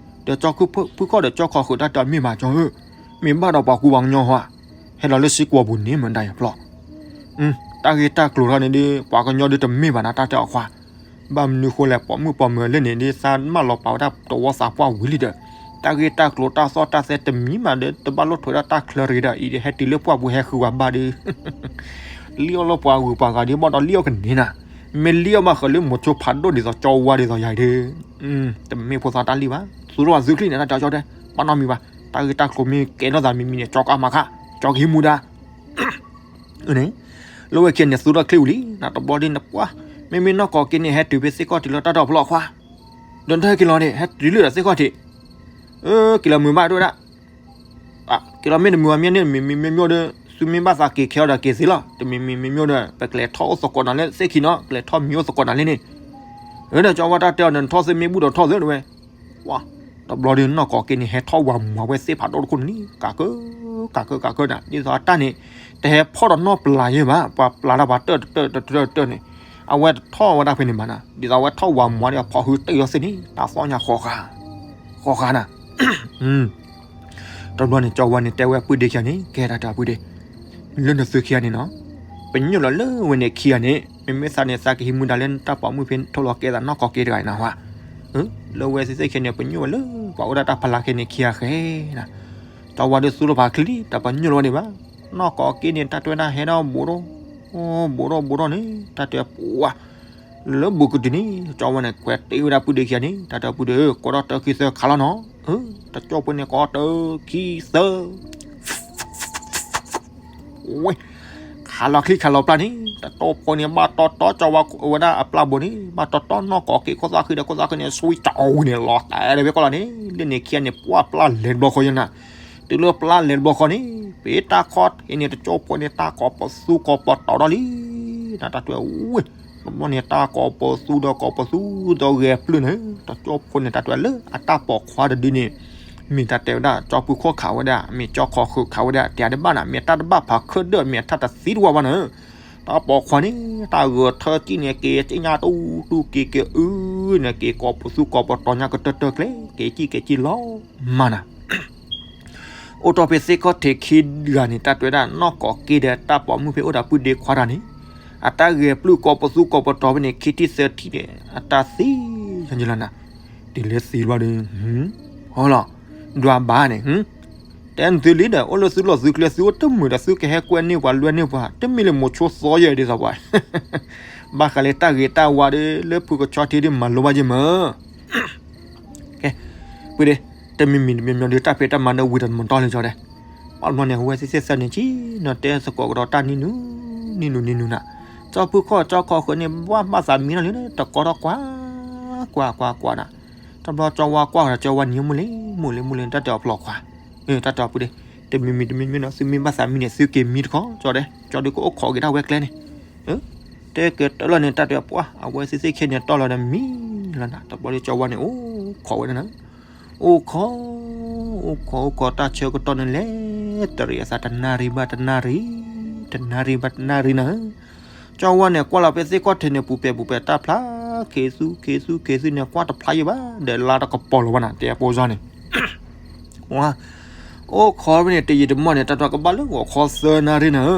ဒီးကၠီဖုခီၣ်ဒီးကၠီခီၣ်ဃုာ်တၢ်တဲအီၤမ့ၢ်ဘၣ်ကၠီဧၢ မ့ၢ်ဘၣ်ဒီးပှၤကူပှၤကညီဟီဧါ ဟဲလီၤလၢစ့ကွီၤပူၤန့ၣ်မတၤယၤဖျီၣ် တၢ်ဂ့ၢ်တၢ်ကျိၤထီၣ်န့ၣ်ဒီး ပှၤကညီဒုးတမ့ၢ်ဘၣ်နၤ တၢ်တဲအီၤခွါ ဘၣ်မနုၤဃိလဲၣ် ပိာ်မုၣ်ပိာ်မၢၤလၢန့ၣ်ဒ်သးမၢလီၤပာ်ဝဲဒၣ်တဝီသးပှၢ်ဝံၤလံဒီး တၢ်ဂ့ၢ်တၢ်ကျိၤတၢ်သီၣ်တၢ်သဲတမံၤမးဒီး တဘၣ်လိၣ်ထွဲဒၣ်တၢ်ချၢတဂ့ၤဒီး အံၤဒ်ဟဲတုၤလၢပှၢ်ပူၤဟဲဃုဝဲဘၣ်ဒီး လံၣ်အီၣ်လၢပှၤဂုၤပှၤဂၤဒ်ဘၣ်ဒီးလံၣ်အီၣ်ကန့ၢ်နၤ မ့ၢ်လံၣ်အီၣ်ဘၣ်ဃုာ်လၢမိၤဆိဖးဒိၣ်ဒ်သိးကၠီဝါဒ်သိးယၤအံၤဒီး တမ့ၢ်ဖိသၣ်တၢ်လံၣ်ဘၣ် သူထီၣ်ဘၣ်သုချံန့ၣ် တၢ်တဲကၠီတဲ ဘၣ်နီတမံၤဘၣ် တၢ်ဂ့ၢ်တၢ်ကျိၤမ့ၢ်ကဲထီၣ်သးမံၤမံၤန့ၣ် ကၠီကမၤခါ ကၠီကဟံးမူဒါ လၢဝဲခံဂၤန့ၣ် သူထီၣ်ချ့ဝံၤလံ နတဘျီဒ်န့ၣ်ပှၢ် မ့မ့ၢ်နီၢ်ကီၢ်က့န့ၣ် ဟဲတုၤဖဲသ့ၣ်ခီၣ်ထံးလၢတၢ်တီၢ်ဖျီၣ်ခွါ ဒီးတဟဲက့ၤလီၤန့ၣ် ဟဲတုၤလၢဒီးသ့ၣ်ခီၣ်ထံး က့ၤလီၤမုာ်ဘၣ်တဝဲဒၣ် က့ၤလီၤမ့ၢ်တမုာ်ဘၣ်မ့ၢ်န့ၣ် မ့မ့ၢ်မ့ၢ်မ့ၢ်ဒီး သုမ့ၢ်ဘၣ်သးက့ၤခဲအီၤဒီးက့ၤသ့လီၤ တမ့ၢ်မ့ၢ်မ့ၢ်မ့ၢ်ဒီး ပကလဲၤထီၣ်အိၣ်သကိးနၤလၢသ့ၣ်ခံနီၤ ကလဲၤထီၣ်မံၤအိၣ်သကိးနၤလၢန့ၣ် ဒီးကၠီဝါတၢ်တဲအီၤန့ၣ် နထီၣ်သ့မ့ၢ်ဘူၣ်ဒီးထီၣ်သ့တဝဲ တဘျီဒီးနီၢ်ကီၢ်က့န့ၣ် ဟဲထီၣ်ဝၤမူၤဝဲသ့ၣ်ဖးဒိၣ်တခိၣ်န့ၣ်လံ ကးကၢ ကးကၢ ကးကၢနၤ ဒ်သိးအတၢ်န့ၣ် တဟဲဖီၣ်ဒီးနီၢ်ပျၢ်ယဲၢ်ဘၣ် ပှၤပျၢ်တၢ်ပှၤတၢၢ်တၢၢ်တၢၢ်တၢၢ်န့ၣ် အဝဲတထီၣ်ဝဲဒၣ်ဖဲန့ၣ်ဘၣ်နၤ ဒ်သိးအဝဲထီၣ်ဝၤမူၤဒီးဖီၣ်ဟုတၢၢ်ယီၤသ့ၣ်န့ၣ် တၢ်သီၣ်ညါဃီဃာ် ဃီဃာ်နၤ တဘျီန့ၣ် ကၠီဝါန့ၣ် တဲဝဲပုၢ်ဒ့ခံဂၤန့ၣ် ကဲတၢ်တဲအီၤပုၢ်ဒ့ လၢနသုခံဂၤန့ၣ်နီၤ ပညိၣ်လီၤလၢဝဲန့ၣ်ခံဂၤန့ၣ် မ့မ့ၢ်သးန့ၣ် သးကဟံးမူဒါလၢနတၢ်ပိာ်မုၣ်ဖဲထိၣ်လီၤကဲသးနီၢ်ကီၢ်က့တဂၤအံၤနၤဟါ လၢဝဲသ့ၣ်သ့ၣ်ခံဂၤန့ၣ် ပညိၣ်ဝဲလၢ ပှၤအိၣ်ဒၣ်တၢ်ဖီလာ်ခဲန့ၣ်ခံဂၤဃဲနၤ ကၠီဝါဒီးသူလီၤဖးချံလံ တၢ်ပညိၣ်လီၤဝဲန့ၣ်ဘၣ် နီၢ်ကီၢ်က့န့ၣ် တၢ်တဲဝဲဒၣ်ဟဲဒီးဘူးဒီး ဘူးဒီးဘူးဒီးန့ၣ် တၢ်တဲပှၤ လၢဘူးကတုၤန့ၣ် ကၠီဝါန့ၣ် ကွဲးတ့ၢ်ဝဲဒၣ်ပုၢ်ဒ့ခံဂၤန့ၣ် တၢ်တဲပုၢ်ဒ့ဧၢ ကိးထီၣ်တၢခံသၢခါလီၤနီၤ တကၠိဖိန့ၣ် ကိးထီၣ်တၢခံသၢ ဝဲ ခးလီၤချံခးလီၤပျၢ်န့ၣ် တကၠိဖိန့ၣ် ဘၣ်တီတီကၠီဝါဝဲဒၣ်အပျၢ်ဘိန့ၣ် ဘၣ်တီတီနီၢ်ကီၢ်က့ခိၣ်သၣ်ဃံဒီးခိၣ်သၣ်ဃံန့ၣ် ဆွံကၠီဝံၤန့ၣ် လီၤတဲာ်ဒီးဖဲကီၢ်လီၤန့ၣ် လၢန့ၣ်ခံဂၤန့ၣ် ပှၢ်ပျၢ်လဲၤတဘျီဃီယဲနၤ တုၤလၢပျၢ်လဲၤတဘျီဃီန့ၣ် ပ့ၤတၢ်ခီၣ်ထံးန့ၣ် တကၠိဖိန့ၣ် တၢ်ကိးပသူကိးပတီၤဒီးလံ နတၢ်တဲဝဲ တဘျီန့ၣ် တၢ်ကိးပသူဒီးကိးပသူဒီးဂဲၤပျုၢ်န့ၣ် တကၠိဖိန့ၣ် တၢ်တဲဝဲလၢအတၢ်ပိာ်ခွါတဒုန့ၣ် မ့ၢ်တၢ်တဲဝဲဒၣ် ကၠီဖုခီၣ်ခးဝဲဒၣ် မ့ၢ်ကၠီခီၣ်ဃုာ်ခးဝဲဒၣ် တဲဒ်ဘၣ်နၤ မ့ၢ်တၢ်တဘၣ်ဖးခၢၣ်ဒၢၣ် မ့ၢ်အတၢ်တသံတဝါဘၣ်န့ၣ် တၢ်ပိာ်ခွါန့ၣ် တၢ်ဂဲၤထၢကံၣ်န့ၣ် က့ၤက့ၣ်ညါတအူတူၢ်က့ၤက့ၤအုန့ၣ် က့ၤကိးပသူကိးပတီၤညါကတၢၢ်တၢၢ်ကျဲ က့ၤကံၣ်က့ၤကံၣ်လီၤမၢ်နၤ အိၣ်တ့ၢ်ဖဲသ့ၣ်ခီၣ်ထံးခံဂၤန့ၣ် တၢ်တဲဝဲဒၣ် နီၢ်ကီၢ်က့ဒီးတၢ်ပိာ်မုၣ်ဖဲအိၣ်ဒီးပုၢ်ဒ့ခွါတၢ်န့ၣ် အတၢ်ဂဲၤပျုၢ်ကိးပသူကိးပတီၤဖဲန့ၣ် ခံထံၣ်သၢထံၣ်န့ၣ် အတၢ်သံယလီၤနၤ တုၤလၢသံဘျီဒီး ဟီလီၤ ဒွးဘၣ်န့ၣ် တဲနသုလံဒီး အိၣ်လၢသုလီၢ်သုကျဲ သုအိၣ်တမုာ်ဒီး သုကဟဲကွဲန့ၢ်ပှၤလွဲန့ၢ်ပှၤ တမ့ၢ်လၢမိၤဆိသီယဲၢ်ဒ်သိးပှၤ ဘၣ်ဃးလၢတၢ်ဂ့ၤတၢ်ဝါဒီး လၢဖုကဆီထံဒ်မၤလိဘၣ်က့မၢ် ကဲ ပုၢ်ဒ့ တမံၤမံၤတမံၤမံၤဒီး တၢ်ဖံးတၢ်မၤဒီးဝံၤတမၤတီလၢကၠီဒဲး ဘၣ်ဘျီန့ၣ် အဝဲသ့ၣ်သ့ၣ်သၢန့ၣ် က့ၤနီၤတဲသကိးကဒီးတၢ်နံၣ်နူၤ နံၣ်နူၤနံၣ်နူၤနၤ ကၠီဖုခီၣ်ကၠီခီၣ်ဃုာ်န့ၣ် ဘၣ်ဘၣ်သးမံနီၤလံ တကိးထီၣ်ကွၢ် ကွၢ်ကွၢ်ကွၢ်နၤ တဘျီကၠီဝါကွၢ်ဒီး ကၠီဝါနံၤမုၢ်လ့ၢ်မုၢ်လ့ၢ်မုၢ်လ့ၢ် တၢ်တဲအီၤဖျီၣ်ခွါ တၢ်တဲအီၤပုၢ်ဒ့ တမံၤမံၤတမံၤမံၤနီၤ သုမ့ၢ်ဘၣ်သးမံန့ၣ် သုက့ၤမံတခီ ကၠီဒဲး ကၠီဒုးကအိၣ်ခိးက့ၤတၢ်ဝဲကျဲန့ၣ် တဲက့ၤတၢ်လီၤန့ၣ် တၢ်တဲအီၤပှၢ် အဝဲသ့ၣ်သ့ၣ်ခဲန့ၣ်တီၢ်လီၤဒီးမံလီၤနၤ တဘျီဒီးကၠီဝါန့ၣ် အိၣ်ခိးဝဲဒၣ်နၤ အိၣ်ခိး အိၣ်ခိး အိၣ်ခိး တၢ်ဆၢကတီၢ်န့ၣ်လဲၤ တရံးအသးတနၣ်ရံၣ်ဘၣ်တနၣ်ရံၣ် တနၣ်ရံၣ်ဘၣ်တနၣ်ရံၣ်နၤ ကၠီဝါန့ၣ် ကွၢ်လီၤဖဲသ့ၣ်ခီၣ်ထံးန့ၣ် ပူၤပဲာ်ပူၤပဲာ်တၢ်ဖျါ ခ့သူခ့သူခ့သူန့ၣ် ကွၢ်တဖျါယံၤဘၣ် ဒီးလါတကပီၤလီၤဘၣ်နၤ တဲအဖိကၠီန့ၣ် အိၣ်ခိးဖဲန့ၣ် တယံာ်တမီၢ်န့ၣ် တၢ်တဲကဘၣ်လၢဂီၤခီသၢနၣ်ရံၣ်နၤ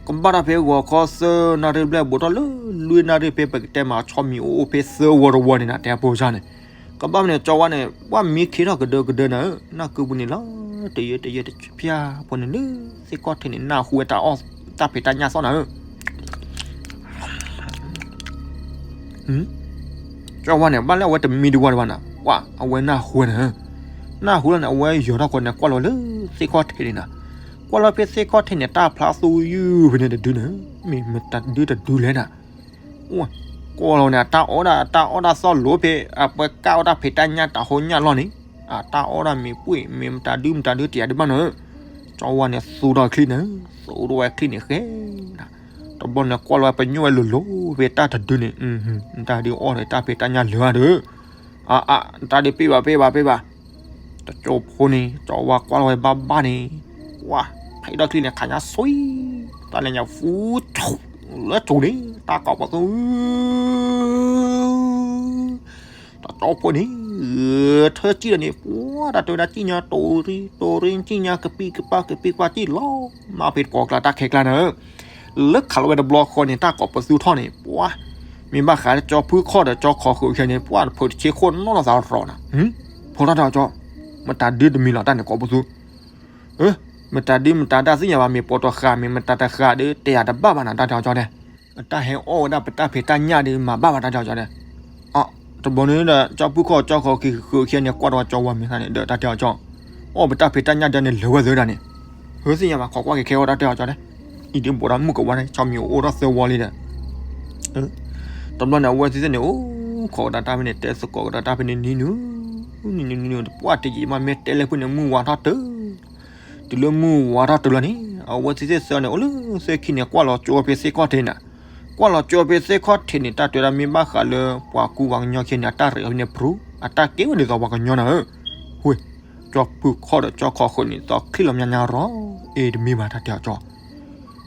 ကဘၣ်တၢ်ဖဲဂီၤခီသၢနၣ်ရံၣ်ဘျဲၣ် ဘူးထီၣ်လၢလွံၢ်နၣ်ရံၣ်ဖဲ ပကတဲမးဆီမံၤအိၣ်အိၣ်ဖဲသၢဝီတဝီန့ၣ်နၤ တဲအဖိကၠီန့ၣ် ကဘၣ်ဖဲန့ၣ် ကၠီဝါန့ၣ် ပှၢ်မံခ့ထီၣ်ကဒၢကဒၢနၤ နၢ်ကုပူၤန့ၣ်လီၤ တယၢတယၢတဖၠၣ်ဖိန့ၣ်လၢ သ့ၣ်ခီၣ်ထံးန့ၣ် နၢ်ဟူဝဲတၢ်အီၣ် တၢ်ဖံးတၢ်ညၣ်သီၣ်နၤ ကၠီဝါန့ၣ် ဘၣ်လၢအဝဲတမံတဝါတဝါနၤ ပှၢ်အဝဲနၢ်ဟူဝဲန့ၣ် နၢ်ဟူလီၤန့ၣ် အဝဲယီၤထီၣ်ဃီန့ၣ် ကွၢ်လီၤလၢသ့ၣ်ခီၣ်ထံးန့ၣ်နၤ ကွၢ်လီၤဖဲသ့ၣ်ခီၣ်ထံးန့ၣ် တၢ်ဖျါသူယုၢ်ဖဲန့ၣ်တဒုန့ၣ် မ့ၢ်မတၤဒုတဒုလဲၣ်နၤ ကွၢ်လီၤန့ၣ် အတၢ်အီၣ်ဒၣ် အတၢ်အီၣ်ဒၣ်သီၣ်လိၤဖဲ အပှဲၤကၢ်အီၣ်တၢ်ဖံးတၢ်ညၣ်တၢ်ဟိညၣ်လီၢ်န့ၣ် အတၢ်အီၣ်ဒၣ်မ့ၢ်ပှ့ၢ် မ့ၢ်မတၤဒုမတၤဒုတယၤဒံးဘၣ်နၤ ကၠီဝါန့ၣ် သူဒီးချံန့ၣ် သူဒီးဝဲချံန့ၣ်ဃဲနၤ တဘျီန့ၣ် ကွၢ်လီၤဝဲပညိၣ်ဝဲလိၤလိၤဖဲတၢ်တဒုန့ၣ် တၢ်ဒုးအီၣ်ဒီးတၢ်ဖံးတၢ်ညၣ်လၢၤဒီး အါအါ တၢ်ဒုးပ့ၢ်ဘၣ်ပ့ၢ်ဘၣ်ပ့ၢ်ဘၣ် တကၠိဖိန့ၣ် ကၠီဝါကွၢ်လီၤဝဲဘၣ်ဘၣ်န့ၣ်, ပှၤ ဖဲအံၤဒီးချံန့ၣ် ခးညါဆွံ, တၢ်လဲၤညါဖူ, လၢကၠိန့ၣ် တၢ်ကိးပသူ တကၠိဖိန့ၣ် ထၢကံၣ်ဒီးန့ၣ် ပှၤတၢ်တဲဝဲဒၣ်ကံၣ်ညါတိၤရံတိၤရံ ကံၣ်ညါကပံကပၢ်ကပံကပၢ်ကံၣ်လီၤ, မ့ၢ်ဖဲတကိးကျါတၢ်ခဲကျါန့ၣ်, လၢခးလီၤဝဲတဘျီဃီန့ၣ် တၢ်ကိးပသူထီၣ်န့ၣ် ပှၤ မ့ၢ်ဘၣ်ဃးလၢကၠီဖုခီၣ်ဒီးကၠီခီၣ်ဃုာ်ခဲန့ၣ် ပှၤတဖုတဆ့ခိၣ်နီၢ်လီၤသးရီၤနၤ, ဖိထီၣ်တဲအီၤကၠီ, မတၤဒုတမံၤလီၤတၢ်န့ၣ်ကိးပသူ မတၤဒုမတၤဒၣ်သ့ၣ်ညါဘၣ် မ့ၢ်ပိာ်တဃာ် မ့ၢ်မတၤတဃာ်ဒီး တဲယၤတဘၣ်ဘၣ်နၤ တၢ်တဲအီၤကၠီတဲ, အတၢ်ဟဲအီၣ်ဝဲဒၣ်ပတၢ်ဖံးတၢ်ညၣ်ဒီး မၤဘၣ်ဘၣ်တၢ်တဲအီၤကၠီတဲ, တဘျီန့ၣ်ဒီး ကၠီဖုခီၣ်ကၠီခီၣ်ဃုာ်ဃုာ်ခဲန့ၣ် ကွၢ်ဒီးကၠီဝါမ့ၢ်သးန့ၣ်ဒီး တၢ်တဲအီၤကၠီ, အီၣ်ပတၢ်ဖံးတၢ်ညၣ်ဒီးန့ၣ် လၢာ်ဝဲသ့ၣ်ဒၣ်န့ၣ်, ဟဲသ့ၣ်ညါဘၣ် ခိးကွၢ်က့ၤခဲအီၣ်တၢ်တဲအီၤကၠီတဲ, အံၤဒ်ဘိးဒီးမုၣ်ကဝါန့ၣ် ဆီမံၤအိၣ်ထီၣ်သၢဝီလံဒီး တဘျီန့ၣ် အဝဲသ့ၣ်န့ၣ် အိၣ်ခိးကဒါတၢ်ဖဲန့ၣ် တဲသကိးကဒါတၢ်ဖဲန့ၣ် နံၤနုၤ, နံၤနုၤနံၤနုၤ ပှၤတယံာ်မး မ့ၢ်တဲလၢဖုန့ၣ် မုၢ်ဝါထီၣ်တုၤ, တုၤလၢမုၢ်ဝါထီၣ်တုၤလီၤန့ၣ် အဝဲသ့ၣ်သ့ၣ်သၢန့ၣ် အိၣ်လၢသ့ၣ်ခံန့ၣ် ကွၢ်လီၤကၠိဖဲသ့ၣ်ခီၣ်ထံးန့ၣ်, ကွၢ်လီၤကၠိဖဲသ့ၣ်ခီၣ်ထံးန့ၣ် တၢ်တဲဝဲဒၣ်မ့ၢ်ဘၣ်ဃးလၢ ပှၤကူပှၤကညီခံန့ၣ် အတၢ်ရဲၣ်အီၤဖဲန့ၣ် ပြူၤ အတၢ်ကဲဝဲဒ်သိးပှၤကညီနၤဧၢ, ဝ့ၢ် ကၠီဖုခီၣ်ဒီးကၠီခီၣ်ဃုာ်န့ၣ် သီချံလီၤမးညါရီၤ, အ့ တမ့ၢ်ဘၣ်တၢ်တဲအီၤကၠီ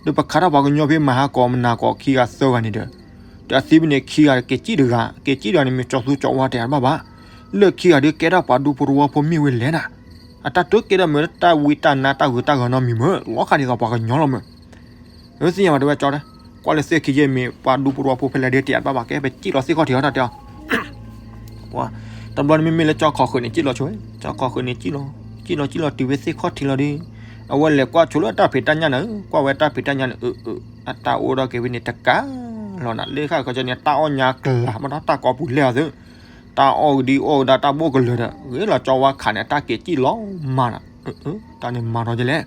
ဒီးပခးတၢ်ပှၤကညီဖဲမၤဟးကီးမနၤကီးခံဂၤသၢဂၤန့ၣ်ဒီး, ဒီးအသံဖဲန့ၣ်ခံဂၤက့ၤစံၣ်တဂၤ, က့ၤစံၣ်တဂၤန့ၣ် မ့ၢ်ကၠီသူကၠီဝါတဲအါဘၣ်ဘၣ်, လၢခံဂၤဒုးကဲဒၣ်ပှၤဒူပရိဝါဖိမ့ၢ်ဝဲလဲၣ်နၤ, အတၢ်တိာ်ကဲဒၣ်မ့ၢ်တၢ်ဝံတၢ်နါတၢ်ဂုၤတၢ်ဂၤနီတမံၤမ့ၢ် လီၤဃာ်ဒ်သိးပှၤကညီလီၤမ့ၢ် သ့ၣ်ညါဘၣ်တဲဝဲကၠီတဲ, ကွၢ်လၢသ့ၣ်ခံယဲၢ်မ့ၢ်ပှၤဒူပရိဝါဖိဖဲလဲၣ်ဒုးတဲအါဘၣ်ဘၣ် ကဲပစံၣ်လီၤသ့ၣ်ခီၣ်ထံးအီၤတၢ်တဲအီၤ တဘျီန့ၣ်မ့မ့ၢ်လၢကၠီခီၣ်ဃုာ်န့ၣ် စံၣ်လီၤဆိ, ကၠီခီၣ်ဃုာ်န့ၣ် စံၣ်လီၤ, စံၣ်လီၤစံၣ်လီၤတုၤဖဲသ့ၣ်ခီၣ်ထံးလီၤဒီး, အဝဲလဲၤကွၢ်ဆိလၢတၢ်ဖံးတၢ်ညၣ်နၤဧၢ, ကွၢ်ဝဲတၢ်ဖံးတၢ်ညၣ်န့ၣ် အၢ အၢ အတၢ်အိၣ်ဒီးက့ၤဖဲန့ၣ်တကးလီၤနၤ, လၢဃၣ်ကီကၠီန့ၣ် တၢ်အီၣ်ညါကျး မ့ၢ်ဒီးတၢ်ကိးပူၤလဲၢ်အီၤသု, တၢ်အီၣ်ကဒံအီၣ်ကဒါတၢ်ဘိၣ်ကလၢၤဒီး ဂ့ၤလီၤကၠီဝါခးန့ၣ် တၢ်က့ၤစံၣ်လီၤမးနၤ, တၢ်န့ၣ်မၤထီၣ်ကလဲၣ်,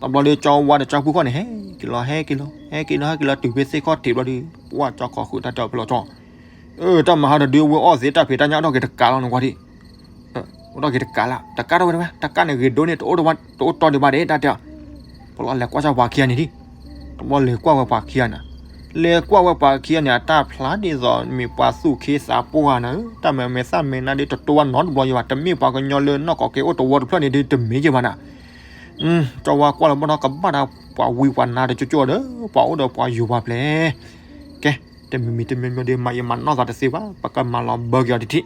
တဘျီဒီးကၠီဝါဒီးကၠီဖုခီၣ်န့ၣ် ဟဲက့ၤလီၤ ဟဲက့ၤလီၤ ဟဲက့ၤလီၤ ဟဲက့ၤလီၤတုၤဖဲသ့ၣ်ခီၣ်ထံးဘျီဒီး ပှၤကၠီခီၣ်ဃုာ်တၢ်တဲအီၤဖဲလီၤကၠီ တၢ်မၤဟါတဒု ဝဲအီၣ်သ့တၢ်ဖံးတၢ်ညၣ်အိၣ်ထီၣ်က့ၤတကးလီၤန့ၣ်ကွၢ်ဒံး, အိၣ်ထီၣ်က့ၤတကးလၢ တကးထီၣ်ဝဲတဝဲ တကးန့ၣ်ဂ့ၤဒိၣ်န့ၣ် တအိၣ်တီဒံးဘၣ်ဒံးတၢ်တဲအီၤ, ပလီၢ်လဲၤကွၢ်စၢ်ပှၤခံဂၤန့ၣ်ဒံး, တဘျီလဲၤကွၢ်ဝဲပှၤခံဂၤန့ၣ်, လဲၤကွၢ်ဝဲပှၤခံဂၤန့ၣ် အတၢ်ဖျါဒ်သိးမ့ၢ်ပှၤသူၣ်ခ့သးပှၢ်နၤဧၢ, တၢ်မဲာ်မဲာ်သၣ်မဲာ်နါဒ်တတိဝဲနီတဘျီယဘၣ်, တမ့ၢ်ပှၤကညီလၢနီၢ်ကီၢ်က့ၤအိၣ်တဝီတဖျၢၣ်န့ၣ်ဒ်တမ့ၢ်ယဘၣ်နၤ ကၠီဝါကွၢ်လီၤဘၣ်ဒီးကဘၣ်ဒီးပှၤဝံပှၤနါတကၠိကၠိဒီး ပှၤအိၣ်ဒီးပှၤယိၤပှၤပျဲၢ်, ကဲ, တမံၤမံၤတမံၤမံၤဒီး မၤယံာ်မၤနီၢ်သးတသ့ဘၣ်, ပကမၤလီၤဘၢက့ၤအီၤတထံၣ်,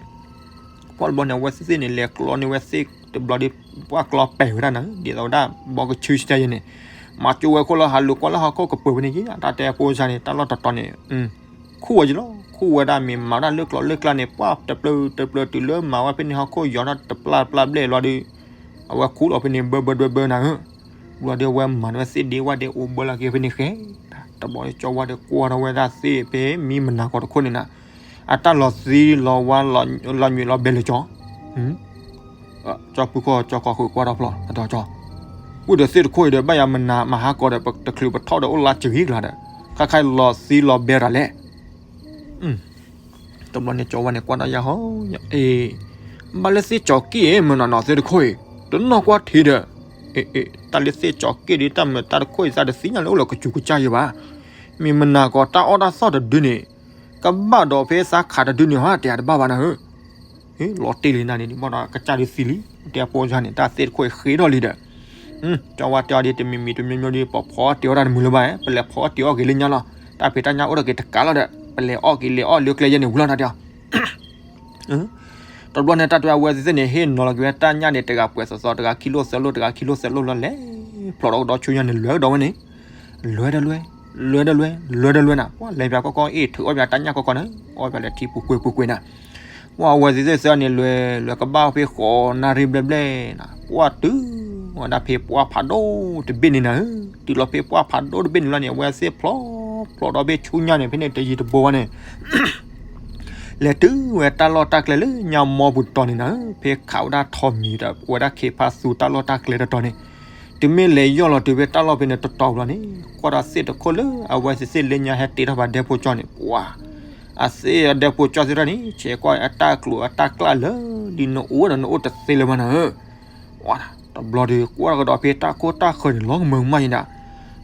ကွၢ်လီၤဘၣ်န့ၣ် အဝဲသ့ၣ်သ့ၣ်န့ၣ် လဲၤကျီန့ၢ်ဝဲသ့ၣ်တဘျီဒီး ပှၤကျီပဲာ်ဝဲဒၣ်နၤ, ဒ်သိးဝဲဒၣ် ဘီကဆူစတၢ်ယဲန့ၣ်, မၤကၠိဝဲခိၣ်လၢဟးလူၤကွၢ်လၢဟီၣ်ခိၣ်ကပၢၤဖဲန့ၣ်က့, တၢ်တဲဖိစၢ်န့ၣ် တၢ်လီၢ်တတီၤန့ၣ် ခူၣ်ဝဲယလီၤ, ခူၣ်ဝဲဒၣ်မ့ၢ်မၤဝဲဒၣ်လၢကျီလၢကျါန့ၣ် ပှၤတပျၢၤတပျၢၤတုၤလၢမၤဝဲဖဲန့ၣ် ဟီၣ်ခိၣ်ယီၤထီၣ်တပျၢ်ပျၢ်ဘျဲၣ်လီၤဒီး, အဝဲခူၣ်လီၤဖဲန့ၣ် ဘၢဘၢဒွဲဘၢနၤဧၢ, ဘျီဒီးအဝဲမၤန့ၢ်ဝဲသ့ၣ်ဒ့ဝဲဒ့အိၣ်ဘၢလီၤက့ၤဖဲန့ၣ်ဃဲ, တဘျီဒီးကၠီဝါဒီးကွၢ်ထီၣ်ဝဲဒၣ်သ့ၣ်ဖဲမံမနၤကီးတခိၣ်န့ၣ်နၤ, အတၢ်လီၤသံလီၤဝါ လီၤညွံးလီၤဘဲလၢကၠီ ကၠီဖုခီၣ်ကၠီခီၣ်ဃုာ်ကွၢ်ထီၣ်ဖျီၣ် အတီၤကၠီ, ဝံၤဒီးသ့ၣ်တခိၣ်အံၤဒီး ဘၣ်ယၤမနၤမၤဟးကီးဒီး ပတချုးပထီၣ်ဒီးအိၣ်လါစဂံကလၤဒီး ခါခါလီၤသံလီၤဘဲရၤလဲၣ်, တဘျီန့ၣ်ကၠီဝါန့ၣ်ကွၢ်ဒီးယၤဟီ, အ့, ဘၣ်လၢသ့ၣ်ကၠီၤက့ၣ် မနၤနီၤသ့ၣ်တခိၣ်အံၤ, တနီၢ်ကွၢ်ထံဒီး, အ့ အ့ တၢ်လၢသ့ၣ်ကၠီၤက့ၣ်ဒီး တၢ်မုာ်တၢ်တခိၣ်အံၤ သးတသ့ၣ်ညါလၢအိၣ်လၢကစူးကစၢ်ယဲဘၣ်, မ့ၢ်မနၤကီးတၢ်အီၣ်တၢ်သီၣ်တဒုန့ၣ် ကဘၣ်ဒီးဖဲသးခးတဒုန့ၣ်ဟီ တဲအတဘၣ်ဘၣ်နၤဧၢ လီၤတ့ၢ်လံနၤန့ၣ် ဒ်ဘၣ်ဒီးကစၢ်ဒုးသံလံ တဲအဖိစၢ်န့ၣ် တၢ်သ့ၣ်တခိၣ်အံၤဃ့ထီၣ်လံဒီး, ကၠီဝါတဲအီၤဒ်တမံၤမံၤတမံၤမံၤဒီး ပဖီအီၣ်တ့ၤအီၣ်တၢ်တမုာ်လၢၤဘၣ်, ပလဲၤဖီအီၣ်တ့ၤအီၣ်က့ၤလၢညါလီၤ, တၢ်ဖံးတၢ်ညၣ်အိၣ်ထီၣ်က့ၤတကးလီၤဒီး ပလဲၤအီၣ်က့ၤလဲၤအီၣ်လၢကျဲယဲန့ၣ်ဝံၤလီၤနၤတဲအီၤ တဘျီန့ၣ် တၢ်တဲအဝဲသ့ၣ်သ့ၣ်န့ၣ် ဟ့ၣ်နီၤလီၤက့ၤဝဲတၢ်ညၣ်န့ၣ် တဂၤပှဲၤသီသီ တဂၤခံလိၣ်သၢလိၣ် တဂၤခံလိၣ်သၢလိၣ်လီၤ လဲၤဖျိးဒီးကဒီးဆူညါန့ၣ် လဲၤကဒီးဝဲန့ၣ်, လဲၤဒီးလဲၤ, လဲၤဒီးလဲၤ, လဲၤဒီးလဲၤနၤ, ပှၤလဲၤပၠးကီကီအ့ၣ်ထုးအီၣ်ပၠးတၢ်ညၣ်ကီကီန့ၣ်, အီၣ်ပၠးလၢထံပူၤကွံာ်ပူၤကွံာ်နၤ, ပှၤအဝဲသ့ၣ်သ့ၣ်သၢန့ၣ် လဲၤလဲၤကဘၣ်ဖဲဃိးနၣ်ရံၣ်ဘျဲၣ်ဘျဲၣ်နၤ, ပှၤတုၤဝဲဒၣ်ဖဲပှၢ်ဖးဒိၣ်တဘ့ၣ်န့ၣ်နၤဧၢ, တုၤလီၤဖဲပှၢ်ဖးဒိၣ်တဘ့ၣ်န့ၣ်လီၤန့ၣ် အဝဲသ့ၣ်ဖျိး, ဖျိးဒီးဖဲဆူညါန့ၣ် ဖဲန့ၣ်တယံၤတဘိဝဲန့ၣ် လဲၤတုၤဝဲတၢ်လီၢ်တၢ်ကျဲလၢညါမီပူၤတီၤန့ၣ်နၤဧၢ, ဖဲခးဝဲဒၣ်ထီးမံၤဒီး ဝဲဒၣ်ခ့ဖါသူတၢ်လီၢ်တၢ်ကျဲတတီၤန့ၣ်, တုၤမ့ၢ်လဲၤယီၢ်လီၤတုၤဖဲတၢ်လီၢ်ဖဲန့ၣ်တတီၤဘျီန့ၣ်, ကွၢ်ဒီးသ့ၣ်တခိၣ်လၢအဝဲသ့ၣ်သ့ၣ်လၢညါဟဲတ့ထီၣ်ဘၣ်ဒဲဖိကၠီန့ၣ်, ပှၤ အသ့ၣ်အဒဲဖိကၠီသ့ၣ်တဖၣ်န့ၣ် ဆဲးကွၢ်အတၢ်ကျိၤအတၢ်ကျၢ်လၢ ဒ်နအိၣ်ဒီးနအိၣ်တသ့လၢၤဘၣ်နၤဧၢ တဘျီဒီး ကွၢ်ကဒီးဖဲတၢ်ခိၣ်တၢ်ဃၢၤန့ၣ် လီၤကမၢကမၣ်ယဲဒၣ်,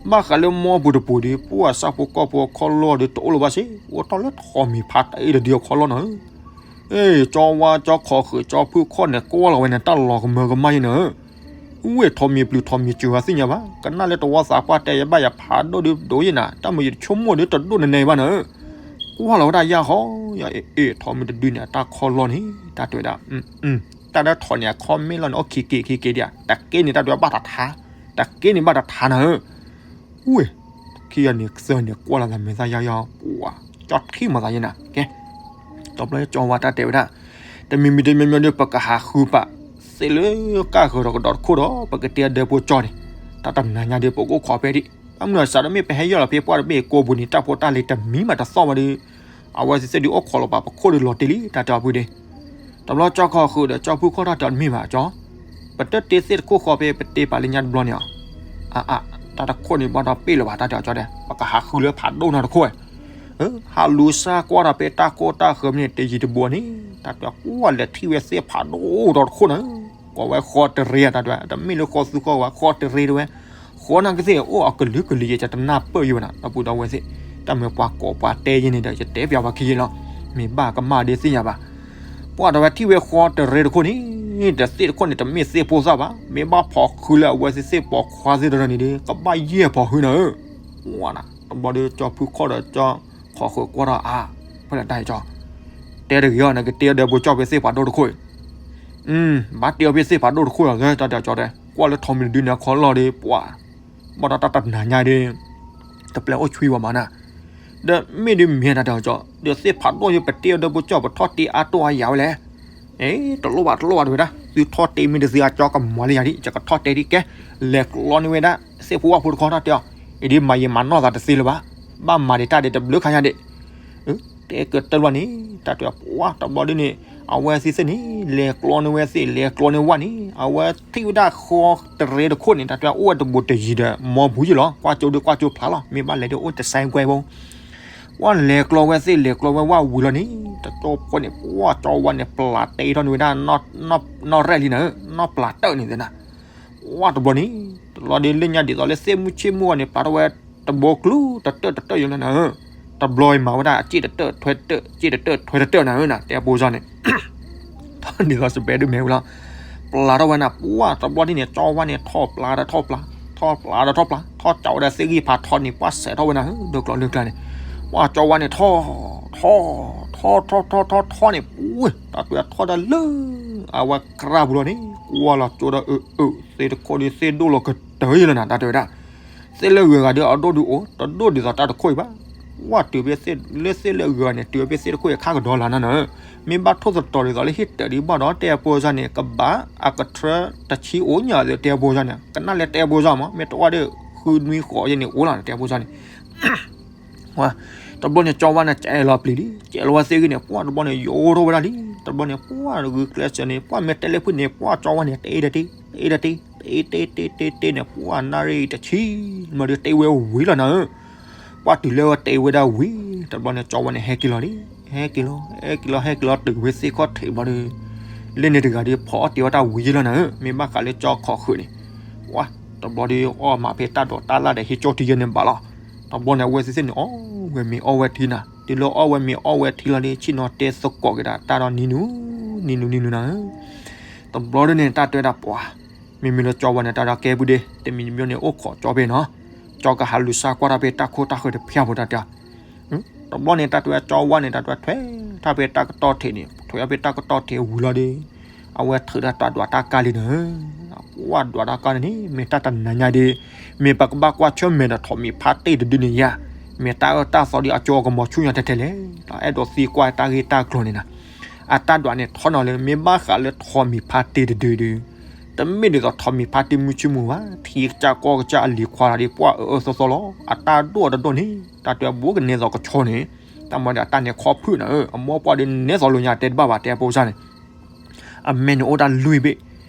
ဘၣ်ဃးလၢမီပူၤတပူၤဒီး ပှၤဆၣ်ဖိကီၢ်ဖိအခီၣ်လီၢ်ဒီးတအိၣ်လၢၤဘၣ်စ့ၢ် အိၣ်ထီၣ်လၢထီးမံၤဖးတၢ်အ့ၣ်တဒုအခီၣ်လီၢ်နၤဧၢ, ကၠီဝါကၠီခီၣ်ဃုာ်ကၠီဖုခီၣ်န့ၣ် ကွၢ်လီၤဝဲန့ၣ် တၢ်လီၤကမၢကမၣ်ယဲန့ၣ်ဧၢ, ဝ့ၢ်ထိးမံၤပျုၤထိးမံၤစၢၤသ့ၣ်ညါဘၣ်, ကနၣ်လၢတဝီသးပှၢ်တဲယဘၣ်ယဖးဒိၣ်ဒုဒိၣ်ယဲနၤ, တၢ်မ့ၢ်ယဆိကမိၣ်ဒုတဒိၣ်နနဲဘၣ်နၤဧၢ, ကွၢ်လီၤဝဲဒၣ်ယၢ်ဃီ, ယဲအ့ၣ်ထိးမံၤတဒုန့ၣ် အတၢ်ခီၣ်လီၢ်န့ၣ် တၢ်တဲဝဲဒၣ်, တၢ်ဒၢထိးန့ၣ် အခီၣ်မ့ၢ်လီၢ်န့ၣ် အိၣ်ခံက့ၤခံက့ၤဒံးဧါ, တက့ၢ်န့ၣ်တၢ်တဲဝဲဘၣ်တထါ, တက့ၢ်န့ၣ်ဘၣ်တထါနၤဧၢ, ဝ့ၢ် ခံဂၤန့ၣ်သၢန့ၣ် ကွၢ်လီၤသးမဲာ်သၣ်ယၢ်ယၢ်, ပှၤ ကၠီထံၣ်မၤသးယဲနၤ, ကဲ တဘျီကၠီဝါတၢ်တဲဝဲဒၣ်, တမံၤမံၤတမံၤမံၤဒီး ပကဟးဃုပာ်သ့ၣ်လၢကၢ်ဃၢၤဒီးကဒီးတခိၣ်ဒီး ပကတဲအဒၢဖိကၠီန့ၣ်, တၢ်တနၤညါဒီး ပကအိၣ်ခိးဖဲဒံး, ဘၣ်မနုၤစးတမ့ၢ်ပဟဲယီၢ်လီၤဖဲပှၢ်တဘ့ၣ်ကိးပူၤန့ၣ် တၢ်ဖိတၢ်လံၤတမံၤမးတသီၣ်ဝဲဒီး, အဝဲသ့ၣ်သ့ၣ်ဒုးအိၣ်ခိးလီၤပာ်ပခိၣ်ဒီးလီၤတ့ၢ်လံ တၢ်တဲအီၤဖုဒ့ တဘျီကၠီခီၣ်ဃုာ်ဒီးကၠီဖုခီၣ်တၢ်တဲအီၤတမ့ၢ်ဘၣ်ကၠီ, ပတတဲသ့ၣ်တခိၣ်ဃီဖဲပတဲပာ်လၢညါတဘျီန့ၣ်ဧါ, အါအါ, တၢ်တခိၣ်န့ၣ်ဘၣ်ဒီးပ့ၢ်လၢၤဘၣ် တၢ်တဲအီၤကၠီဒီး ပကဟးဃုလၢဖးဒိၣ်နီတခိၣ်, ဟးလူၤစၢ်ကွၢ်ဒီးဖဲတၢ်ခိၣ်တၢ်ဃၢၤမ့ၢ်န့ၣ် တယံၤတဘူးန့ၣ် တၢ်တဲအီၤကွၢ်လဲၤထံၣ်ဝဲသ့ၣ်ဖးဒိၣ်ဒီးတခိၣ်န့ၣ်, ကိးဝဲဃီတရ့တၢ်တဲဝဲ တမ့ၢ်လၢဃီသူဃီဝဲ ဃီတရ့တဲဝဲ, ဃီနာ်က့သ့ၣ်အိၣ်အကလုာ်ကလုာ်ယဲ တနၢ်ပၢၢ်ယဲဝဲနၤ ဒီပုၢ်ဒီဝဲၢ်သ့ၣ်, တၢ်မ့ၢ်ပှၤကိးပှၤတဲယဲန့ၣ်ဒီး ယတဲပျးပှၤခံယဲလီၤ, မ့ၢ်ဘၣ်ကမၣ်ဒ်သ့ၣ်ညါဘၣ် ပှၢ်ဒီးဝဲထံၣ်ဝဲဃီတရ့တခိၣ်န့ၣ်, တသ့ၣ်တခိၣ်န့ၣ် တမ့ၢ်သ့ၣ်ဖိသၣ်ဘၣ်, မ့ၢ်ဘၣ်ဖီၣ်ဃုလၢအဝဲသ့ၣ်သ့ၣ်ပိာ်ခွါသ့ၣ်တဖၣ်န့ၣ်ဒီး ကဘၣ်ယဲၢ်ဖီၣ်ဃုနၤဧၢ, ဝါနၤ တဘျီဒီးကၠီဖုခီၣ်ဒီးကၠီခီၣ်ဃုာ်ကွၢ်ထီၣ်အါ, ဖဲလဲၣ်တၢ်အံၤကၠီ, တဲတဂ့ၤအီၤ နကတဲအဒၢဖိကၠီဖဲသ့ၣ်ဖးဒိၣ်တခိၣ်အံၤ, ဘၣ်တဲအီၤဖဲသ့ၣ်ဖးဒိၣ်တခိၣ်လီၤ တၢ်တဲအီၤကၠီတဲ, ကွၢ်လၢထိးမံၤတဒုန့ၣ်အခီၣ်လီၢ်ဒီး ပှၤ ဘၣ်ဒီးတၢ်တနၤညါဒီး တပျဲအိၣ်ဆွံဝဲမးနၤ, ဒီးမ့ၢ်ဒ်မ့ၢ်တၢ်တဲအီၤကၠီ, ဒီးသ့ၣ်ဖးဒိၣ်ယပတဲအဒၢဖိကၠီ ပထီၣ်တ့အါတိၢ်အါယၤဝဲလဲၣ်, တလိၣ်ဘၣ်တလိၣ်ဘၣ်တဝဲဒၣ် သုထီၣ်တ့မ့ၢ်တသ့အကၠီကမၤလၢယၤဒ် ယကထီၣ်တ့ဒ်ကဲ, လဲၤကျီန့ၢ်ဝဲဒၣ် သ့ၣ်ဖိဝၣ်ဖိတခီတၢ်တဲအီၤ, အံၤဒ်မၤယံာ်မၤနီၢ်သးတသ့လၢၤဘၣ်, ဘၣ်မၤဒံးတၢ်ဒံးတဘျုးခါညါဒံး တဲကတၢၢ်လီၤန့ၣ် တၢ်တဲအီၤ ပှၢ်တဘျီဒ်န့ၣ် အဝဲသ့ၣ်သ့ၣ်န့ၣ် လဲၤကျီန့ၢ်ဝဲသ့ၣ် လဲၤကျီန့ၢ်ဝၣ်န့ၣ် အဝဲထံၣ်ဝဲဒၣ်ဃီတရ့တခိၣ်န့ၣ် တၢ်တဲအီၤ အိၣ်ဝဲတဘူးတယံၤဒီး မီဘူယ့ၢ်လီၤ ကွၢ်ကၠိဒုးကွၢ်ကၠိဖျါလီၤ မ့ၢ်ဘၣ်လဲၤဒ်အိၣ်တစဲးကွဲဖိ ပှၢ်လဲၤကျီဝဲသ့ၣ် လဲၤကျီဝဲဝၣ်ဝံၤလီၤန့ၣ် တကၠီဖိန့ၣ် ပှၢ်ကၠီဝါန့ၣ် ပျၢ်တဲထီၣ်န့ၢ်ဝဲဒၣ် နီၢ်ရဲၣ်လံနၤဧၢ နီၢ်ပျၢ်တၢၣ်န့ၣ်သ့ၣ်နၤ ပှၢ်တဘျီန့ၣ် တဘျီဒ်လၢညါဒ်သိးလၢသ့ၣ်မုၢ်ဆ့ၣ်မုၢ်ဂီၤန့ၣ် ပျၢ်ထီၣ်ဝဲ တဘိကျူ တတၢၣ်တတၢၣ်ယိလၢနၤဧၢ, တဘျီအံၤမၤဝဲဒၣ်အစ့ၣ်တတၢၣ်ထွဲတတၢၣ် စ့ၣ်တတၢၣ်ထွဲတတၢၣ်နၤဧၢ နတဲအပူၤစ့ၢ်န့ၣ် ထီၣ်ဒ်သိးစပဲဒုးမဲာ်ဝံၤလီၤ, ပျၢ်ထီၣ်ဝဲနၤ ပှၢ်တဘျီဒ်န့ၣ် ကၠီဝါန့ၣ် ထီၣ်ပျၢ်ဒီးထီၣ်ပျၢ် ထီၣ်ပျၢ်ဒီးထီၣ်ပျၢ် ထီၣ်ကၠီဝဲဒၣ်သ့ၣ်ဂံၢ်ဖးထီန့ၣ် ပှၢ်စဲးထီၣ်ဝဲနၤဧၢ ဒိကျီၤလၢကျါန့ၣ်, ပှၢ်ကၠီဝါန့ၣ် ထီၣ် ထီၣ် ထီၣ်ထီၣ်ထီၣ်ထီၣ်န့ၣ် ပှၢ် တၢ်ကွဲးထီၣ်ဒၣ်လၢ အဝဲကြၢးပူၤလီၤန့ၣ် ကွၢ်လီၤကၠိဒီး အၢ အၢ သ့ၣ်တခိၣ်ဒီးသ့ၣ်ဒိၣ်လီၤကတၢၢ်ယလီၤနၤ တၢ်တဲဝဲဒၣ် သ့ၣ်လၢအဂုၤအဂၤဒီးအဒိၣ်ဒုးအိၣ် တဒိၣ်ဒ်သိးတၢ်တခိၣ်အံၤဘၣ်, ဝၣ်တုၤဖဲသ့ၣ်လၢသ့ၣ်လၢအဂုၤအဂၤန့ၣ် တုၤဖဲသ့ၣ်တခိၣ်အံၤခါကဒီးလၢနၤနၤဧၢ, မ့ၢ်ဘၣ်ထိၣ်သတြီၤဒ်သိးလၢဟ့ၣ်တၢာ်ဒံးဘၣ်ဒီး တဲအပူၤစ့ၢ်န့ၣ် ကဘၣ်အကထြၢတဆံအိၣ်ညါဒီး တဲအပူၤစ့ၢ်န့ၣ် ကနၣ်လၢတဲအပူၤစ့ၢ်မး မ့ၢ်တဝၣ်ဒီးဃုနွံဃိးယဲၢ်န့ၣ်အိၣ်လီၤ တဲအပူၤစ့ၢ်န့ၣ် တဘျီန့ၣ် ကၠီဝါန့ၣ် ကဲလီၤပျံၤလံ ကဲလီၤဝဲသ့ၣ်ဂ့ၤန့ၣ် ပှၢ်တဘျီန့ၣ် ယိးထီၣ်ဝဲဒၣ်လံ တဘျီန့ၣ် ပှၢ်ဂုာ်ကျဲးစၢးန့ၣ် ပှၢ်မ့ၢ်တဲလၢဖုၣ်န့ၣ် ပှၢ်ကၠီဝါန့ၣ် တ့တတ့ တ့တတ့ တ့တ့တ့တ့တ့န့ၣ် ပှၢ်နၣ်ရံၣ်တဆံ မ့ၢ်ဒီးတ့ဝဲဝံၤလီၤနၤဧၢ, ပှၢ်တုၤလၢဝဲတ့ဝဲဒၣ်ဝံၤ တဘျီန့ၣ် ကၠီဝါန့ၣ် ဟဲက့ၤလီၤလံ ဟဲက့ၤလီၤ ဟဲက့ၤလီၤ ဟဲက့ၤလီၤ တုၤဝဲသ့ၣ်ခီၣ်ထံးဘျီဒီး လၢန့ၣ်တဂၤဒီး ဖီအီၣ်တ့ဝဲတၢ်ဝံၤယဲၢ်လီၤနၤဧၢ, မ့ၢ်ဘၣ်ဃးလၢကၠီခီၣ်ဃုာ်န့ၣ် ဝါ တဘျီဒီး အီၣ်မးဖဲတၢ်ဒိးတၢ်လၣ်ဒီး ဟ့ၣ်ကၠီထံယဲၢ်န့ၣ်ဘၣ်လီၤ, တဘျီန့ၣ် အဝဲသ့ၣ်သ့ၣ်န့ၣ် အီၣ်ဝဲမ့ၤအီၣ်ဝဲထံနၤ, တုၤလၢအီၣ်ဝဲမ့ၤအီၣ်ဝဲထံလီၤဒီး ဆ့ၣ်နီၤတဲသကိးက့ၤဒၣ်တၢ်ဒီးနံၤနူၤ နံၤနူၤ နံၤနူၤနၤဧၢ, တဘျီဒ်န့ၣ် တၢ်တဲဝဲဒၣ်ပှၤ မ့မ့ၢ်လၢကၠီဝါန့ၣ် တၢ်ဒီးကဲပူၤဒ့ တမံၤမ့ၢ်န့ၣ် အိၣ်ခိးကၠီဖဲနီၤ, ကၠီကဟးလူၤစၢ်ကွၢ်တၢ်ဖဲတၢ်ခိၣ်တၢ်ဃၢၤတဖၣ်ဖိတၢ်တဲ တဘျီန့ၣ် တၢ်တဲဝဲကၠီဝါန့ၣ် တၢ်တဲထွဲထီၣ်ဖဲတၢ်ကတီၢ်ထံးန့ၣ် ထွဲထီၣ်ဖဲတၢ်ကတီၢ်ထံးဝံၤလီၤဒီး အဝဲထုးတၢ်တၢ်ဒွးတၢ်ကါလံနၤဧၢ, ပှၢ်ဒွးတၢ်ကါန့ၣ်န့ၣ် မ့ၢ်တၢ်တနၤညါဒီး မ့ၢ်ပကဘၣ်ကွၢ်ဆၢၣ်မဲာ်ဒီးထိးမံၤဖါတ့ၢ်တဒုန့ၣ်ယါ, မ့ၢ်တၢ်အၢတၢ်သီဒီးအကၠီကမီၤဆူၣ်ညါထဲထဲလဲၣ်, အဲၣ်ဒိးသံကွၢ်တၢ်ဂ့ၢ်တၢ်ကျိၤန့ၣ်နၤ, အတၢ်ဒွးန့ၣ်ထီၣ်နီၤလၢ မ့ၢ်ဘၣ်ဃးလၢထိးမံၤဖါတ့ၢ်တဒုဒီး တမ့ၢ်ဒ်သိးထိးမံၤဖါတ့ၢ်မုၢ်ဆ့ၣ်မုၢ်ဝါ ထံကစၢ်ကီၢ်ကစၢ်အလံၤခွါဒီး ပှၢ်အၢအၢသီသီလီၤ, အတၢ်ဒိၣ်အတဒိၣ်န့ၣ် တၢ်တဲဘိကနဲသိးကဆီန့ၣ်, တၢ်မၤဒီးအတၢ်န့ၣ်ခီဖုၣ်နၤဧၢ, အမိၢ်ပှၢ်ဒီးနဲသိးလိာ်ညါတဲတဘၣ်ဘၣ် တဲအပူၤစ့ၢ်န့ၣ်, အမဲန့ၣ်အိၣ်တၢ်လွံၢ်ဘ့ၣ်,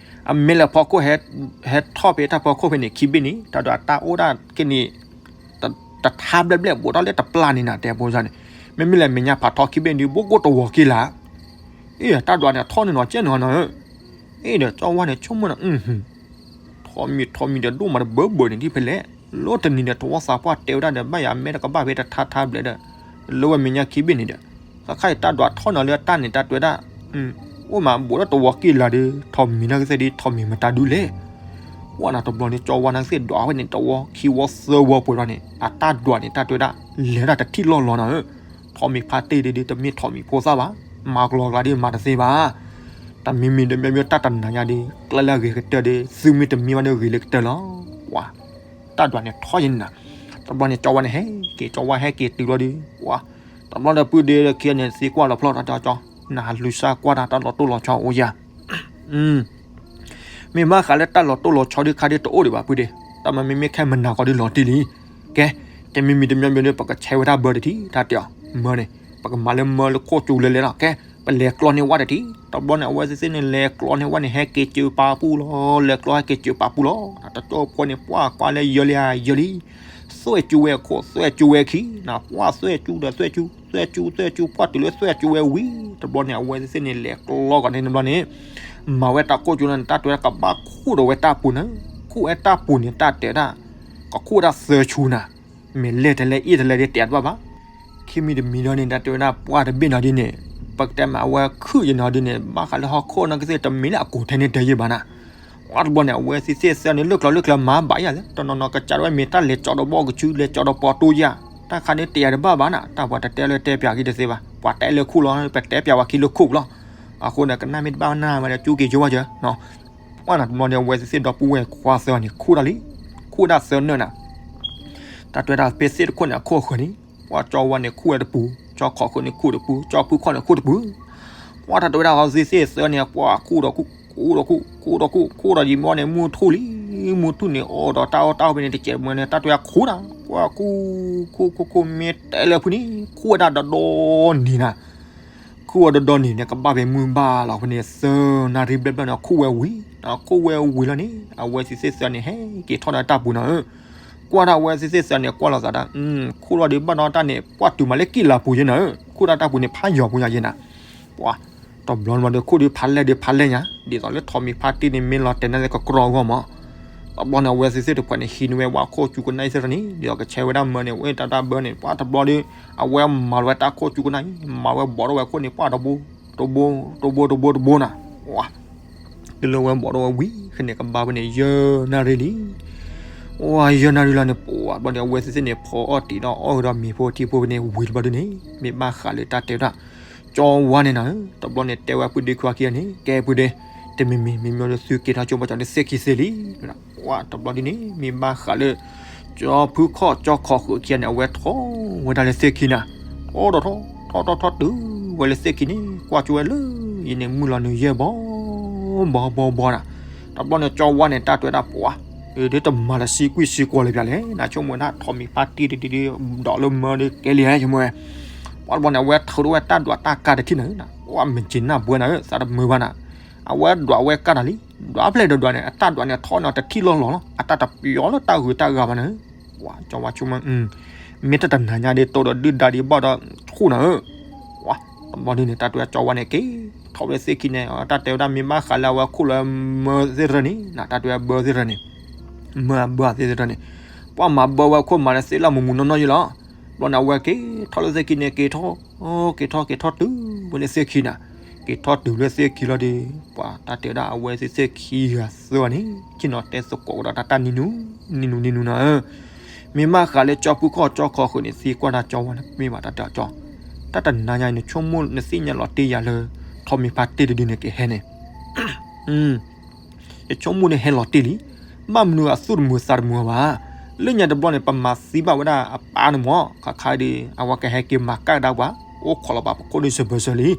အမဲလၢဖီခိၣ် ဟဲထီၣ်ဖဲတၢ်ဖီခိၣ်ဖဲန့ၣ်ခံဘ့ၣ်န့ၣ် တၢ်ဒီးအတၢ်အိၣ်ဒၣ်က့ၤန့ၣ် တထါဘျဲၣ်ဘျဲၣ် ဘူးထီၣ်လၢတပျၢ်န့ၣ်နၤ တဲအပူၤစ့ၢ်န့ၣ်, မ့မ့ၢ်လၢမဲာ်ညါဖးထီခံဘ့ၣ်န့ၣ် ဘူးကအိၣ်တဝီၤက့ၤလၢ် အ့ တၢ်ဒွးန့ၣ်ထီၣ်န့ၣ်နီၤ ကဲန့ၣ်နီၤဧၢ, အ့ဒီးကၠီဝါန့ၣ်ဆိကမိၣ်နၤ, ထိးမံၤထိးမံၤဒီးဒိၣ်မးတဘၢဘၢန့ၣ်ဒ်ဖဲလဲၣ်, လၢတနံၤဒီးတဝီသးပှၢ်တဲဝဲဒၣ်ဒီး ဘၣ်ယၤမဲတကဘၣ်ဖဲတထါထါဘျဲၣ်ဒီး, လၢဝဲမဲာ်ညါခံဘ့ၣ်န့ၣ်ဒီး, သးခါအံၤတၢ်ဒွးထီၣ်နီၤလၢတၢ်န့ၣ် တၢ်တဲဝဲဒၣ် အိၣ်မးဘူးထီၣ်တဝီက့ၢ်လၢာ်ဒီး ထိးမံၤနာ်က့သ့ၣ်ဒီး ထိးမံၤမတၤဒုလဲၣ်. ပှၢ်နၤတဘျီန့ၣ် ကၠီဝါနာ်က့သ့ၣ်ဒွးဝဲန့ၣ် တဝီခံဝီသၢဝီပှဲၤလီၤန့ၣ် အတၢ်ဒွးန့ၣ် တၢ်တဲဝဲဒၣ် လဲၤဒၣ်တထံၣ်လီၢ်လီၤနၤဧၢ. ထိးမံၤဖါတ့ၢ်ဒ်ဒီး တမ့ၢ်ထိးမံၤဖိသၣ်ဘၣ်, မၤကလီကလါဒ်မၤတသ့ဘၣ်. တမံၤမံၤတမံၤမံၤတၢ်တနၤညါဒီး ကျဲလၢအဂ့ၤကတၢၢ်ဒီး သုမ့ၢ်တမံၤဘၣ်န့ၣ်ဂ့ၤလၢကတၢၢ်လီၤ. ပှၢ် တၢ်ဒွးန့ၣ်ထီၣ်ယဲန့ၣ်နၤ. တဘျီန့ၣ် ကၠီဝါန့ၣ်ဟဲက့ၤ ကၠီဝါဟဲက့ၤတုၤလီၤဒီး ပှၢ် တဘျီဒီးပုၢ်ဒ့ခံဂၤန့ၣ် သံကွၢ်လီၤဖျီၣ်တၢ်ကၠီကၠီ, နဟးလူၤစၢ်ကွၢ်တၢ်တၢ်လီၤတိၢ်လီၤဆီအိၣ်ယၤ မ့ၢ်ဘၣ်ဃးလၢတၢ်လီၤတိၢ်လီၤဆီဒုးခါဒုးတအိၣ်ဒံးဘၣ်ပုၢ်ဒ့, တၢ်မ့မ့ၢ်ခဲမနၤကီဒုးလီၤတံၢ်လံ. ကဲ, တမံၤမံၤတမံၤမံၤဒီး ပကဆဲးဝဲဒၣ်ဘၢတထံၣ် တၢ်တဲအီၤ မၢန့ၣ် ပကမၤလၢမၢလၢခိၣ်ကၠူလၢလဲၣ်လီၤ. ကဲ, ပလဲၤကျီန့ၢ်ဝဲတထံၣ်. တဘျီန့ၣ် အဝဲသ့ၣ်သ့ၣ်န့ၣ် လဲၤကျီန့ၢ်ဝဲန့ၣ် ဟဲက့ၤစၢၤပာ်ပူၤလီၤ, လဲၤကျီဟဲက့ၤစၢၤပာ်ပူၤလီၤ. တကၠိဖိန့ၣ် ပှၢ်ကွၢ်လၢယၢလံဧါယၢလံ သွဲၣ်ကၠူဝဲအခိၣ် သွဲၣ်ကၠူဝဲအခံ, နပှၢ်သွဲၣ်ကၠူဒီးသွဲၣ်ကၠူ သွဲၣ်ကၠူ သွဲၣ်ကၠူ ပှၢ်တုၤလၢသွဲၣ်ကၠူဝဲဝံၤ တဘျီန့ၣ် အဝဲသ့ၣ်သ့ၣ်န့ၣ် လဲၤကျီကီးန့ၢ်တဘျီန့ၣ် မၤဝဲတၢ်ခိၣ်ကၠူန့ၣ် တၢ်တဲဝဲဒၣ်ကဘၣ်ခူၣ်ဒီးဝဲတၢ်ပူၤန့ၣ်, ခူၣ်ဝဲတၢ်ပူၤန့ၣ် တၢ်တဲဝဲဒၣ် ကခူၣ်ဝဲဒၣ်သၢဆူနၤ, မ့ၢ်လဲၢ်တလဲၢ်အ့ၣ်တလဲၢ်ဒ်တဲတဘၣ်ဘၣ်. ခံမံၤတမံၤဒီးန့ၣ် တၢ်တဲဝဲဒၣ်ပှၢ်တဘ့ၣ်နီၤဒ်န့ၣ် ပကတဲမးအဝဲခုၣ်ယနီၤဒ်န့ၣ် ဘၣ်ဃးလၢဟီၣ်ခိၣ်နာ်က့သ့ၣ် တမ့ၢ်လၢအကိးထဲန့ၣ်တဲယဲၢ်ဘၣ်နၤ. ပှၢ်တဘျီန့ၣ် အဝဲသ့ၣ်သ့ၣ်သၢန့ၣ် လၢကျိၤလၢကျဲမၤဘၣ်ယၤလၢ တနီၤနီၤကစၢ်ဒၣ်ဝဲမ့ၢ်တၢ်လဲၤကၠီဒီးဘီကဆူ လဲၤကၠီဒီးပီတိယၤ, တၢ်ခါန့ၣ်တဲယၤတဘၣ်ဘၣ်နၤ, တၢ်ပှၤတတဲလၢတဲပၠးက့ၤတသ့ဘၣ်, ပှၤတဲလၢခူၣ်လီၤ ပတဲပၠးဝဲခံလၢခူၣ်လီၤ. အဃိန့ၣ် ကနၣ်မ့ၢ်တဘၣ်နၢ်မးဒီး ကၠူက့ၤယိဝဲယၢၤ ပှၢ်နၤတဘျီန့ၣ် အဝဲသ့ၣ်သ့ၣ်ဒီပုၢ်ဝဲၢ်ခွါသၢန့ၣ် ခူၣ်တၢ်လံ, ခူၣ်ဒၣ်သၢနၢၣ်နၤ. တၢ်တဲဝဲဒၣ်ဖဲသ့ၣ်တခိၣ်န့ၣ် အခိၣ်အဃၢၤန့ၣ် ပှၢ်ကၠီဝါန့ၣ်ခူၣ်ဝဲတပူၤ, ကၠီခီၣ်ဃၢၤန့ၣ်ခူၣ်တပူၤ, ကၠီဖုခီၣ်န့ၣ်ခူၣ်တပူၤ. ပှၢ်တၢ်တဲဝဲဒၣ်အဝဲသ့ၣ်သ့ၣ်သၢန့ၣ် ပှၢ်ခူၣ်ဒီးခူၣ်, ခူၣ်ဒီးခူၣ်, ခူၣ်ဒီးခူၣ်, ခူၣ်ဒီးယံာ်မီၢ်န့ၣ် မုၢ်ထူၣ်လံ, မုၢ်ထူၣ်န့ၣ် အိၣ်ဒီးတၢ်အီၣ်တၢ်အီဖဲန့ၣ် တစဲးတမှဲန့ၣ် တၢ်တဲဝဲဒၣ်ခူၣ်နၤ, ပှၢ်ခူၣ်, ခူၣ်ခူၣ်ခူၣ် မ့ၢ်တဲလၢဖုန့ၣ် ခူၣ်ဝဲဒၣ်ဒီဒီနံၤနၤ ခူၣ်ဝဲဒီဒီနံၤန့ၣ် ကဘၣ်ဖဲမုၢ်ဘၣ်လီၤဖဲန့ၣ် သၢနၣ်ရံၣ်ဘျဲၣ်ဘျဲၣ်န့ၣ် ခူၣ်ဝဲဝံၤ, ခူၣ်ဝဲဝံၤလီၤန့ၣ် အဝဲသ့ၣ်သ့ၣ်သၢန့ၣ် ဟဲက့ၤထီၣ်ဒီးတၢ်ပူၤနၤဧၢ. ကွၢ်ဒၣ်အဝဲသ့ၣ်သ့ၣ်သၢန့ၣ် ကွၢ်လိာ်သးဒၣ်, ခူၣ်လီၤဒီးဘၣ်ဒီးတၢ်န့ၣ် ပှၢ်တုၤမးလၢကံၣ်လၤပူၤယဲနၤဧၢ, ခူၣ်ဒၣ်တၢ်ပူၤန့ၣ် ဖးယီၤပူၤယၤယဲနၤ. ပှၢ် တဘျီမးဒီး ခူၣ်ဒီးဖးလဲၢ်ဒီးဖးလဲၢ်ညါ, ဒ်သိးလၢထိးမံၤဖါတ့ၢ်န့ၣ် မ့ၢ်လီၤတဲာ်န့ၣ်လၢကကြီအဂီၢ်မး. တဘျီန့ၣ် အဝဲသ့ၣ်သ့ၣ်တဖှဲးန့ၣ် ဟံးန့ၢ်ဝဲဝဲခိၣ်ကၠူကနၣ်အံၤသ့ၣ်တဖၣ်န့ၣ် ဒ်သိးကဆဲးဝဲဒၣ်မၢန့ၣ် ဝဲတၢ်တၢ်ဘၢန့ၣ် ပှၢ်တဘျီဒီး အဝဲမၤလီၤဝဲတၢ်ခိၣ်ကၠူကနၣ်အံၤ မၤဝဲဘီးထီၣ်ဝဲခိၣ်န့ၣ် ပှၢ်တဘိ, တဘိ, တဘိတဘိတဘိနၤ. ပှၢ် တုၤလၢဝဲဘီးထီၣ်ဝဲဝံၤ ခဲန့ၣ်ကဘၣ်ဖဲန့ၣ် ယဲၢ်နၣ်ရံၣ်လံ. ပှၢ် ယဲၢ်နၣ်ရံၣ်လီၤန့ၣ် ပှၢ်ဘျီန့ၣ် အဝဲသ့ၣ်သ့ၣ်န့ၣ် ဖီအီၣ်တံၢ်ဒီးအီၣ်ဒီးမ့ၤဖိထံဖိဖဲန့ၣ်ဝံၤတဘျီဒုန့ၣ် မ့ၢ်ဘၣ်ဃးလၢတၢ်တဲဝဲဒၣ် ကၠီဝါန့ၣ်နၤဧၢ, တဘျီန့ၣ်တဲဝဲပုၢ်ဒ့ခွါခံဂၤန့ၣ် ကဲပုၢ်ဒ့, တမံၤမံၤမံၤမံၤဒီးသုက့ၤထီၣ်ကၠိဘၣ်ကၠီန့ၣ်သ့ၣ်ခံသ့လံ. ပှၢ်တဘျီဒုန့ၣ် မ့ၢ်ဘၣ်ဃးလၢ ကၠီဖုခီၣ်ကၠီခီၣ်ဃၢၤခံဂၤန့ၣ် အဝဲထီၣ်ဝဲဒၣ်လၢသ့ၣ်ခံနၤ, ထီၣ်ဒီးထီၣ်, ထီၣ်ထီၣ်ထီၣ်တုၤဝဲလၢသ့ၣ်ခံန့ၣ် ကွၢ်ကၠိဝဲလၢ ယန့ၣ်မုၢ်လီၤနုာ်ယဲၢ်ဘီ ဘီဘီဘီနၤ. တဘျီန့ၣ် ကၠီဝါန့ၣ် တၢ်တဲဝဲဒၣ်ပှၢ် ဒ်တမၤလၢစံကွံာ်စံကွီၤလၢပျၢၤလဲၣ်, နဆိကမိၣ်ဒၣ်ထိးမံၤဖါတ့ၢ်ဒ်ဒ်ဒ် ဒီးလၢမၢဒ်ကဲလံဧါ ဆိကမိၣ်ဝဲ. ပှၢ်တဘျီန့ၣ် အဝဲထုးထီၣ်ဝဲတၢ်ဒွးတၢ်ကါတထံၣ်နၤဧၢ, ပှၢ်မုၢ်က့ၤနၢ်ဘှဲနၤဧၢ, သးတမုာ်ဘၣ်နၤ. အဝဲဒွးဝဲကါတၢ်လံ, ဒွးဖျဲၣ်ဒီးဒွးန့ၣ် အတၢ်ဒွးန့ၣ် ထီၣ်န့ၣ်တထံၣ်လီၢ်လီၢ်လီၤ, အတၢ်တပျီလၢတၢ်ဂုၤတၢ်ဂၤဘၣ်နၤဧၢ. ပှၢ်ကၠီဝါဆိကမိၣ် မ့ၢ်တၢ်တနၤညါဒ်တိၢ်ဒီးဒုၣ်ဒါဒ်ဘၣ်ဒီးဆူၣ်နၤဧၢ. ပှၢ်တဘျီဒ်န့ၣ် တၢ်တဲဝဲကၠီဝါန့ၣ် က့ၤထီၣ်ဝဲသ့ၣ်ခံန့ၣ် တၢ်တဲဝဲဒၣ်မ့ၢ်ဘၣ်ဃးလၢအဝဲခိၣ်လၢမၢသ့ၣ်တဖၣ်န့ၣ် တၢ်တဲဝဲဘၢသ့ၣ်တဖၣ်န့ၣ် မၢအဘၢသ့ၣ်တဖၣ်န့ၣ် ပှၢ်မၤဘၢဝဲခိၣ်မၤလၢသ့ၣ်လၢမူမူနီၢ်နီၢ်ယဲလီၤ. ဘျီန့ၣ် အဝဲက့ၤထီၣ်လၢသ့ၣ်ခံန့ၣ် က့ၤထီၣ်, က့ၤထီၣ်က့ၤထီၣ်တုၤဝဲလၢသ့ၣ်ခံနၤ, က့ၤထီၣ်တုၤလၢသ့ၣ်ခံလီၤဒီး ပှၢ်တၢ်တဲဝဲဒၣ်အဝဲသ့ၣ်သ့ၣ်ခံဂၤသၢဂၤန့ၣ် ဆ့ၣ်နီၤတဲသကိးဝဲဒီးတၢ်တၢ်နံၤနူၤ, နံၤနူၤနံၤနူၤနၤဧၢ. မ့ၢ်ဘၣ်ဃးလၢကၠီဖုခီၣ်ကၠီခီၣ်ဃၢၤန့ၣ် သံကွၢ်တၢ်ကၠီဝါန့ၣ် မ့ၢ်ဘၣ်တၢ်တဲအီၤကၠီ, တၢ်တနၤညါအံၤ နဆိကမိၣ်နသ့ၣ်ညါလီၤတ့ၢ်ယၤလၢ ထိးမံၤဖါတ့ၢ်တဒုန့ၣ်ကဟဲန့ၣ် ယဆိကမိၣ်န့ၣ်ဟဲလီၤတ့ၢ်လံ, ဘၣ်မနုၤအသူၣ်တမုာ်သးတမုာ်ဘၣ်. လၢညါတဘျီန့ၣ် ပမၤသံဘၣ်ဝဲဒၣ်အပၢ်န့ၣ်မး ခါခါဒီး အဝဲကဟဲက့ၤမၤကၣ်ကဒါပှၤ အိၣ်ခိးလီၤဘၣ်ပခိၣ်ဒုးစၢၤဘၢၣ်စၢၤလံ.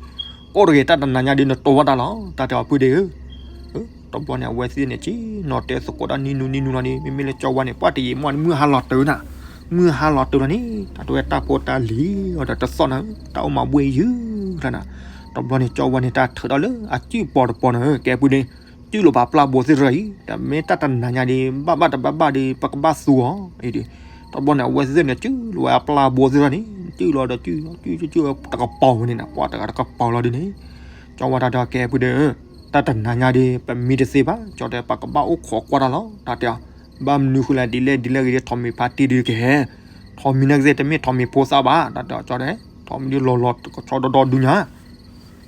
အိၣ်တဂ့ၤ တၢ်တနၤညါဒီးနတိၢ်ဝဲတၢ်လီၤ တၢ်တဲအီၤပုၢ်ဒ့ဧၢ. တဘျီန့ၣ် အဝဲသ့ၣ်န့ၣ် ဆ့ၣ်နီၤတဲသကိးတၢ်နံၤနူၤနံၤနူၤလီၤန့ၣ် မ့မ့ၢ်လၢကၠီဝါန့ၣ် ပှၢ်တယံာ်မီၢ်န့ၣ် မုၢ်ဟါလီၤတၢၤနၤ, မုၢ်ဟါလီၤတၢၤလီၤန့ၣ် တၢ်တဲဝဲတၢ်ဖိတၢ်လံၤအီၤဒီးတသီၣ်နၤ တၢ်အိၣ်မၤဘှ့ၣ်ယုၢ်လီၤနၤ. တဘျီန့ၣ် ကၠီဝါန့ၣ် တၢ်ထုးထီၣ်လၢအစုၣ်ပီၤတပီၤနၤဧၢ ကဲပုၢ်ဒ့ စုၣ်လိာ်ပာ်ပျၢ်ဘိသ့ၣ်တဖၣ်အံၤ တမ့ၢ်တၢ်တနၤညါဒီး ဘၣ်ဘၣ်တဘၣ်ဘၣ်ဒီး ပကဘၣ်သူအီၤအံၤဒီး တဘျီန့ၣ် အဝဲသ့ၣ်န့ၣ် စုၣ်လိာ်ဝဲအပျၢ်ဘိသ့ၣ်တဖၣ်န့ၣ် စုၣ်လီၤဒီးစုၣ် စုၣ်စုၣ်စုၣ်တကပီၤဝဲန့ၣ်နၤ ပှၢ်တဂၤတကပီၤလီၤဒ်န့ၣ် ကၠီဝါတၢ်တဲအီၤကဲပုၢ်ဒ့ဧၢ, တၢ်တနၤညါဒီး ပမံတသ့ဘၣ် ကၠီတဲ ပကဘၣ်အိၣ်ခိးကွၢ်တၢ်လီၤ တၢ်တဲအီၤ. ဘၣ်မနုၤဃိလဲၣ် ဒ်လဲၣ်ဒ်လဲၣ်ဂ့ၤဒီး ထိးမံၤဖါတံၢ်ဒုးကဟဲ, ထိးမံၤနာ်က့သ့ၣ် တမ့ၢ်ထိးမံၤဖိသၣ်ဘၣ် တၢ်တဲအီၤကၠီတဲ, ထိးမံၤဒုးလီၤလီၤကဆီဒီဒီဒုညါ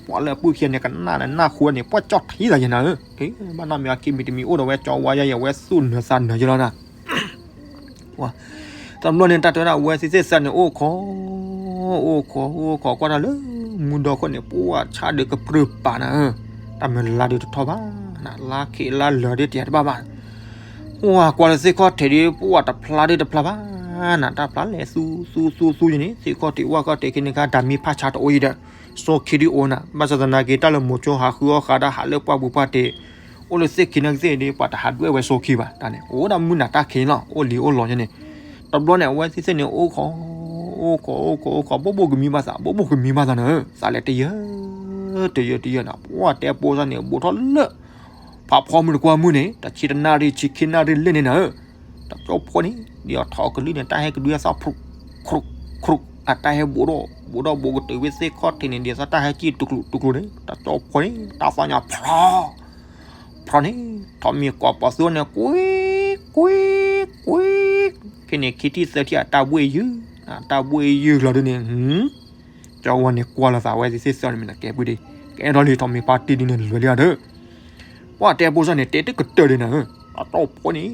ပှၤလၢအပုၢ်ခံဂၤန့ၣ် ကနၣ်လၢနၢ်ဃိန့ၣ် ပှၤကၠီၣ်ထံသးယဲနၤဧၢ, ဘၣ်နီၢ်မ့ၢ်အခံမံၤတမံၤအိၣ်ဒီးဝဲကၠီဝါယါယဲ အဝဲသူၣ်နၢၤသးနၢၤယဲလီၤနၤ. တဘျီန့ၣ် တၢ်တဲဝဲဒၣ် အဝဲသ့ၣ်သ့ၣ်စၢန့ၣ် အိၣ်ခိး အိၣ်ခိး အိၣ်ခိးကွၢ်တၢ်လၢ မူဒီခိၣ်န့ၣ် ပှၤဆၣ်ဒုးကပြုၢ်ပာ်နၤဧၢ, တၢ်မုၢ်လါဒုးတထီၣ်ဘၣ်နၤ, လါခံးလါလၢာ်ဒ်တယၤတဘၣ်ဘၣ်. ပှၤကွၢ်လၢသ့ၣ်ခီၣ်ထံးဒ် ပှၤတဖျါဒုးတဖျါဘၣ်နၤ, တၢ်ဖျါလဲၤသူသူသူသူယဲန့ၣ် သ့ၣ်ခီၣ်ထံးဝၣ်ခီၣ်ထံးခံန့ၣ်ခါ တၢ်မံဖးဆါတအိၣ်ယံၤဒီး စိခံဒုးအိၣ်နၤ, ဘၣ်ဆၣ်သနာ်က့ တၢ်လၢမိၤကၠိဟးဃုအီၣ်ဃးဒၣ်ဟးလၢပှၢ်ပူၤပှၢ်တ့ၢ် အိၣ်လၢသ့ၣ်ခံနာ်က့သ့ၣ်ဒ် ပှၤတဟးဒွဲၣ်ဝဲစိခံဘၣ်, တၢ်န့ၣ် အိၣ်ဒၣ်မုၢ်နၤတၢ်ခံးန့ၣ်လီၤ, အိၣ်လံၤအိၣ်လီၤယဲန့ၣ်. တဘျီန့ၣ် အဝဲသ့ၣ်သ့ၣ်န့ၣ် အိၣ်ခိး အိၣ်ခိး အိၣ်ခိး ဘိၣ်ဘိၣ်ကမံဘၣ်သး ဘိၣ်ဘိၣ်ကမံဘၣ်သးနၤဧၢ, သးလဲၤတယၢ တယၢ တယၢနၤ, ပှၤတဲပိစၢ်န့ၣ် ဘူးထီၣ်လၢ ဖးဖီမုၢ်တကွၢ်မုၢ်န့ၣ် တဆံတနၣ်ရံၣ် ဆံခံနၣ်ရံၣ်လၢန့ၣ်နၤဧၢ, တၢ်ကၠီၣ်ဖိန့ၣ် ဒ်အထီၣ်ကလုၢ်န့ၣ် တၢ်ဟဲကဒုအသၣ် ဖြူး ဖြူး ဖြူး အတၢ်ဟဲဘူးဒီး ဘူးဒီးဘူးကတုၤဝဲသ့ၣ်ခီၣ်ထံးန့ၣ် ဒ်သိးတၢ်ဟဲကံၣ်တူၢ်ကျူးတူၢ်ကျူးန့ၣ် တၢ်ကၠီၣ်ဖိန့ၣ် တၢ်သီၣ်ညါဖျီ ဖျီန့ၣ် ထီၣ်မံၤကွၢ်ပှၤသိန့ၣ် ကွံ ကွံ ကွံ, ဖဲန့ၣ်ခံထံၣ်သၢထံၣ် အတၢ်ဘှ့ၣ်ယုၢ်, အတၢ်ဘှ့ၣ်ယုၢ်လီၤဒုန့ၣ် ကၠီဝါန့ၣ်ကွၢ်လီၤသးဝဲသ့ၣ်သ့ၣ်စၢန့ၣ်မ့ၢ်နကဲပုၢ်ဒ့, ကဲထီၣ်လံထီၣ်မံၤဖါတံၢ်ဒုန့ၣ် လွဲၤလံအီၤဒီး ပှၤတဲပိစၢ်န့ၣ် တဲတကတၢၢ်ဒံးနၤဧၢ, တၢ်ကၠီၣ်ဖိန့ၣ်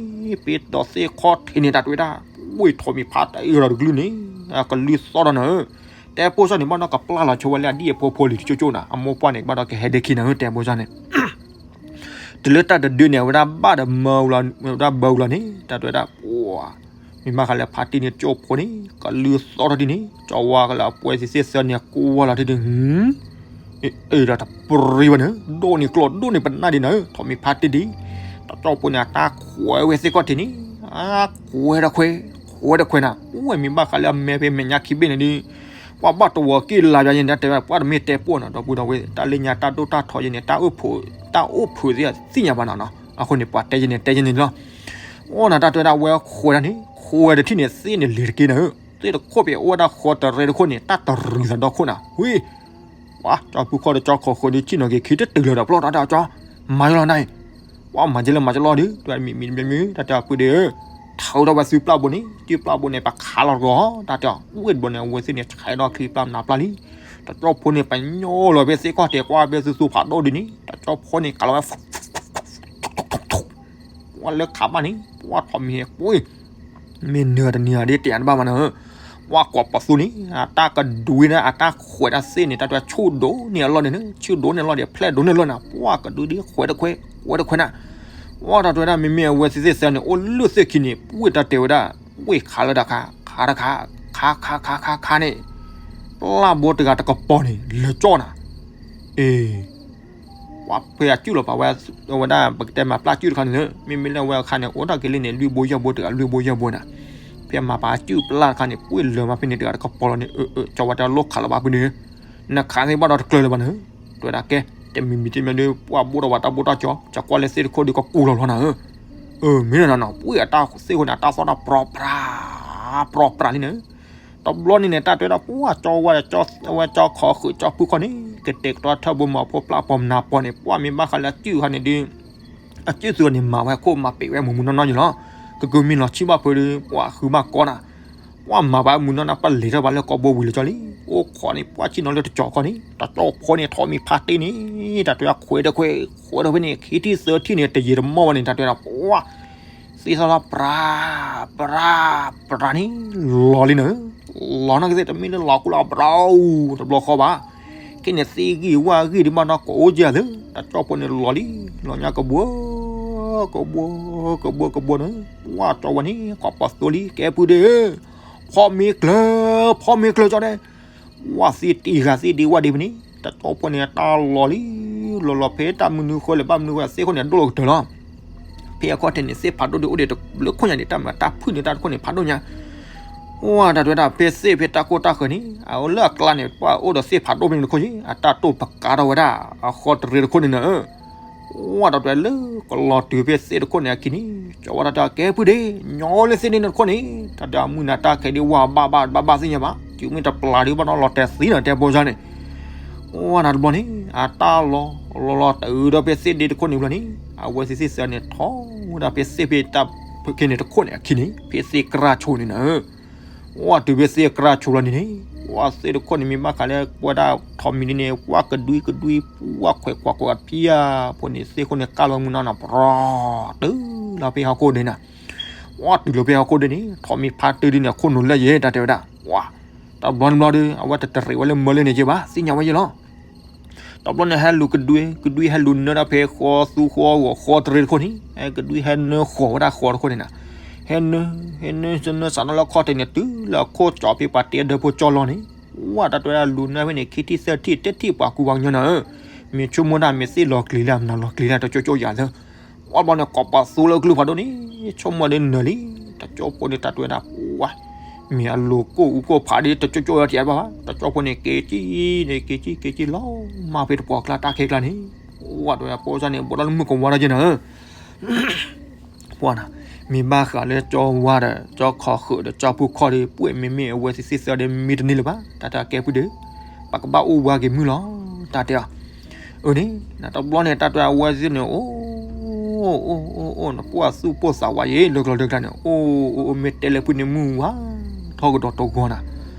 ပ့ၤဒီးသ့ၣ်ခီၣ်ထံးန့ၣ် တၢ်တဲဝဲဒၣ် ဝ့ၢ်ထီၣ်မံၤဖါတံၢ်လီၤတကလုၢ်န့ၣ် အကလုၢ်သီၣ်ဒီးနၤဧၢ, တဲပိစၢ်န့ၣ် ဘၣ်ဒီးကပျၢ်လီၤဆိဝဲလၢအဒံၣ်အဖိဖိလံၤတကၠိကၠိနၤ, အမိၢ်ပှၢ်န့ၣ် ဘၣ်ဒီးကဟဲဒ့ခံနၤဧၢ, တဲပိစၢ်န့ၣ် တုၤလၢတၢ်တဒုန့ၣ် အဝဲဒၣ်ဘၣ်ဒီးမၢဝဲလီၤ, အဝဲဒၣ်ဘၢဝဲလီၤန့ၣ် တၢ်တဲဝဲဒၣ် ပှၤ မ့ၢ်ဘၣ်ဃးလၢဖါတံၢ်န့ၣ်ကၠိၣ်ဖိန့ၣ် ကလုၢ်သီၣ်ထီၣ်ဒ်န့ၣ် ကၠီဝါကလၢအပှဲၤသ့ၣ်သ့ၣ်စၢန့ၣ် ကွၢ်လီၤဒ်န့ၣ် အ့ၣ်ဒီးတပရံဘၣ်န့ၣ် ဒိၣ်န့ၢ်ကျီၢ်ဒိၣ်န့ၢ်ပနၢ်ဒံးနၤဧၢ, ထီၣ်မံၤဖါတံၢ်ဒံး, တၢ်ကၠီၣ်ဖိန့ၣ် အတၢ်ခွဲးဝဲသ့ၣ်ခီၣ်ထံးန့ၣ် အခွဲးတခွဲး, ခွဲးတခွဲးနၤ, အိၣ်ဝဲမ့ၢ်ဘၣ်ဃးလၢအမဲာ်ဖဲမဲာ်ညါခံဘ့ၣ်န့ၣ်ဒ် ပှၤဘၣ်တဝီၤက့ၢ်လါယါယဲန့ၣ် တၢ်တဲဝဲ ပှၤတမ့ၢ်တဲပိၢ်နီၤ ဒီပုၢ်ဒီဝဲၢ် တၢ်လၢညါတၢ်ဒိၣ်တၢ်ထီယဲန့ၣ် တၢ်အိၣ်ဖှိၣ်သ့ၣ်သ့ၣ်ညါဘၣ်နီၤနီၤ, အဃိန့ၣ် ပှၤတဲယဲန့ၣ် တဲယဲန့ၣ်လီၤ. အိၣ်နၤတၢ်တဲဝဲဒၣ်ဝဲခွဲးတၢ်န့ၣ် ခွဲးတထံၣ်န့ၣ် သ့ၣ်န့ၣ်လ့ၤတက့ၢ်နၤဧၢ, သ့ၣ်တခိၣ်ဖဲအိၣ်ဝဲဒၣ်ဃီတရံးတခိၣ်န့ၣ် တၢ်တရံးသးဒီခိၣ်နၤ, ဝံၤ ပှၤကၠီဖုခီၣ်ဒီးကၠီခီၣ်ဃုာ်ဒ်ဆံၣ်နီၤက့ၤခံတတုၤလၢၤဒီးပျီၢ်တၢ်တဲအီၤကၠီ, မၤယလီၤနၤအံၤ, ပှၤမၤယလၢမၤယလီၤဒုး တၢ်မံၤမံၤတမံၤမံၤ တၢ်တဲအီၤပုၢ်ဒ့ဧၢ, ထၢထီၣ်ဝဲသုပျၢ်ဘိန့ၣ် သုပျၢ်ဘိန့ၣ် ပခးလီၤတဂီၤ တၢ်တဲအီၤ, ဝ့ၢ်တဘိန့ၣ် အဝဲသ့ၣ်န့ၣ် ဆဲးဒီးချံပျၢ်နၤပျၢ်လံ, တၢ်ကၠီဖီန့ၣ် ပညိလီၤဖဲသ့ၣ်ခီၣ်ထံးကွၢ်ဖဲသူသူဖးဒိၣ်ဒ်န့ၣ် တၢ်ကၠီဖီန့ၣ် ကးလီၤဝဲ ပှၤလၢခးဘၣ်န့ၣ် ပှၤထီၣ်မံၤန့ၣ် ကွံ မ့ၢ်နၢၤတနံၤဧါဒ်တဲယၤတဘၣ်မးနၤဧၢ, ပှၤကွၢ်ပှၤသိန့ၣ် အတၢ်ကဒွံနၤ အတၢ်ခွဲးတၢ်သ့ၣ်န့ၣ် တၢ်တဲဝဲဆူၣ်ဒိၣ်န့ၢ်အလီၢ်န့ၣ် ဆူၣ်ဒိၣ်န့ၢ်အလီၢ်ဒီး ဖျဲၣ်ဒိၣ်န့ၢ်လီၢ်နၤ ပှၤကဒွံဒ်ခွဲးတခွဲး ခွဲးတခွဲးနၤ, ပှၤတၢ်တဲဝဲဒၣ် မ့မ့ၢ်အဝဲသ့ၣ်သ့ၣ်စၢန့ၣ် အိၣ်လၢသ့ၣ်ခံန့ၣ် ပှၤတၢ်တဲဝဲဒၣ် ဝ့ၢ်ခးလၢတၢ်ခါ ခးတခါ ခးခးခးခးခးန့ၣ် ပျၢ်ဘိတဂၤတကပီၤန့ၣ် လဲၤကၠီၣ်နၤ, အ့ ပှၤဖဲအစုၣ်လီၤပာ်ဝဲ အဝဲဒၣ် ပကတဲမၤပျၢ်စုၣ်တခါန့ၣ်လၢ မ့မ့ၢ်လၢအဝဲအခါန့ၣ် အိၣ်ထီၣ်က့ၤလံန့ၣ် လွံၢ်ဘိယဲၢ်ဘိတဂၤ လွံၢ်ဘိယဲၢ်ဘိနၤ, ဖဲမၤပာ်စုၣ်ပျၢ်တခါန့ၣ် ပှၤလၢၤမးဖဲန့ၣ်တဂၤတကပီၤလီၤန့ၣ် အၢ အၢ ကၠီဝဲတဲလိၣ်ခးလီၤဘၣ်ဖဲန့ၣ် နခးသ့ၣ်ဘၣ်ဒီးတကျၢၤလၢၤဘၣ်န့ၣ်, တဲဝဲဒၣ်ကဲ တမံၤမံၤတမံၤဒီး ပှၤဘိၣ်ထီၣ်ဝဲတၢ်ဘိၣ်တၢ်ကၠီ ကကွၢ်လၢသ့ၣ်တခိၣ်ဒီးကကူလီၤလီၤနၤဧၢ, အၢ မ့ၢ်နၤနီၤ ပှၤအတၢ်သ့ၣ်ဃိန့ၣ် အတၢ်သီၣ်တၢ်ပြီပြး ပြီပြးလံန့ၣ် တဘျီန့ၣ်န့ၣ် တၢ်တဲဝဲဒၣ် ပှၤကၠီဝဲ ဝဲကၠီခီဃုာ်ကၠီဖုခီၣ်န့ၣ် ကတဲာ်ကတီၤထၢၣ်ဘိမၤဖိပျၢ်ပိာ်မနၤပိာ်န့ၣ် ပှၤမ့ၢ်ဘၣ်ဃးလၢအစုၣ်ခါန့ၣ်ဒုး အစုၣ်သုးန့ၣ် မၤဝဲခိၣ်မၤပံာ်ဝဲမူးမူးနီၢ်နီၢ်ယလီၤ, ကကမ့ၢ်လီၤဆံၣ်ဘၣ်ဖုဒုး ပှၤဃုဘၣ်ကီနၤ, ပှၤမၤဘၣ်မူးနီၢ်နီၢ် ပလဲၤထီၣ်ဘၣ်လၢကီၢ်ဘိဝံၤလၢကၠီလံ, အိၣ်ခိးန့ၣ် ပှၤဆံၣ်နီၤလၢတကၠီခီၣ်န့ၣ် တၢ်ကၠီဖီန့ၣ် ထီၣ်မံၤဖးတ့ၢ်န့ၣ် တၢ်တဲဝဲခွဲးတခွဲး ခွဲးတခွဲးန့ၣ် ခံထံၣ်သၢထံၣ်န့ၣ် တယံာ်တမီၢ်ဘၣ်န့ၣ် တၢ်တဲဝဲဒၣ် ပှၤ သ့ၣ်သီၣ်လီၤပြး ပြး ပြးန့ၣ် လီၤလံနၤ, လီၤနာ်က့သ့ၣ်တမ့ၢ်လၢလီၤကူလီၤဘျီ တဘျီဃီဘၣ်, ခဲန့ၣ် သ့ၣ်ဂံၢ်ဝၣ်ဂံၢ်ဒံးဘၣ်နီၢ်ကအိၣ်က့ၤသ့, တၢ်ကၠီဖီန့ၣ်လီၤလံ, လီၤညါကဘှီ ကဘှီ ကဘှီကဘှီန့ၣ် ပှၤကၠီဝဲန့ၣ် ကီၢ်ပှၤသိလံ ကဲပုၢ်ဒ့ဧၢ, ဖီမ့ၢ်ကျၢၤ ဖီမ့ၢ်ကျၢၤကၠီဒဲး ဝၣ်သ့ၣ်တံၢ်ဂၤသ့ၣ်ဒံးဝၣ်ဒံးဖဲန့ၣ် တၢ်ကၠီဖီန့ၣ် တၢ်လီၤလံ, လီၤလီၤဖဲတၢ်မနုၤဃီလဲၣ် ဘၣ်မနုၤဃီသ့ၣ်ခိၣ်န့ၣ် အဒိၣ်လီၤကတၢၢ်လီၤ, ဖဲအခီၣ်ထံးန့ၣ် သ့ၣ်ဖးဒိၣ်ဒံးအိၣ်ဒံးတဘျုးခိၣ်ညါန့ၣ် တၢ်မၤတၢ်ဖုၣ်န့ၢ်တၢ်တခိၣ်န့ၣ် ဖးဒိၣ်ညါ, ဝၣ်တၢ်တဲဝဲဒၣ် ဖဲသ့ၣ်ဖဲတၢ်ကိၢ်တၢ်ဃၢၤန့ၣ် အအိၣ်လၢအကျါန့ၣ် ပှၤအိၣ်ဒီးသ့ၣ်ဖးဒိၣ်ဖဲန့ၣ်တခိၣ်ယံၤ အတၢ်တိၢ်ပကါထီၣ်ဝဲဒၣ် အဃီတရံးတခိၣ်န့ၣ်နၤဧၢ ဝၣ်တၢ်တဲလၢကလီၤတုၤဖဲသ့ၣ်တခိၣ်န့ၣ်အခံန့ၣ် ကၠီဝဲဒၣ်တၢ်ကဲပုၢ်ဒ့ ညီလၢသ့ၣ်န့ၣ်တခိၣ်န့ၣ် တၢ်တဲအမုၢ်နၤတၢ်ခဲဒံးဝၣ်ဘၣ်ဘၣ်ဘၣ်ဘၣ်သ့ၣ်ညါဘၣ် တုၤမ့ၢ်တပျၢ်ဒံးဘၣ်နီၢ်လီၤတဲာ်သံနၤတဲပိစၢ်န့ၣ် ဝၣ်နၤတဘျီန့ၣ် အတၢ်လီၤ လီၤလီၤတုၤဒီးဖဲသ့ၣ်ဒ့တခိၣ်န့ၣ်ဘျီန့ၣ် အဝဲသ့ၣ်သ့ၣ်စၢန့ၣ် ထီၣ်ဝဲဒၣ်ဖဲသ့ၣ်ဖဲတၢ်ဖုၣ်က့ၤန့ၣ်တခိၣ်န့ၣ်အခံန့ၣ် ဖဲသ့ၣ်ကြၢ်ဆိန့ၣ်နၤဧၢ ဝၣ်တုၤဖဲသ့ၣ်ကြၢ်ဆိလီၤန့ၣ်န့ၣ် ပှၤသ့ၣ်တခိၣ်န့ၣ်မ့ၢ်ဘၣ်ဃးလၢပဝဲဒၣ်ထိးမံၤဒ်န့ၣ် ပှၤကဒွံကဒွံ ပှၤခွဲးကွၢ်ကွၢ်ဖံယါဖိန့ၣ် သ့ၣ်ခိၣ်န့ၣ်ကၢ်လီၤမုၢ်နီၢ်နီၢ် ပရီတုၤလီၤဖဲဟီၣ်ခိၣ်ဒ့န့ၣ်, ပှၤတုၤလီၤဖဲဟီၣ်ခိၣ်ဒ့န့ၣ် ထိးမံၤဖးတုၤဒ်န့ၣ် အခိၣ်နူာ်လၢယဲ တၢ်တဲဝဲဒၣ်, ပှၤ တဘျီတဘျီဒီး အဝဲတတရံးဝဲလၢမၢလၢန့ၣ်က့ဘၣ် သ့ၣ်ညါဝဲယဲလီၤ. တဘျီန့ၣ်ဟဲလူၤကဒွံ ကဒွံဟဲလူၤနၢတၢ်ဖဲဃီသူဃီဂီၤဃီတရံးတခိၣ်န့ၣ်, ဟဲကဒွံဟဲနၢဃီၤဝဲဒၣ်ဃီတခိၣ်န့ၣ်နၤ, ဟဲနၢ ဟဲနၢနၢစးနီၤလၢခီၣ်ထံးန့ၣ် တုၤလၢအခိၣ်ကၠီဖဲပှၤတဲဒၢဖိကၠီလီၤန့ၣ်, ပှၤတၢ်တဲဝဲဒၣ်လူၤနၢဖဲန့ၣ် ခံထံၣ်သၢထံၣ် တထံၣ်ပှၤကူပှၤကညီနၤဧၢ, မ့ၢ်ဆိကမိၣ်ဒၣ်မ့ၢ်သ့ၣ်လီၤကျံၤလၢမနုၤလီၤကျံၤလၢတကၠိကၠိယၤသၢ ပှၤတဘျီန့ၣ် ကိးပသူလၢကလုၢ်ဖးဒိၣ်န့ၣ်, ဆိကမိၣ်ဒီးနၢၤလံ, တကၠိဖိန့ၣ်တၢ်တဲဝဲဒၣ်ပှၤ မ့ၢ်အလိၤကိၢ်အူကိၢ်ဖးဒ်တကၠိကၠိယၤတဘၣ်ဘၣ်, တကၠိဖိန့ၣ် က့ၤကံန့ၣ် က့ၤကံက့ၤကံလီၤ မၤဖဲတပှီၤကျါတၢ်ခဲကျါန့ၣ်, ပှၤတဘျီဖိစၢ်န့ၣ် ဘိးဒီးလၢမုၢ်ကဝါဒီးက့နၤဧၢ ပှၤနၤ, မ့ၢ်ဘၣ်ဃးလၢကၠီဝါဒီး ကၠီခီဃုာ်ဒီး ကၠီဖုခီဒီး ပှဲၤမ့မ့ၢ်အဝဲသ့ၣ်သ့ၣ်သၢဒီး မ့ၢ်တန့ၢ်လၢၤဘၣ် တၢ်တဲအကဲပုၢ်ဒီး, ပကဘၣ်အိၣ်ဝါက့ၤမုၢ်လီၤ တၢ်တဲအီၤ, အန့ၣ် နတဘျီန့ၣ် တၢ်တဲအဝဲသ့ၣ်န့ၣ် အိၣ် အိၣ် အိၣ် အိၣ် နပှၢ်သူၣ်ပိၢ်သးဝးယဲ လၢကျီလၢကျါန့ၣ် အိၣ် အိၣ် အိၣ် မ့ၢ်တဲလၢပုၢ်န့ၣ် မုၢ်ဝါထီၣ်ကဒီးတဂီၤနၤ,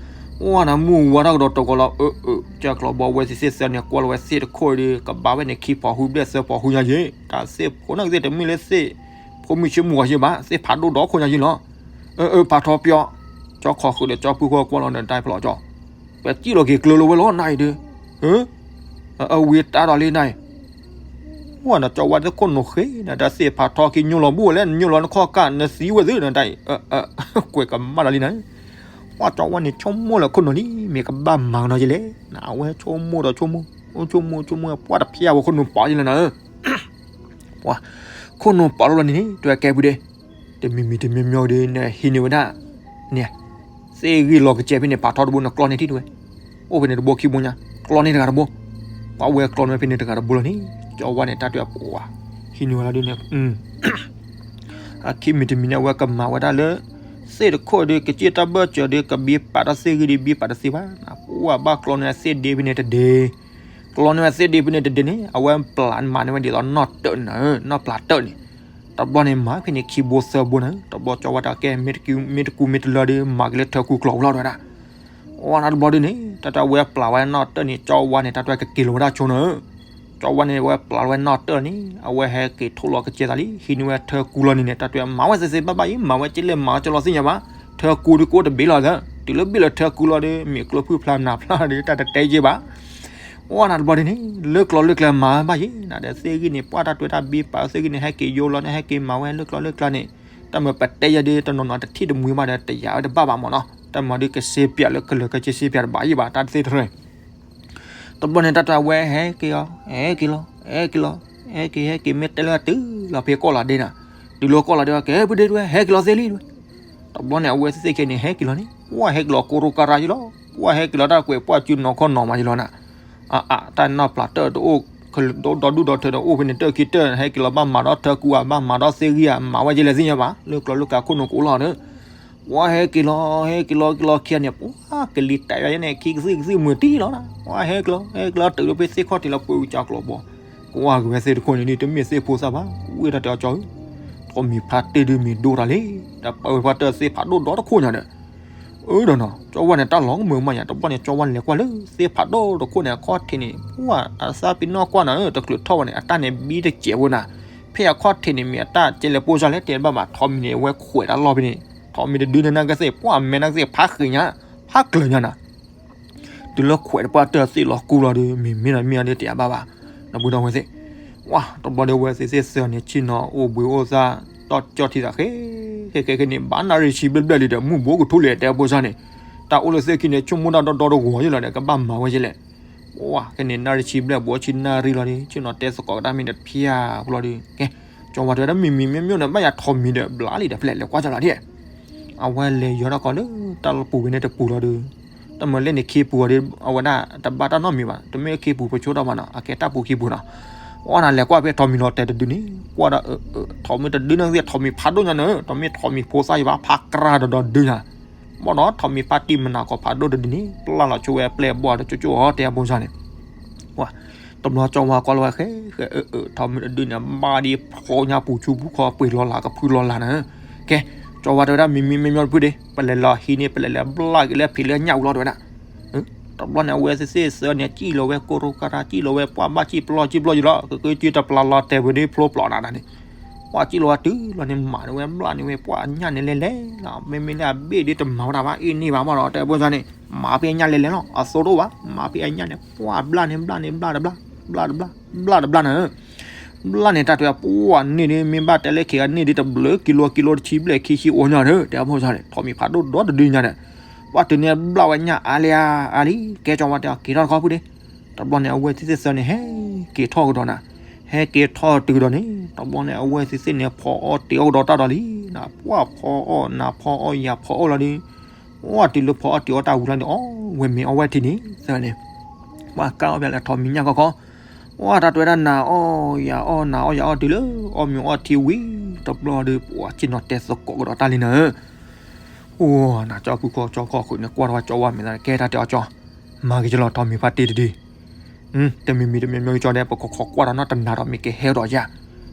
အိၣ်နၤ မုၢ်ဝါထီၣ်ကဒီးတဂီၤလီၤ အၢ အၢ ကၢ်ကျီဘီဝဲသ့ၣ်သ့ၣ်သၢန့ၣ် ကွၢ်လီၤဝဲသ့ၣ်တခိၣ်ဒီး ကဘၣ်ဝဲန့ၣ် ခံဖီၣ်ဟူဘျဲၣ်သၢဖီၣ်ဟူညါယဲ, တၢ်သ့ၣ်ဖိန့ၣ်ကသ့ၣ်တမ့ၢ်လၢသ့ၣ် ဖိမုၣ်ဆ့မုၣ်ဂီၤယဲဘၣ် သ့ၣ်ဖးဒိၣ်ဒီခိၣ်ညါယဲလီၤ, အၢ အၢ ဖးထီပျီ, ကၠီခီဃုာ်ဒီး ကၠီဖုခီကွၢ်လီၤန့ၣ် တၢ်ဖျီၣ်ကၠီ ပစံၣ်လီၤက့ၤကျၢၤလီၤဝဲလီၤ နအံၤဒီး, အဝံၤတၢ်ဒီးလံနအံၤ, ဝဲနကၠီဝါသ့ၣ်ခိၣ်နူာ်ဃ့ နတၢ်သ့ၣ်ဖးထီက့ၤညိလီၤဘူၣ်ဝဲလဲၣ် နညိလီၤနခီၣ်ကၢ် နသံဝဲသ့ၣ်နတၢ်အံၤ, ကွဲးကမၣ်ဒီးလံနအံၤ, ပှၤကၠီဝါန့ၣ် ဆိကမိၣ်လၢခိၣ်နူာ်လံ မ့ၢ်ကဘၣ်မၤကနီၤယဲလဲၣ်, အဝဲဆိကမိၣ်ဒီးဆိကမိၣ်, အိၣ်ဆိကမိၣ်ဆိကမိၣ် ပှၤတဖျါဝဲခိၣ်နူာ်ပာ်ယဲလီၤနအံၤ ပှၤ, ခိၣ်နူာ်ပာ်လီၤလီၤန့ၣ်န့ၣ် တဲဝဲကဲပုၢ်ဒီး, တမံၤမံၤတမံၤမံၤဒီး နဟံးန့ၢ်ဝဲဒၣ်, န့ၣ်, သ့ၣ်ဂံၢ်လီၤကစဲးဖဲန့ၣ် ဖးထီတဘိ နကျီန့ၢ်ထံၣ်တဝဲ, အိၣ်ဖဲန့ၣ်တဘိခံဘိညါ, ကျီန့ၢ်တဂၤတဘိ, ပှၤဝဲကျီန့ၢ်ဖဲန့ၣ်တဂၤတဘိလီၤန့ၣ်, ကၠီဝါန့ၣ် တၢ်တဲပှၤ, ဟံးန့ၢ်ဝဲလီၤဒ်န့ၣ် အခံမံၤတမံၤန့ၣ် အဝဲကမၤဝဲဒၣ်လၢ, သ့ၣ်တခိၣ်ဒီး ကစံၣ်တၢ်ဘၢၣ်စၢၤဒီး ကဘံပာ်တၢ်သ့ၣ်ဂံၢ်ဒီး ဘံပာ်တသ့ဘၣ်, ပှၤဘၣ်ကျီန့ၢ်သ့ၣ်ဒ့ဖဲန့ၣ်တဒ့, ကျီန့ၢ်ဝဲသ့ၣ်ဒ့ဖဲန့ၣ်တဒ့န့ၣ် အဝဲပျၢ်မၤန့ၢ်ဝဲဒ်သိးနီၣ်တၢၣ်န့ၣ်, နီၣ်ပျၢ်တၢၣ်န့ၣ်, တဘျီန့ၣ် မၤဖဲန့ၣ်ခံဘိသၢဘိန့ၣ်, တဘျီကၠီဝါတၢ်ကဲ မ့ၢ်တကူမ့ၢ်တလၢဒီး မၤက့ၤလၢထၢကူကျီဝဲလီၤတဝဲဒၣ် ဝဲနၤတဘျီဒ်န့ၣ် တၢ်တဲဝဲပျၢ်ဝဲနီၣ်တၢၣ်န့ၣ် ကၠီဝါန့ၣ် တၢ်တဲကက့ၤလီၤဝဲဒၣ်ဆိနီၤ, ကၠီဝါန့ၣ် ဝဲပျၢ်လီၤဝဲနီၣ်တၢၣ်န့ၣ် အဝဲဟဲက့ၤထိၣ်လီၤကစဲးသးလံ ဟံးန့ၢ်ဝဲထၢကူလီၤန့ၣ်န့ၣ် တၢ်တဲမၤဝဲသ့သ့ဘၣ်ဘၣ်အံၤ မၤဝဲကလဲၣ်မၤဝဲကလီသ့ၣ်ညါဘၣ်, ထၢကူဒီးကအိၣ်တဘ့ၣ်လီၤသၢ, တုၤလၢဘ့ၣ်လီၤထၢကူလီၤဒီး မ့ၢ်ကျိဖုၣ်ဖျါနၢ်ဖျါဒီး တၢ်တတဲက့ၤဘၣ် ဝဲနၤတဘျီဒ်န့ၣ် လၢကျီလၢကျဲမၤဘၣ်ယဲ နဒီးသ့ၣ်ဂံၢ်န့ၣ် ပှၤတၢ်တွဲတၢ်ဘံပာ်သ့ၣ်ဂံၢ်န့ၣ် ဟဲက့ၤယိလီၤန့ၣ် ဟဲက့ၤမၤဝဲလၢကျီလၢကျဲန့ၣ်, တၢ်မၤပတဲယဲဒ်တနီၤနီၤတထံၣ်တမှံၤဘၣ်ဒီး တယာ်ဝဲတဘၣ်ဘၣ်မၢ်နီၤ, တၢ်မၤဒ်ကစ့ပၠးလၢကလၢာ်ကစ့ပၠးတဘၣ်ယဲဘၣ် တၢ်တသ့တရၢ တဘျီန့ၣ် တၢ်တဲဝဲဟဲက့ၤအီၤ ဟဲက့ၤလီၤ ဟဲက့ၤလီၤ ဟဲက့ၤ ဟဲက့ၤ မ့ၢ်တဲလၢတုၤလီၤဖဲကီၢ်လီၤဒ့နၤ, တုၤလီၤကီၢ်လီၤဒ့ဝဲ ကဲပုၢ်ဒ့တဝဲ ဟဲက့ၤလီၤသ့လံတဝဲ, တဘျီန့ၣ် အဝဲသ့ၣ်သ့ၣ်ခဲန့ၣ် ဟဲက့ၤလီၤန့ၣ် ပှၤဟဲက့ၤလီၤကိရိကရၤယဲလီၤ, ပှၤဟဲက့ၤလီၤတၢ်ကွဲးပှၤစုနီၤခီနီၤမးယဲလီၤနၤ, အအ တၢ်နီၣ်ပျၢ်တၢၣ်တအိၣ်, ဒီဒူၣ်ဒီထၢဒီးအိၣ်ဖဲန့ၣ်တၢၣ်ခံတၢၣ် ဟဲက့ၤလီၤဘၣ်မၤဒီးထၢကူဧါ ဘၣ်မၤဒီးသ့ၣ်ဂံၢ်ဧါ မၤဝဲယဲလဲၣ်သ့ၣ်ညါဘၣ် လၢကျီလၢကျဲခိၣ်နူာ်ကအိၣ်လီၤဒီး ပှၤဟဲက့ၤလီၤ ဟဲက့ၤလီၤက့ၤလီၤခံဂၤန့ၣ် ပှၤကလံၤတဲာ်ယဲန့ၣ် ခံကသုၣ်ကသုၣ်မုာ်တံၢ်လီၤနၤ, ပှၤဟဲက့ၤလီၤ ဟဲက့ၤလီၤတုၤလၢဖဲသ့ၣ်ခီၣ်ထံးလီၤပှဲၤဝံၤကၢ်ကျီဘီ, ကွၢ်က့ၤဝဲသ့ၣ်တခိၣ်န့ၣ် တမ့ၢ်သ့ၣ်ဖိသၣ်ဘၣ် ဝံၣ်တၢ်တဲအီၤကၠီဧၢ, ထိးမံၤဖးတ့ၢ်ဒုးမ့ၢ်ဒိတၢ်လံ, ဒီးပာ်ဝဲပှၤတၢၣ်သ့ၣ်ဖးဒိၣ်ဒီတခိၣ်ညါဒီး အၢဒီးနီၤ ကၠီဝါန့ၣ် တၢ်လီၤကမၢမးညါ တဘျီန့ၣ် ကၠီဝါလဲၤကွၢ်လၢသ့ၣ်ဖးဒိၣ်တခိၣ်န့ၣ် အခီၣ်ထံးန့ၣ် ပှၤအသးပ့ၤနီၣ်ကွၢ်နၤဧၢ တချုးထီၣ်ဝဲန့ၣ် အတၢ်န့ၣ်ဘံတစဲးဖိနၤ, ဖဲအခီၣ်ထံးန့ၣ် မ့ၢ်အတၢ်ကဲလဲၣ်ပိၢ်စၢ်လဲၣ် တဲဘၣ်ဘၣ် ထိးမံၤန့ၣ် အဝဲခွဲးတၢ်လီၢ်ဖဲန့ၣ် ထိးမံၤတဒုန့ၣ် နကသ့ၣ် ပှၤမဲနကသ့ၣ် ဖးဃံးညါ ဖးကျၢၤညါနၤ တုၤလၢခွဲးတပှၢ်တၢၢ်သ့ၣ်လီၤကူလီၤဒီး မ့ၢ်မ့ၢ်ဒီးမ့ၢ်အီၤဒီးတဲဘၣ်ဘၣ်, နပူၤဒီးဝဲသ့ၣ်, ဝါ တဘျီဒီးဝဲသ့ၣ်သ့ၣ်သၢန့ၣ် ဆ့ၣ်နီၤအိၣ်ဘှံးအိၣ်သါ တီၢ်ကၠီၣ်ထံသးဃဲ, ခဲခဲခဲန့ၣ် ဘၣ်နၣ်ရံၣ်ဆံဘျဲၣ်ဘျဲၣ်လံဒီး မုၢ်ဘိကထူလံတဲပိၢ်စၢ်န့ၣ်, တၢ်အိၣ်လၢသ့ၣ်ခံန့ၣ် ဆိကမိၣ်တၢ်ဒီဒီတဂီၤယဲလီၤဒီး ကဘၣ်မၤဝဲယဲလဲၣ်, ဝါ ခဲန့ၣ် နၣ်ရံၣ်ဆံဘျဲၣ်ဘိးဆံနၣ်ရံၣ်လီၤဒီး ဆ့ၣ်နီၤတဲသကိးကဒါမ့ၢ်ဒီးဖၠါဖိလီၤဒီး ကဲ, ကၠီဝါတဲဝဲဒၣ်မ့ၢ်မ့ၢ်မ့ၢ်မ့ၢ်န့ၣ် ဘၣ်ယၤထိးမံၤဒီးဘျးလံဒီး ဖဲလဲၣ်လဲၤကွၢ်ကၠီလီၤဒ် အဝဲလဲၤယီၤထီၣ်ကီးလၢတၢ်လီၢ်ပူၤဝဲန့ၣ်တပူၤလီၤဒီး, တၢ်မၤလဲၣ်န့ၣ်ခ့ပူၤအီၤဒီး အဝဲဒၣ်တဘၣ်တၢ်နီတမံၤဘၣ်, တမ့ၢ်ခ့ပူၤပဆိထီၣ်ဘၣ်နီၤ, အကဲတၢ်ပူၤခ့ပူၤနီၤ, ဝဲနၤလဲၤကွၢ်ဖဲထိးမံၤလီၤတဲာ်တဒုန့ၣ်, ကွၢ်ဒီး ထိးမံၤတဒုန့ၣ်သ့ၣ် ထိးမံၤဖးဒိၣ်ညါန့ၣ်, တမ့ၢ်ထိးမံၤဖိသၣ်ယဘၣ် ဖးကြၢးဒီးဒီဒုညါ, ဘၣ်ဒီးထိးမံၤဖးတံၢ်မနၤကီးဖးဒိၣ်တဒုန့ၣ် ပျၢ်လီၤဆိဝဲပျဲၢ်ဘီၣ်ဒီးကၠိကၠိအီၤတဲအဘိစၢ်န့ၣ် ဝါ, တဘျီကၠီဝါကွၢ်လီၤဝဲဃဲ, ဃဲအၢအၢ ထိးမံၤတဒုန့ၣ် ဘၣ်ဒ်ဖျိညါပူၤဆူပူၤခီပှ့ၤလီၤလၢ်ကဖုလီၤလၢ်န့ၣ်, ကဲ, ကၠီဝါတဲဝဲဒၣ်မ့ၢ်မ့ၢ်မ့ၢ်မ့ၢ်တဖုဒ့, ပလဲၤလီၤဟံးန့ၢ် ပလဲၤလၢဘျၣ်က့ၤလၢဖံးလၢညၣ်အူလီၤတဲဝဲဒၣ်, တဘျီန့ၣ် အဝဲသ့ၣ်သ့ၣ်သၢန့ၣ် စံၣ်လီၤဝဲကိရိကါရၤ စံၣ်လီၤဝဲပှၢ်ဘၣ်စံၣ်ပျီစံၣ်ပျီယံၤလီၤ ကကၠီတပျၢ်လီၤတဲာ်ဝဲဒ်ဖျိပျီနၤန့ၣ်, ပှၢ်စံၣ်လီၤဝဲတုၤလီၤန့ၣ် မၤန့ၢ်ဝဲဘျၣ်န့ၢ်ဝဲ ပှၢ်အညၣ်န့ၣ်လဲၤလဲၤလီၤ မ့မ့ၢ်လၢအဘ့ၣ်ဒ်တမၤဝဲဒၣ်ဘၣ် အ့ၣ်န့ၢ်ဘၣ်မးဒီး တဲဖိသၣ်န့ၣ် မၤဖဲအညၣ်လဲၤလဲၤလီၤ အသိတအိၣ်ဘၣ် မၤဖဲအညၣ်န့ၣ် ပှၢ်ဘျၣ်န့ၣ်ဘျၣ်န့ၣ်ဘျၣ်တဘျၣ်, ဘျၣ်တဘျၣ်, ဘျၣ်တဘျၣ်နၤ ဘျၣ်န့ၣ် တၢ်တဲပှၢ်န့ၢ်ဒ် မ့ၢ်ဘၣ်တဲလၢခံဂၤန့ၢ်ဒ်တဘျုးကံလိ ကံလိတဆံဘျဲၣ်ခံဆံအိၣ်ညါဒီး တဲဖိသၣ်န့ၣ် ထိးမံၤဖးဒိၣ်ဒီတဒုညါဒီး ပှၢ်တုၤန့ၣ်ဘျၣ်ဝဲညၣ်အါလံဧါ အါလံ ကဲကၠီဝါတဲအီၤ က့ၤထီၣ်တခီဖုဒ့, တဘျီန့ၣ် အဝဲသ့ၣ်သ့ၣ်သၢန့ၣ် ဟဲက့ၤထီၣ်ကဒီးနၤ, ဟဲက့ၤထီၣ်တုၤကဒီးန့ၣ် တဘျီန့ၣ် အဝဲသ့ၣ်သ့ၣ်န့ၣ် ဖီအီၣ်တ့ၤအီၣ်ကဒီးတၢ်ဒီးလံနၤ, ပှၢ်ဖီအီၣ်နၤဖီအီၣ်ယၤဖီအီၣ်လီၤဒီး အိၣ်တုၤလၢဖီအီၣ်တ့ၤအီၣ်တၢ်ဝံၤလီၤန့ၣ် အီၣ်ဝဲမ့ၤအီၣ်ဝဲထံန့ၣ် သၢန့ၣ် ပှၢ်ကၢ်အီၣ်ဖဲလဲၣ်ထိးမံၤညၣ်ခီခီ, ပှၢ်တၢ်တဲဝဲဒၣ်နၤအီၣ်ယၤအီၣ်နၤအီၣ်ယၤအီၣ်တုၤလၢ အီၣ်မ့ၤအီၣ်ထံဝံၤ တဘျီဒီး ပှၢ်ဆ့ၣ်နီၤတဲသကိးကဒီးတၢ်လံနၤဧၢ အိၣ်နၤ ကၠီဖုခီကၠီခီဃုာ်န့ၣ် ကွၢ်ထီၣ်ဝဲကၠီဝါမဲာ်သးန့ၣ် ကဲတၢ်တဲအီၤကၠီ, မၤက့ၤကလီၤထိးမံၤဖါတ့ၢ်တဒု, တမံၤမံၤတမံၤမံၤကၠီဒီး ပကခိးကွၢ်ဒီးနီၢ်တနၤဒီး မ့ၢ်ကဟဲဒီးယၤ,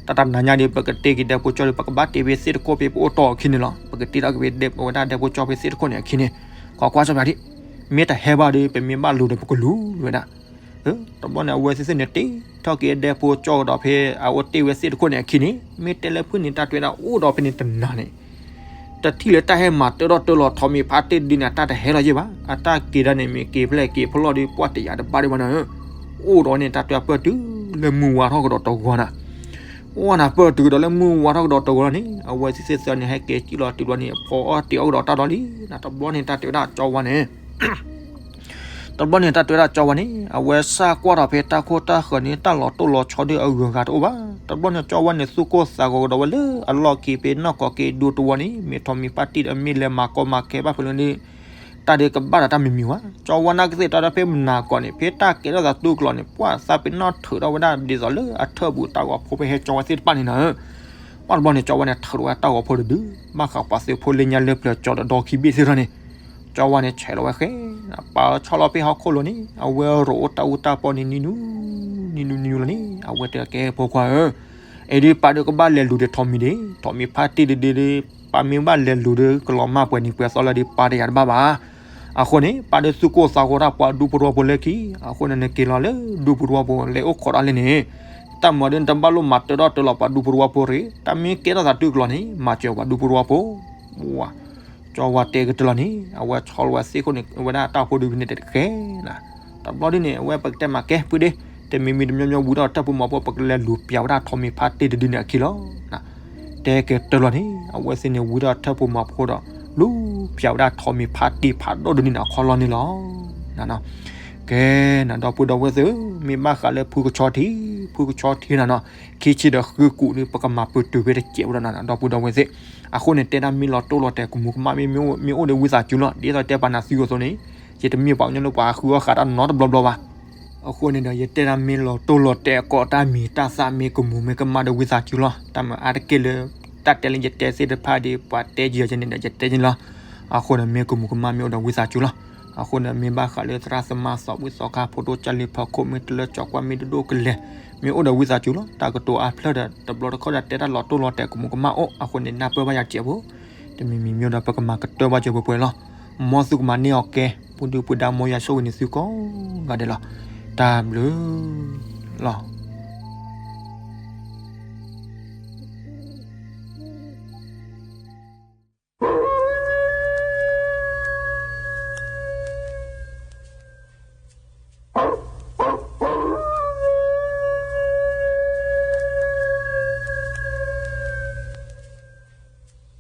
တၢ်တနၤညါဒီး ပကတ့က့ၤဒဲဖိကၠီဒီး ပကဘၣ်တ့ဝဲသ့ၣ်တခိၣ်ဖဲ ပအိၣ်တီၢ်အခံန့ၣ်လီၤ. ပကတ့ထီၣ်က့ၤဝဲဒၣ်ဒဲဖိကၠီဖဲသ့ၣ်တခိၣ်န့ၣ်အခံန့ၣ်, ခိးကွၢ်ဆီဖၣ်ဒံး, မ့ၢ်တဟဲဘၣ်ဒီး ပမ့ၢ်ဘၣ်လူၤဒီး ပကလူၤဝဲဒၣ် တဘျီန့ၣ် အဝဲသ့ၣ်သ့ၣ်န့ၣ် တ့ထီၣ်က့ၤဒဲဖိကၠီကဒီးဖဲ အအိၣ်တ့ၢ်ဝဲသ့ၣ်တခိၣ်န့ၣ်အခံန့ၣ်, မ့ၢ်တဲလၢဖုၣ်န့ၣ် တၢ်တဲဝဲဒၣ်အိၣ်ဒီးဖဲန့ၣ်တနၤန့ၣ်, တထံၣ်လၢတၢ်ဟဲမၤတၢထီၣ်တၢလီၤထိးမံၤဖါတ့ၢ်တဒုန့ၣ် အတၢ်တဟဲလီၤယဲၢ်ဘၣ်. အတၢ်က့ၤဒၣ်န့ၣ် မ့ၢ်က့ၤဖျဲၣ်က့ၤဖျီၣ်ဒီး ပှၢ်တယာ်တဘၣ်ဒံးဘၣ်နၤဧၢ, အိၣ်ဒီးန့ၣ် တၢ်တဲပၢၢ်တုၤလၢမုၢ်ဝါထီၣ်ကဒီးတဂီၤနၤ အိၣ်နၤ ပၢၢ်တုၤကဒီးလၢမုၢ်ဝါထီၣ်ကဒီးတဂီၤလီၤန့ၣ် အဝဲသ့ၣ်သ့ၣ်သၢန့ၣ် ဟဲက့ၤစံၣ်လီၤတုၤလီၤန့ၣ် ဖီအီၣ်တ့ၤအီၣ်ကဒီးတၢ်ဒီးလံနၤ. တဘျီန့ၣ် တၢ်တဲဝဲဒၣ်ကၠီဝါန့ၣ် တဘျီန့ၣ် တၢ်တဲဝဲဒၣ်ကၠီဝါန့ၣ် အဝဲစၢ်ကွၢ်ထီၣ်ဖဲတၢ်ခိၣ်တၢ်ဃၢၤန့ၣ် တၢ်လီၤတိၢ်လီၤဆီဒုးအဂုၤအဂၤတအိၣ်ဘၣ်. တဘျီန့ၣ် ကၠီဝါန့ၣ် သူၣ်ကိၢ်သးဂီၤကဒီးဝဲလၢအလီၢ်ခံဖဲနီၢ်ကီၢ်က့ၤဒူတဝီန့ၣ် မ့ၢ်ထိးမံၤဖါတ့ၢ်ဒီး မ့ၢ်လဲၤမၤကီမၤခဲဘၣ်ဖဲလၢန့ၣ် တၢ်ဒုးကဘၣ်ဒီးတၢ်မံၤမံၤဝဲ. ကၠီဝါနၢ်ကသ့ၣ်တၢ်ဒီးဖဲမနၤကီၢ်န့ၣ် ဖဲတၢ်ကဲထီၣ်သးတူၢ်ကျီၤန့ၣ် ပှၢ်သးပ့ၤနီၣ်ထုးထီၣ်ဝဲဒၣ်ဒ်သိးလၢအထၢၣ်ပူၤတၢ်ဂီၤဖိဖဲဟဲကၠီဝါသ့ၣ်တဖၣ်န့ၣ်နၤဧၢ ပှၢ်တဘျီန့ၣ် ကၠီဝါန့ၣ် ထုးထီၣ်ဝဲတၢ်ဂီၤဖိတဒု ဘၣ်ဃးပှၤသုးဖိလၢညါလၢပျၢၤကၠီဒီးဒီခံဘ့ၣ်သ့ၣ်တဖၣ်န့ၣ်, ကၠီဝါန့ၣ် ဆဲးလီၤဝဲဃဲ ပာ်ဆီၣ်လီၤဖဲဟီၣ်ခိၣ်လိၤန့ၣ် အဝဲရိးအိၣ်တၢ်အူတၢ်ပီန့ၣ် နံၤနူ နံၤနူ နံၤနူလီၤန့ၣ် အဝဲတဲကဲဖိခွါဧၢ, အံၤဒ်ပၢ်ဒုးကဘၣ်လဲၤလူၤဒီးထိးမံၤဒ့ ထိးမံၤဖါတ့ၢ်ဒ့ဒ့ဒ့ ပၢ်မ့ၢ်ဘၣ်လဲၤလူၤဒီးကလီၤမၢ်ပှဲၤနံၤပှဲၤသီလၢဒ်ပၢ်တယာ်တဘၣ်ဘၣ်. အဃိန့ၣ် ပၢ်ဒုးသူၣ်ကိၢ်သးဂီၤတၢ်ပှၤဒူဖိတဝီဖိလၢခံ, အဃိန့ၣ် နက့ၤလီၤလၢဒူဖိတဝီဖိလဲၤအိၣ်ခိးတၢ်လၢန့ၣ်, တၢ်မၤဒ်နတဘၣ်လိၣ်မၤတၢထီၣ်တၢလီၤပှၤဒူဖိတဝီဖိရ့ၣ်, တၢ်မ့ၢ်ကဲထီၣ်သးတူၢ်ကျီၤန့ၣ် မၤစၢၤပှၤဒူဖိတဝီဖိ ကၠီဝါတဲကတၢၢ်လီၤန့ၣ် အဝဲဆီၣ်လီၤဝဲသ့ၣ်ခိၣ်န့ၣ် ဝဲဒၣ်တၢ်ဖိဒုဖဲန့ၣ်တကဲနၤ. တဘျီဒ်န့ၣ် အဝဲပကတဲမၤကဲဖုဒ့, တမံၤမံၤတမံၤမံၤဝံၤဒီးထၢၣ်ဖိမၤဖိ ပကလဲၤလူၤပျၢ်ဝဲဒၣ်ထိးမံၤဖါတ့ၢ်တဒုန့ၣ်အခံလီၤ. တဲကတၢၢ်လီၤန့ၣ် အဝဲသ့ၣ်န့ၣ်ဝံၤဒီးထၢၣ်ဖိမၤဖိဒီး လူၤပျၢ်ဝဲဒၣ်ထိးမံၤဖါတ့ၢ်ဖးဒိၣ်တဒုန့ၣ်အခီလီၤန့ၣ်လီၤ. ကဲနၤ ဒီပုၢ်ဒီဝဲၢ်သ့ၣ်ဧၢ, မ့ၢ်ဘၣ်ဃးလၢဖုကဆီထံ, ဖုကဆီထံနၤနီၤ, ခံဆံဒီးဃုကူးဒီး ပကမၤပတုာ်ဖဲတစဲးဖိဒီးနၤ ဒီပုၢ်ဒီဝဲၢ်သ့ၣ်, အဃိန့ၣ်တဲဒၣ်မ့ၢ်လီၤတိၢ်လီၤတဲာ်ကမူးကမၣ် မ့ၢ်အိၣ်ဒီးဝံသးစူၤလီၤ. ဒ်သိးတဲပာ်နၤသုအသိးန့ၣ် ယတမ့ၢ်ပှၤကညီလၢပှၤဃုအီၣ်ဃးတၢ်နီတဘျီဘျီဘၣ်. အဃိန့ၣ်ဒီး ယတဲဒၣ်မ့ၢ်လီၤတိၢ်လီၤတဲာ်ကိးတၢ်မံၤတၢ်သး မ့ၢ်ကမူးမ့ၢ်ကမၣ်ဒီးဝံသးစူၤလီၤ. တၢ်မၤအါတက့ၢ်လၢ တၢ်တဲလၢယတဲသ့ၣ်တဖၣ်ဒီး ပှၤတဲယၤန့ၣ်ဒီး ယတဲန့ၣ်လီၤ. အဃိန့ၣ် မ့ၢ်ကမူးကမၣ်မ့ၢ်အိၣ်ဒီးဝံသးစူၤလီၤ. အဃိန့ၣ် မ့ၢ်ဘၣ်ဃးလၢသရၣ်သမါသးဝံၣ်သီခါဖိဒိၣ်ကၢ်လံၤဖီခိၣ် မ့ၢ်တလၢကၠီကွၢ်မ့ၢ်တဒိၣ်ကလဲာ် မ့ၢ်အိၣ်ဒီးဝံသးစူၤလီၤ. တၢ်ကတိၤအါဖျၢၣ်ဒီး တဘျီတခီၣ်ဒီးတဲတၢ်လီၤတိၢ်လီၤတဲာ်ကမူးကမၣ်အိၣ် အဃိန့ၣ် နၢ်ပၢၢ်ဘၣ်ယၤစဲးဖိ တမံၤမံၤမ့ၢ်အိၣ်ဒီး ပကမၤကတၢၢ်ဘၣ်စၢၤပှဲၤပှဲၤလီၤ. မ်သုကမၤန့ၢ်အီၤကဲ ပူၤဒုပူၤဒါ မ်ယွၤဆိၣ်ဂ့ၤန့ၢ်သုကိးဂၤဒဲးလီၤ. တၢ်ဘျုးလီၤ.